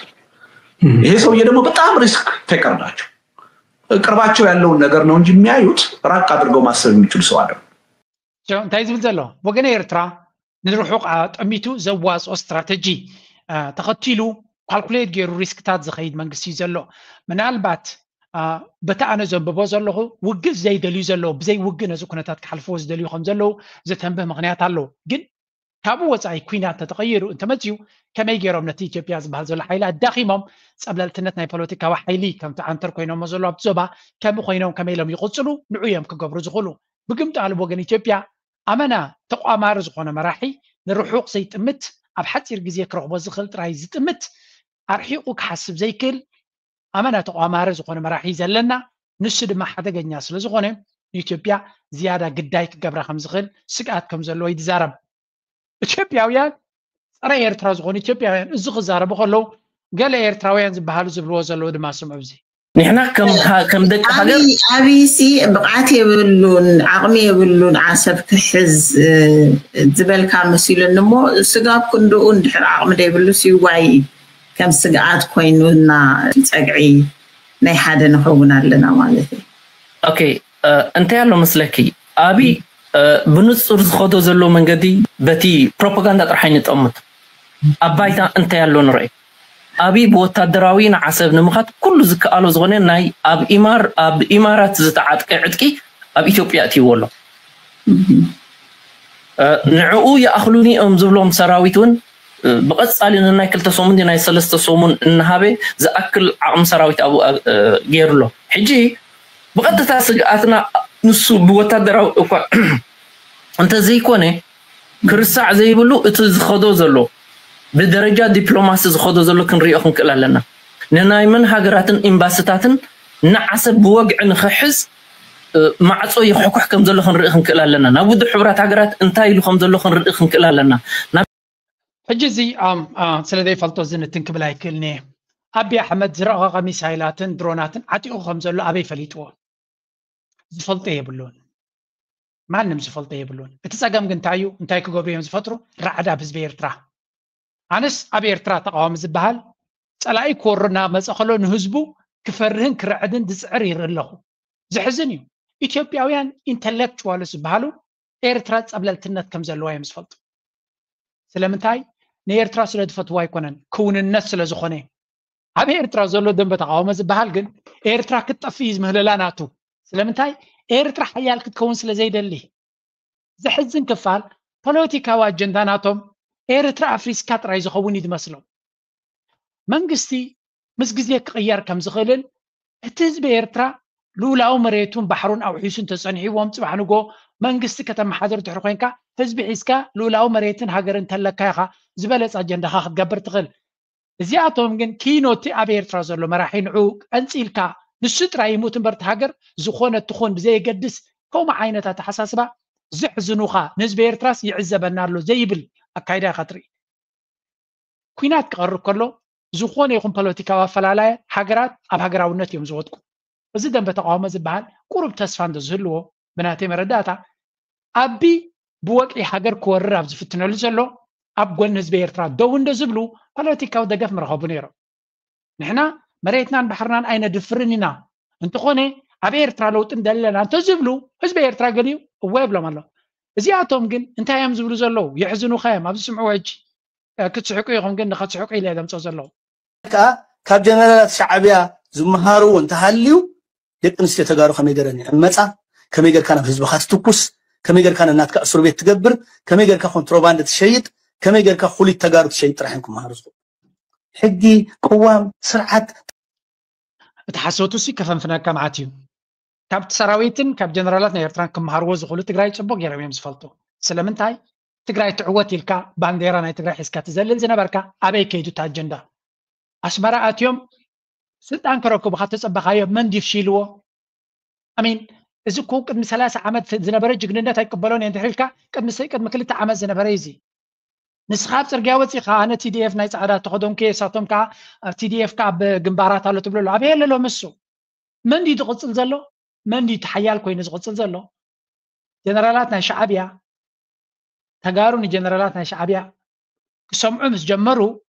ይሄ ሰውዬ ደግሞ በጣም risk taker ናቸው። ቅርባቸው ያለውን ነገር ነው እንጂ የሚያዩት ራቅ አድርገው ማሰብ የሚችሉ ሰው አይደሉም። እንታይ ዝብል ዘሎ ወገነ ኤርትራ ንርሑቕ ጠሚቱ ዘዋፅኦ ስትራተጂ ተኸቲሉ calculate ገይሩ risk ታት ዝኸይድ መንግስቲ እዩ ዘሎ። ምናልባት በቲ ኣነ ዘንብቦ ዘለኹ ውግእ ዘይደልዩ ዘለዉ ብዘይ ውግእ ነዚ ኩነታት ክሓልፍዎ ዝደልዩ ከም ዘለዉ ዘተንብህ ምኽንያት ኣለዉ። ግን ካብኡ ወፃኢ ኩናት እንተተቐይሩ እንተመፅዩ ከመይ ገይሮም ነቲ ኢትዮጵያ ዝበሃል ዘሎ ሓይሊ ኣዳኺሞም ፀብለልትነት ናይ ፖለቲካዊ ሓይሊ ከምቲ ዓንተር ኮይኖሞ ዘሎ ኣብቲ ዞባ ከምኡ ኮይኖም ከመይ ኢሎም ይቕፅሉ ንዑ እዮም ክገብሩ ዝኽእሉ። ብግምጣሉ ወገን ኢትዮጵያ ኣመና ተቋማሪ ዝኾነ መራሒ ንርሑቕ ዘይጥምት ኣብ ሓፂር ግዜ ክረኽቦ ዝኽእል ጥራይ ዝጥምት ኣርሒቑ ክሓስብ ዘይክእል ኣመና ተቋማሪ ዝኾነ መራሒ ዘለና ንሱ ድማ ሓደገኛ ስለ ዝኾነ ንኢትዮጵያ ዝያዳ ግዳይ ክገብራ ከም ዝኽእል ስግኣት ከም ዘለዎ ይዛረብ። ኢትዮጵያውያን ፀረ ኤርትራ ዝኾኑ ኢትዮጵያውያን እዚ ክዛረቡ ከለዉ ገለ ኤርትራውያን ዝበሃሉ ዝብልዎ ዘለዉ ድማ ስምዑ። እዚ ንሕና ከም ደቂ ሃገር ኣብይሲ ብቕዓት የብሉን ዓቕሚ የብሉን ዓሰብ ክሕዝ ዝበልካ መሲሉኒ እሞ ስጋብ ክንድኡ እንድሕር ዓቕሚ ዘይብሉ ሲዋይ ከም ስግኣት ኮይኑና ጸግዒ ናይ ሓደ ንኸውን ኣለና ማለት እዩ። ኦኬ እንታይ ኣሎ መስለኪ ኣብይ ብንጹር ዝኸዶ ዘሎ መንገዲ በቲ ፕሮፓጋንዳ ጥራሕ ኣይንጠምት ኣብ ባይታ እንታይ ኣሎ ንርኢ ኣብይ ብወታደራዊ ንዓሰብ ንምኻት ኩሉ ዝከኣሎ ዝኾነ ናይ ኣብ ኢማር ኣብ ኢማራት ዝተዓጥቀ ዕጥቂ ኣብ ኢትዮጵያ እትይዎ ኣሎ ንዕኡ ይኣኽሉኒ እዮም ዝብሎም ሰራዊት እውን ብቐጻሊ ንናይ ክልተ ሰሙን ናይ ሰለስተ ሰሙን እናሃበ ዝኣክል ዓቕሚ ሰራዊት ኣብኡ ገይሩ ኣሎ ሕጂ ብቐጥታ ስግኣትና ንሱ ብወታደራዊ እኳ እንተዘይኮነ ክርሳዕ ዘይብሉ እቲ ዝኸዶ ዘሎ ብደረጃ ዲፕሎማሲ ዝኸዶ ዘሎ ክንሪኦ ክንክእል ኣለና ንናይ መን ሃገራትን ኤምባስታትን ንዓሰብ ብወግዒ ንኽሕዝ ማዕፆ ይሕኩሕ ከም ዘሎ ክንርኢ ክንክእል ኣለና ናብ ውድብ ሕቡራት ሃገራት እንታይ ኢሉ ከም ዘሎ ክንርኢ ክንክእል ኣለና ሕጂ እዚ ስለ ዘይፈልጦ ዝንትን ክብል ኣይክእልን እየ ኣቢ ኣሕመድ ዝረቐቐ ሚሳይላትን ድሮናትን ዓጢቑ ከም ዘሎ ኣበይ ፈሊጥዎ ዝፈልጦ የብሉን ማንም ዝፈልጦ የብሉን እቲ ፀገም ግን እንታይ እዩ እንታይ ክገብሩ እዮም ዝፈጥሩ ራዕዳ ኣብ ህዝቢ ኤርትራ ኣነስ ኣብ ኤርትራ ተቃዋሚ ዝበሃል ፀላኢ ክወሩ እናመፀ ከሎ ንህዝቡ ክፈርህን ክርዕድን ዝፅዕር ይርኢ ኣለኹ ዘሕዝን እዩ ኢትዮጵያውያን ኢንተሌክቹዋልስ ዝበሃሉ ኤርትራ ፀብለልትነት ከም ዘለዋ እዮም ዝፈልጡ ስለምንታይ ንኤርትራ ስለ ዝፈትዋ ኣይኮነን ክውንነት ስለ ዝኾነ ኣብ ኤርትራ ዘሎ ደንበ ተቃውሞ ዝበሃል ግን ኤርትራ ክትጠፍእ እዩ ዝምህለላ ናቱ ስለምንታይ ኤርትራ ሓያል ክትከውን ስለ ዘይደሊ ዘሕዝን ክፋል ፖለቲካዊ ኣጀንዳ ናቶም ኤርትራ ኣፍሪስካ ጥራይ ዝኸውን እዩ ዝመስሎም መንግስቲ ምስ ግዜ ክቕየር ከም ዝኽእልን እቲ ህዝቢ ኤርትራ ልኡላዊ መሬቱን ባሕሩን ኣውሒሱ እንተጸኒሕዎም ጽባሕ ንጎ መንግስቲ ከተመሓድር ድሕሪ ኮንካ ህዝቢ ሒዝካ ልኡላዊ መሬትን ሃገርን እንተለካ ኢኻ ዝበለፀ ኣጀንዳኻ ክትገብር ትኽእል። እዚኣቶም ግን ኪኖቲ ኣብ ኤርትራ ዘሎ መራሒ ንዑ ቀንፂልካ ንሱ ጥራይ ይሙት እምበር እቲ ሃገር ዝኾነ ትኹን ብዘየገድስ ከምኡ ዓይነት ኣተሓሳስባ ዘሕዝኑኻ ንህዝቢ ኤርትራስ ይዕዘበና ኣሎ ዘይብል ኣካይዳ ኢኻ ትርኢ። ኩናት ክቐርብ ከሎ ዝኾነ ይኹን ፖለቲካዊ ኣፈላላየ ሃገራት ኣብ ሃገራውነት እዮም ዝወድቁ። እዚ ደንበ ተቃውሞ ዝበሃል ቁሩብ ተስፋ እንተዝህልዎ ብናተይ መረዳእታ ኣቢ ብወግዒ ሃገር ክወርር ኣብ ዝፍትነሉ ዘሎ ኣብ ጎኒ ህዝቢ ኤርትራ ደው እንደ ዝብሉ ፖለቲካዊ ደገፍ ምረኸቡ ነይሮም። ንሕና መሬትናን ባሕርናን ኣይነድፍርን ኢና፣ እንተኾነ ኣብ ኤርትራ ለውጢ እንደለና እንተዝብሉ ህዝቢ ኤርትራ ገሊኡ እወ ይብሎም ኣሎ። እዚኣቶም ግን እንታይ እዮም ዝብሉ ዘለዉ? የሕዝኑኻ እዮም። ኣብዚ ስምዕዎ ሕጂ። ክትስሕቁ ኢኹም ግን ንኸትስሕቁ ኢለ ዘምፅኦ ዘለዉ። ከዓ ካብ ጀነራላት ሻዕብያ ዝመሃርዎ እንተሃልዩ ደቂ ኣንስትዮ ተጋሩ ከመይ ገረን ይዕመፃ፣ ከመይ ገርካ ናብ ህዝብኻ ትትኩስ፣ ከመይ ገርካ ነናትካ እስር ቤት ትገብር፣ ከመይ ገርካ ኮንትሮባንድ ትሸይጥ፣ ከመይ ገርካ ኩሊት ተጋሩ ትሸይጥ ጥራሕ እዮም ክመሃሩ ዝኽእሉ። ሕጊ፣ ቅዋም፣ ስርዓት። እቲ ሓሶቱ ሲ ከፈንፍነካ መዓት እዩ። ካብቲ ሰራዊትን ካብ ጀነራላት ናይ ኤርትራን ክመሃርዎ ዝኽእሉ ትግራይ ፅቡቅ ገይሮም እዮም ዝፈልጡ። ስለምንታይ ትግራይ ትዕወት ኢልካ ባንዴራ ናይ ትግራይ ሒዝካ ትዘልል ዝነበርካ ኣበይ ከይዱ እቲ ኣጀንዳ? ኣስመራ ኣትዮም ስልጣን ክረክቡ ካብ ተፀበኻዮ መን ድዩ ፍሺልዎ? ኣሚን እዚ እኮ ቅድሚ ሰላሳ ዓመት ዝነበረ ጅግንነት ኣይቅበሎን እየ እንድሕር ኢልካ ቅድሚ ስ- ቅድሚ ክልተ ዓመት ዝነበረ እዩ እዚ። ንስኻ ኣብ ፅርግያ ወፂኻ ኣነ ቲዲኤፍ ናይ ፃዕዳ ተኸደንኩ እየ እሳቶም ከዓ ቲዲኤፍ ከዓ ኣብ ግንባራት ኣሎ ትብሎ ኣሎ ኣበይ ኣለሎ ምሱ? መን ድዩ ዝቕፅል ዘሎ? መን ድዩ ተሓያል ኮይኑ ዝቕፅል ዘሎ? ጀነራላት ናይ ሻዕብያ ተጋሩ ንጀነራላት ናይ ሻዕብያ ክሰምዑ ምስ ጀመሩ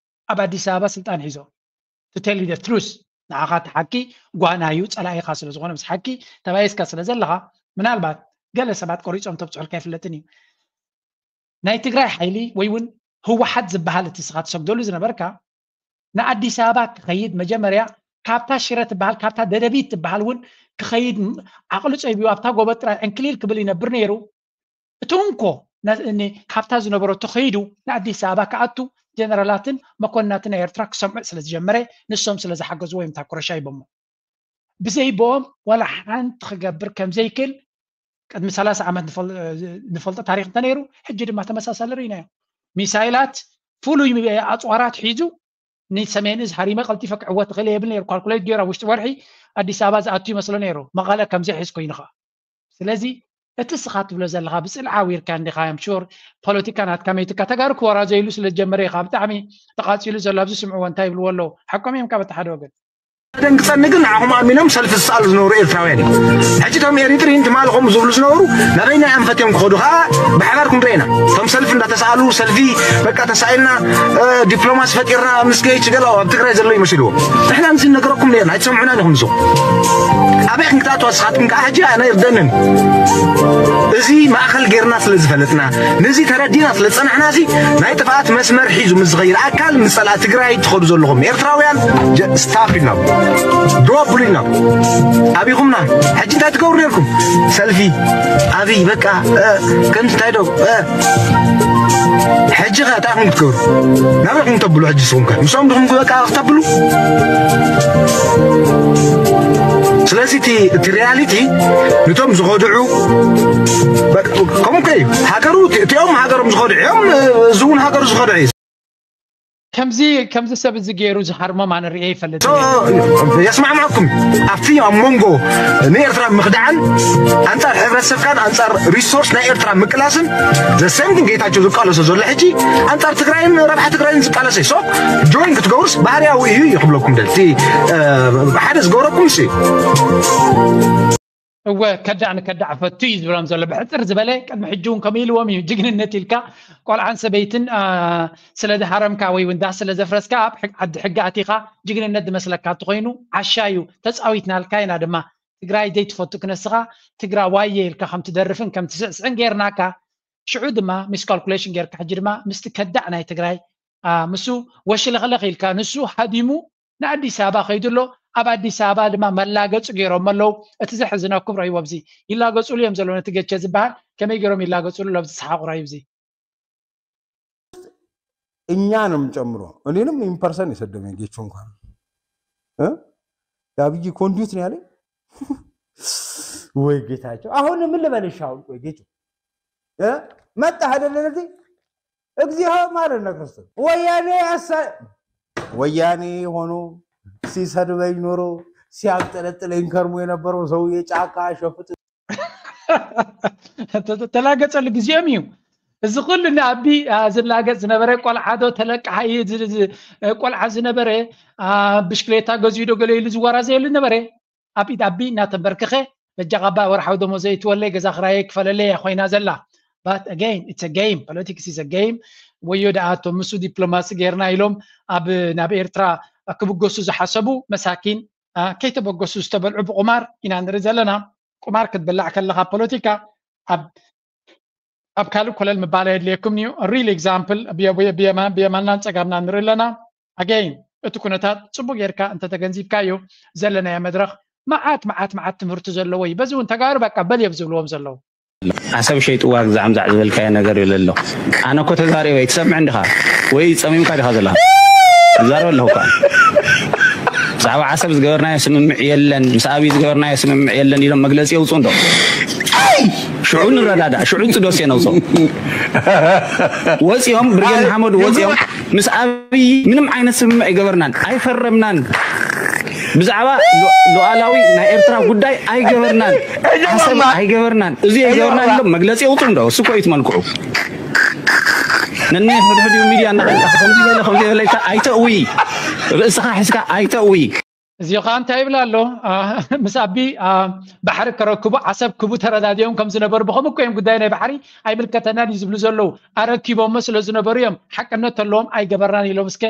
ኣብ ኣዲስ ኣበባ ስልጣን ሒዞም to tell you the truth ንዓኻ እቲ ሓቂ ጓና እዩ ፀላኢኻ ስለ ዝኾነ ምስ ሓቂ ተባይስካ ስለ ዘለኻ ምናልባት ገለ ሰባት ቆሪፆም ተብፅሑልካ ይፍለጥን እዩ ናይ ትግራይ ሓይሊ ወይ እውን ህወሓት ዝበሃል እቲ ስኻ ትሰግደሉ ዝነበርካ ንኣዲስ ኣበባ ክኸይድ መጀመርያ ካብታ ሽረ ትበሃል ካብታ ደደቢት ትበሃል እውን ክኸይድ ዓቕሊ ፀቢቡ ኣብታ ጎቦ ጥራይ ዕንክሊል ክብል ይነብር ነይሩ እቲ እንኮ ካብታ ዝነበሮ ተኸይዱ ንኣዲስ ኣበባ ክኣቱ ጀነራላትን መኮንናትን ናይ ኤርትራ ክሰምዑ ስለ ዝጀመረ ንሶም ስለ ዝሓገዝዎ እዮም ታኮረሻ ይቦሞ ብዘይቦኦም ዋላ ሓንቲ ክገብር ከም ዘይክእል ቅድሚ ሰላሳ ዓመት ንፈልጦ ታሪክ እንተነይሩ ሕጂ ድማ ተመሳሳሊ ርኢናዮ ሚሳይላት ፍሉይ ኣፅዋራት ሒዙ ንሰሜን እዝ ሃሪመ ቀልጢፈ ክዕወት እኽእል የብል ነይሩ ካልኩሌት ገይሩ ኣብ ውሽጢ ወርሒ ኣዲስ ኣበባ ዝኣቱ ይመስሎ ነይሩ መቐለ ከምዘይ ሒዝ ኮይኑ ከዓ ስለዚ እቲ ስኻ ትብሎ ዘለኻ ብፅልዓ ዊርካ እንዲኻ ም ሹር ፖለቲካ ናትካ መይትካ ተጋሩ ክወራዘይሉ ስለ ዝጀመረ ኢኻ ብጣዕሚ ተቃፂሉ ዘሎ ኣብዚ ስምዕዎ እንታይ ይብልዎ ኣለዉ ሓቆም እዮም ካብ እቲ ሓደ ወገን ደንግፀኒ ግን ንዓኹም ኣሚኖም ሰልፊ ዝሰኣሉ ዝነበሩ ኤርትራውያን እዮም። ሕጂ እቶም ኤሪትሪን ትማሊ ከምኡ ዝብሉ ዝነበሩ ናበይናይ ኣንፈት እዮም ክኸዱ ከዓ ብሓባር ክንርኢ ኢና። እቶም ሰልፊ እንዳተሰኣሉ ሰልፊ በቃ ተሳኢልና ዲፕሎማሲ ፈጢርና ምስ ገይች ገለ ኣብ ትግራይ ዘሎ ይመስልዎም። ንሕና ንዚ ነገረኩም ነርና ኣይትሰምዑና ኢኹም ንስኹም። ኣበይ ክንክትኣትዋ ንስኻትኩም ከዓ ሕጂ ኣነ ይርደንን እዚ ማእኸል ጌርና ስለ ዝፈለጥና ነዚ ተረዲና ስለ ዝፀናሕና እዚ ናይ ጥፍኣት መስመር ሒዙ ምስ ዝኸይድ ኣካል ምስ ፀላእ ትግራይ ትኸዱ ዘለኹም ኤርትራውያን ስታፕ ኢልና ድሮፕ ኢልና ኣቢኹምና ሕጂ እንታይ ትገብሩ ነርኩም ሰልፊ ኣብይ በቃ ከምዚ እንታይ ዶ ሕጂ ኸ እንታይ ኹም ክትገብሩ ናበይ ኹም ተብሉ ሕጂ ስኹም ከ ምስኦም ድኹም በቃ ክተብሉ ስለዚ እቲ ሪያሊቲ ንቶም ዝኸድዑ ከምኡ ከ እዩ ሃገሩ እቲኦም ሃገሮም ዝኸድዑ እዮም እዚ እውን ሃገሩ ዝኸድዑ እዩ ከምዚ ከምዚ ሰብ እዚ ገይሩ ዝሃርሞም ኣነ ርኤ ይፈልጥ የስማዕማዕኩም ኣብቲ ኣብ መንጎ ንኤርትራ ምክዳዕን ኣንጻር ሕብረተሰብካን ኣንጻር ሪሶርስ ናይ ኤርትራ ምቅላስን ዘሰምትን ጌታቸው ዝቃለሶ ዘሎ ሕጂ ኣንጻር ትግራይን ረብሓ ትግራይን ዝቃለሰ ሶ ጆይን ክትገብሩስ ባህርያዊ እዩ ይክብለኩም ደልቲ ሓደ ዝገብረኩም ሲ እወ ከዳዕ ንከዳዕ ፈቱ እዩ ዝብሎም ዘሎ ብሕፅር ዝበለ ቅድሚ ሕጂ እውን ከምኡ ኢልዎም እዩ ጅግንነት ኢልካ ቆልዓን ሰበይትን ስለ ዝሃረምካ ወይ እውን ዳስ ስለ ዘፍረስካ ኣብ ዓዲ ሕጊ ኣቲኻ ጅግንነት ዝመስለካ እንተኮይኑ ዓሻ እዩ ተፃዊትናልካ ኢና ድማ ትግራይ ዘይትፈቱ ክነስኻ ትግራዋየ ኢልካ ከም ትደርፍን ከም ትስዕስዕን ጌርናካ ሽዑ ድማ ሚስካልኩሌሽን ጌርካ ሕጂ ድማ ምስቲ ከዳዕ ናይ ትግራይ ምስ ወሽለኽለኽ ኢልካ ንሱ ሃዲሙ ንኣዲስ ኣበባ ከይዱ ኣሎ ኣብ ኣዲስ ኣበባ ድማ መላገፂ ገይሮም ኣለዉ እቲ ዘሕዝነኩም ረእይዎ ኣብዚ ይላገፅሉ እዮም ዘለዉ ነቲ ገቸ ዝበሃል ከመይ ገይሮም ይላገፅሉ ኣሎ ኣብዚ ሰሓቁ ረእዩ እዚ እኛ ነው የምንጨምረው። እኔንም ኢምፐርሰን የሰደበኝ ጌቹ እንኳን እ የአብይ ኮንዲዩት ነው ያለኝ። ወይ ጌታቸው፣ አሁን ምን ልበልሽ? አሁን ቆይ ጌቹ እ መጣህ አይደለ እዚህ እግዚኦ ማረነ ክርስቶስ። ወያኔ ያሳ ወያኔ ሆኖ ሲሰድበኝ ኖሮ ሲያብጠለጥለኝ ከርሞ የነበረው ሰውዬ ጫካ ሸፍጥ ተላገጸሉ ግዜኦም እዩ። እዚ ኩሉ ንኣቢ ዝላገጽ ዝነበረ ቆልዓ ዶ ተለቃሓ እዩ። ቆልዓ ዝነበረ ብሽክሌታ ገዚኡ ዶ ገለ ኢሉ ዝወራዘየሉ ነበረ። ኣብ ኢድ ኣቢ እናተንበርክኸ በጃ ቃባ ወርሓዊ ደሞዘ ይትወለይ ገዛ ክራየ ክፈለለይ እያ ኮይና ዘላ። But again, it's a game. Politics is a game. ወዮ ደኣ እቶም ምስ ዲፕሎማሲ ጌርና ኢሎም ኣብ ናብ ኤርትራ ክብገሱ ዝሓሰቡ መሳኪን ከይተበገሱ ዝተበልዑ ብቁማር ኢና ንርኢ ዘለና። ቁማር ክትበላዕ ከለኻ ፖለቲካ ኣብ ኣብ ካልእ ኮለል ምባል የድልየኩም እዩ። Real example ብየማናን ጸጋምና ንርኢ ኣለና። Again እቲ ኩነታት ጽቡቅ ጌርካ እንተተገንዚብካዮ ዘለናዮ መድረኽ መዓት መዓት መዓት ትምህርቲ ዘለዎ እዩ። በዚ እውን ተጋሩ በቃ በል እዮም ዝብልዎም ዘለዉ። ዓሰብ ሸይጥዋ ግዛዕ ምዛዕ ዝበልካዮ ነገር የለ ኣሎ። ኣነ እኮ ተዛሪበ ኣይትሰምዕን ዲኻ ወይ ጸሚምካ ዲኻ ዘለኻ? ይዛረብ ኣለኹ እኳ። ብዛዕባ ዓሰብ ዝገበርናዮ ስምምዕ የለን፣ ምስ ኣብይ ዝገበርናዮ ስምምዕ የለን ኢሎም መግለፂ የውፁ እንዶ ሽዑ ንረዳዳእ፣ ሽዑ ፅዶስ የነውፅኦ። ወፂኦም ብርጌድ ንሓመዱ ወፂኦም ምስ ኣብይ ምንም ዓይነት ስምምዕ ይገበርናን ኣይፈረምናን። ብዛዕባ ሉዓላዊ ናይ ኤርትራ ጉዳይ ኣይገበርናን፣ ዓሰብ ኣይገበርናን፣ እዚ ኣይገበርናን ኢሎም መግለፂ የውፁ እንዶ እሱ እኮ እዩ እቲ መልክዑ። ነናይ ሕድሕዲኡ ሚድያ እናኸድካ ከምዚ በለ ከምዚ በለ ኢልካ ኣይተእዊ፣ ርእስኻ ሒዝካ ኣይተእዊ። እዚ ኸዓ እንታይ ይብል ኣሎ? ምስ ኣቢ ባሕሪ ከረክቡ ዓሰብ ክቡ ተረዳዲኦም ከም ዝነበሩ ብኸምኡ እኮ እዮም ጉዳይ ናይ ባሕሪ ኣይምልከተናን እዩ ዝብሉ ዘለዉ። ኣረኪቦሞ ስለ ዝነበሩ እዮም ሓቅነት ተለዎም ኣይገበርናን ኢሎም እስከ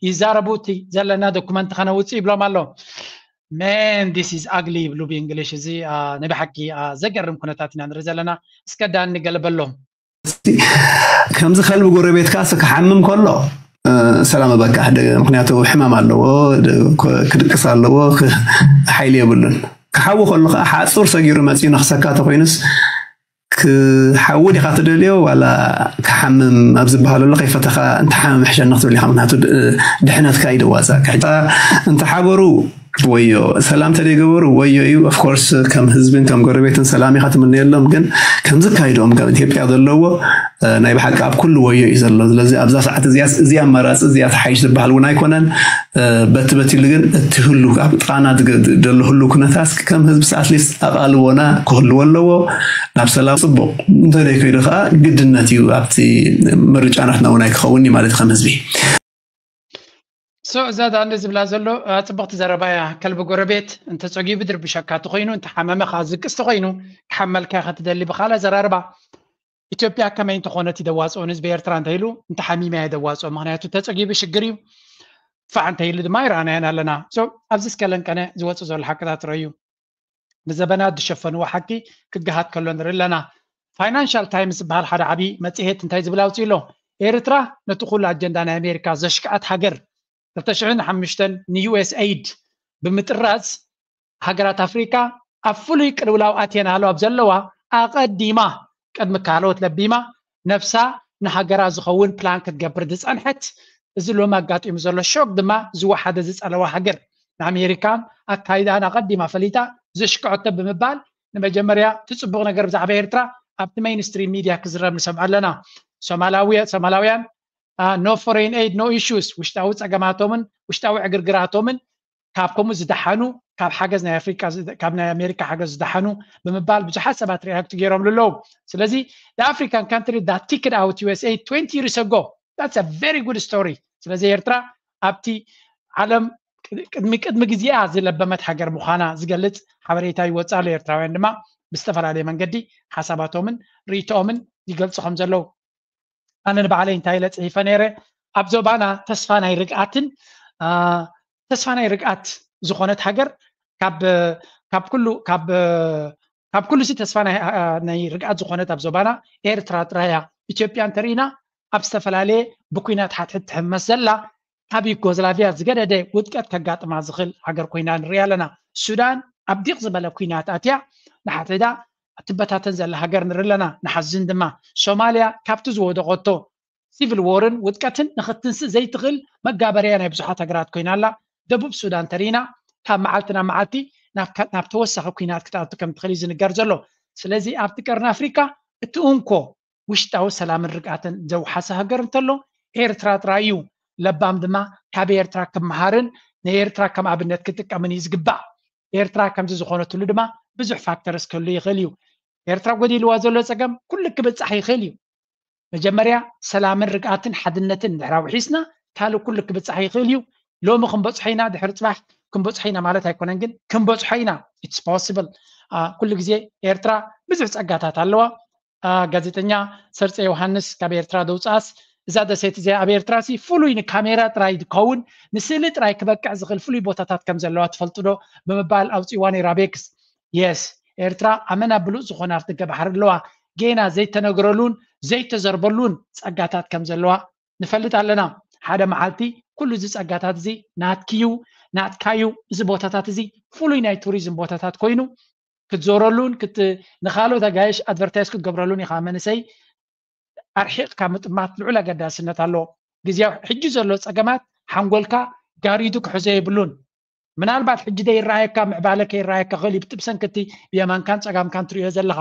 ይዛረቡ እቲ ዘለና ዶኩመንት ከነውፅእ ይብሎም ኣሎ። Man, this is ugly ይብሉ ብእንግሊሽ። እዚ ናይ ብሓቂ ዘገርም ኩነታት ኢና ንርኢ ዘለና። እስከ ዳኒ ገለ በሎም። ከምዚ ከልቢ ጎረቤትካ ክሓምም ከሎ ሰላም በቃ፣ ምክንያቱ ሕማም ኣለዎ፣ ክድቅስ ኣለዎ፣ ሓይሊ የብሉን። ክሓዊ ከሎ ከዓ ሓፁር ሰጊሩ መፂኡ ነክሰካ ተኮይኑስ ክሓዊ ዲካ ትደልዮ ዋላ ክሓምም ኣብ ዝበሃለሉ ከይፈተካ እንተሓመም ሕሸኒ ክትብል ኢካ። ምክንያቱ ድሕነትካ እዩ ደዋፃእካ። እንተሓበሩ ወዮ፣ ሰላም ተደይገበሩ ወዮ እዩ። Of course ከም ህዝብን ከም ጎረቤትን ሰላም ኢካ ትምነየሎም፣ ግን ከምዚ ካይዶም ከም ኢትዮጵያ ዘለዎ ናይ ብሓቂ ኣብ ኩሉ ወዮ እዩ ዘሎ። ስለዚ ኣብዛ ሰዓት እዚኣ እዚ ኣማራፂ እዚኣ ተሓይሽ ዝበሃል እውን ኣይኮነን። በቲ በቲ ኢሉ ግን እቲ ህሉ ኣብ ጥቃና ዘሎ ህሉ ኩነታት ከም ህዝቢ at least ኣቃልቦና ክህልዎ ኣለዎ። ናብ ሰላም ፅቡቅ እንተደይከይዱ ከዓ ግድነት እዩ ኣብቲ ምርጫ ናትና እውን ኣይክኸውን እዩ ማለት ከም ህዝቢ። So እዛ ዳኒ ዝብላ ዘሎ ፅብቕቲ ዘረባ እያ። ከልቢ ጎረቤት እንተፀጊቡ ድርብሸካ ተኮይኑ እንተሓመመ ከዓ ዝቅስ ተኮይኑ ክሓመልካ ኢካ ትደሊ ብካልእ ኣዘራርባ ኢትዮጵያ ከመይ እንተኾነት ይደዋፅኦ ንህዝቢ ኤርትራ እንተኢሉ እንተሓሚመ እያ ይደዋፅኦ። ምክንያቱ ተፀጊቡ ሽግር እዩ። ፋዕ እንተኢሉ ድማ ይረኣናያን ኣለና። So ኣብዚ እስከ ለንቀነ ዝወፅእ ዘሎ ሓቅታት ረዩ። ንዘበናት ዝሸፈንዎ ሓቂ ክገሃድ ከሎ ንርኢ ኣለና። ፋይናንሻል ታይምስ ዝበሃል ሓደ ዓብዪ መፅሄት እንታይ ዝብል ኣውፅኡ ኣሎ? ኤርትራ ነቲ ኩሉ ኣጀንዳ ናይ ኣሜሪካ ዘሽክዐት ሃገር ክልተ ሽሕን ሓሙሽተን ን USAID ብምጥራዝ ሃገራት ኣፍሪካ ኣብ ፍሉይ ቅልውላው ኣትየን ኣለዋ ኣብ ዘለዋ ኣቐዲማ ቅድሚ ካልኦት ለቢማ ነብሳ ንሃገራ ዝኸውን ፕላን ክትገብር ዝፀንሐት እዚ ሎሚ ኣጋጢሙ ዘሎ ሾክ ድማ ዝወሓደ ዝፀለዋ ሃገር ንኣሜሪካን ኣካይዳን ኣቐዲማ ፈሊጣ ዘሽክዐቶ ብምባል ንመጀመርያ እቲ ፅቡቕ ነገር ብዛዕባ ኤርትራ ኣብቲ ሜይንስትሪም ሚድያ ክዝረብ ንሰምዖ ኣለና። ሶማላውያን no foreign aid no issues ውሽጣዊ ፀገማቶምን ውሽጣዊ ዕግርግራቶምን ካብ ከምኡ ዝደሓኑ ካብ ሓገዝ ናይ ኣፍሪካ ካብ ናይ ኣሜሪካ ሓገዝ ዝደሓኑ ብምባል ብዙሓት ሰባት ሪያክት ገይሮምሉ ኣለዉ። ስለዚ the African country that ticket out USA twenty years ago that's a very good story። ስለዚ ኤርትራ ኣብቲ ዓለም ቅድሚ ቅድሚ ግዜኣ ዝለበመት ሃገር ምዃና ዝገልጽ ሓበሬታ ይወፅእ ኣሎ። ኤርትራውያን ድማ ብዝተፈላለየ መንገዲ ሓሳባቶምን ርእይቶኦምን ይገልፁ ከም ዘለዉ ኣነ ንባዕለይ እንታይ ኢለ ፅሒፈ ነይረ ኣብ ዞባና ተስፋ ናይ ርግኣትን ተስፋ ናይ ርግኣት ዝኾነት ሃገር ካብ ካብ ኩሉ ካብ ካብ ኩሉ ሲ ተስፋ ናይ ርግኣት ዝኾነት ኣብ ዞባና ኤርትራ ጥራይ እያ። ኢትዮጵያ እንተርኢና ኣብ ዝተፈላለየ ብኩናት ሓትሕት ትሕመስ ዘላ ካብ ዩጎዝላቪያ ዝገደደ ውድቀት ከጋጥማ ዝኽእል ሃገር ኮይና ንሪኣ ኣለና። ሱዳን ኣብ ዲቕ ዝበለ ኩናት ኣትያ ንሓትሕዳ እትበታተን ዘላ ሃገር ንርኢ ኣለና። ንሓዝን ድማ ሶማልያ ካብቲ ዝወደቐቶ ሲቪል ዎርን ውድቀትን ንኽትንስእ ዘይትኽእል መጋበርያ ናይ ብዙሓት ሃገራት ኮይና ኣላ። ደቡብ ሱዳን ተሪና ካብ መዓልቲ ናብ መዓልቲ ናብ ተወሳኺ ኩናት ክትኣቱ ከም ትኽእል እዩ ዝንገር ዘሎ። ስለዚ ኣብቲ ቀርኒ ኣፍሪካ እቲ እንኮ ውሽጣዊ ሰላምን ርግኣትን ዘውሓሰ ሃገር እንተሎ ኤርትራ ጥራይ እዩ። ለባም ድማ ካብ ኤርትራ ክመሃርን ንኤርትራ ከም ኣብነት ክጥቀምን እዩ ዝግባእ። ኤርትራ ከምዚ ዝኾነትሉ ድማ ብዙሕ ፋክተርስ ክህሉ ይኽእል እዩ። ኤርትራ ጎዲልዋ ዘሎ ጸገም ኩሉ ክብጻሕ ይኽእል እዩ። መጀመርያ ሰላምን ርግኣትን ሓድነትን እንድሕር ኣውሒስና ካልእ ኩሉ ክብጻሕ ይኽእል እዩ። ሎሚ ክንበጽሖ ኢና፣ ድሕሪ ጽባሕ ክንበጽሖ ኢና ማለት ኣይኮነን፣ ግን ክንበጽሖ ኢና። It's possible። ኩሉ ግዜ ኤርትራ ብዙሕ ጸጋታት ኣለዋ። ጋዜጠኛ ሰርፀ ዮሃንስ ካብ ኤርትራ ደውፅኣስ እዛ ደሴት እዚኣ ኣብ ኤርትራ ሲ ፍሉይ ንካሜራ ጥራይ ዝከውን ንስእሊ ጥራይ ክበቅዕ ዝኽእል ፍሉይ ቦታታት ከም ዘለዋ ትፈልጡ ዶ ብምባል ኣውፅእዋ ነይራ ቤክስ። የስ፣ ኤርትራ ኣመና ብሉፅ ዝኾነ ኣፍደገ ባሕሪ ኣለዋ። ጌና ዘይተነግረሉን ዘይተዘርበሉን ጸጋታት ከም ዘለዋ ንፈልጥ ኣለና። ሓደ መዓልቲ ኩሉ እዚ ጸጋታት እዚ ናትኪዩ ናትካዩ፣ እዚ ቦታታት እዚ ፍሉይ ናይ ቱሪዝም ቦታታት ኮይኑ ክትዞረሉን ንካልኦት ኣጋይሽ ኣድቨርታይዝ ክትገብረሉን ኢኻ። መንእሰይ ኣርሒቕካ ምጥማት ልዑል ኣገዳስነት ኣለዎ። ግዜያዊ ሕጂ ዘሎ ጸገማት ሓንጎልካ ጋሪዱ ክሕዞ የብሉን። ምናልባት ሕጂ ደይረኣየካ ምዕባለ ከይረኣየካ ክእል እዩ፣ ብሰንኪ እቲ ብየማንካን ጸጋምካን ትርእዮ ዘለኻ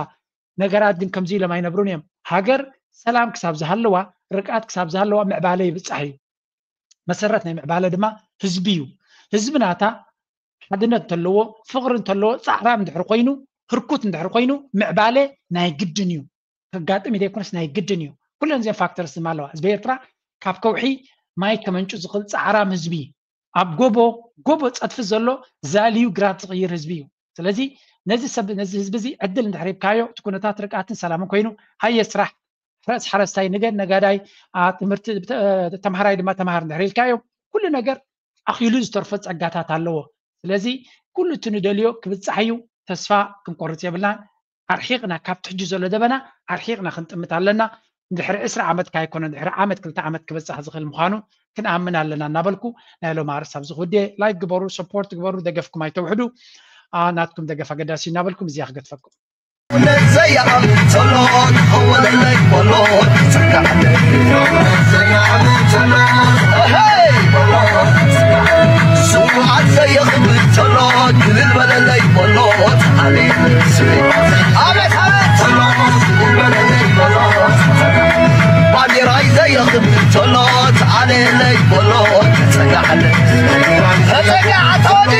ነገራት ግን ከምዚ ኢሎም ኣይነብሩን እዮም። ሃገር ሰላም ክሳብ ዝሃለዋ፣ ርግኣት ክሳብ ዝሃለዋ ምዕባለ ይብጻሕ እዩ። መሰረት ናይ ምዕባለ ድማ ህዝቢ እዩ። ህዝቢ ናታ ሓድነት እንተለዎ፣ ፍቕሪ እንተለዎ፣ ጻዕራም እንድሕር ኮይኑ፣ ህርኩት እንድሕር ኮይኑ ምዕባለ ናይ ግድን እዩ። ከጋጥም እዩ ዘይኮነስ ናይ ግድን እዩ። ኩለን እዚን ፋክተርስ ድማ ኣለዋ። ህዝቢ ኤርትራ ካብ ከውሒ ማይ ከመንጩ ዝኽእል ጻዕራም ህዝቢ፣ ኣብ ጎቦ ጎቦ ጸድፊ ዘሎ ዛልዩ ግራት ዝቕይር ህዝቢ እዩ። ስለዚ ነዚ ሰብ ነዚ ህዝቢ እዚ ዕድል እንድሕር ሂብካዮ እቲ ኩነታት ርግኣትን ሰላምን ኮይኑ ሃየ ስራሕ፣ ሕረስ ሓረስታይ፣ ንገድ ነጋዳይ፣ ትምህርቲ ተምሃራይ ድማ ተምሃር እንድሕር ኢልካዮ ኩሉ ነገር ኣኺሉ ዝተርፎ ጸጋታት ኣለዎ። ስለዚ ኩሉ እቲ ንደልዮ ክብጻሕ እዩ። ተስፋ ክንቆርጽ የብልናን። ኣርሒቕና ካብቲ ሕጂ ዘሎ ደበና ኣርሒቕና ክንጥምት ኣለና። ድሕሪ ዕስራ ዓመት ካይኮነ ድሕሪ ዓመት ክልተ ዓመት ክበጻሕ ዝኽእል ምዃኑ ክንኣምን ኣለና እናበልኩ ናይ ሎም ኣርእስቲ ኣብዚ ክውድየ። ላይክ ግበሩ፣ ሰፖርት ግበሩ፣ ደገፍኩም ኣይተውሕዱ። ናትኩም ደገፍ ኣገዳሲ እናበልኩም እዚኣ ክገድፈኩም። ዘይኣምን ዘሎ ክኸወለለይ በሎ። ስውኣት ዘየኽብር ዘሎ ክልል በለለይ በሎ። ኣቤት ኣቤት ባንዲራይ ዘየኽብር ዘሎ ተዓለለይ በሎ። ተጸጋዕለ ተጸጋዕቶኒ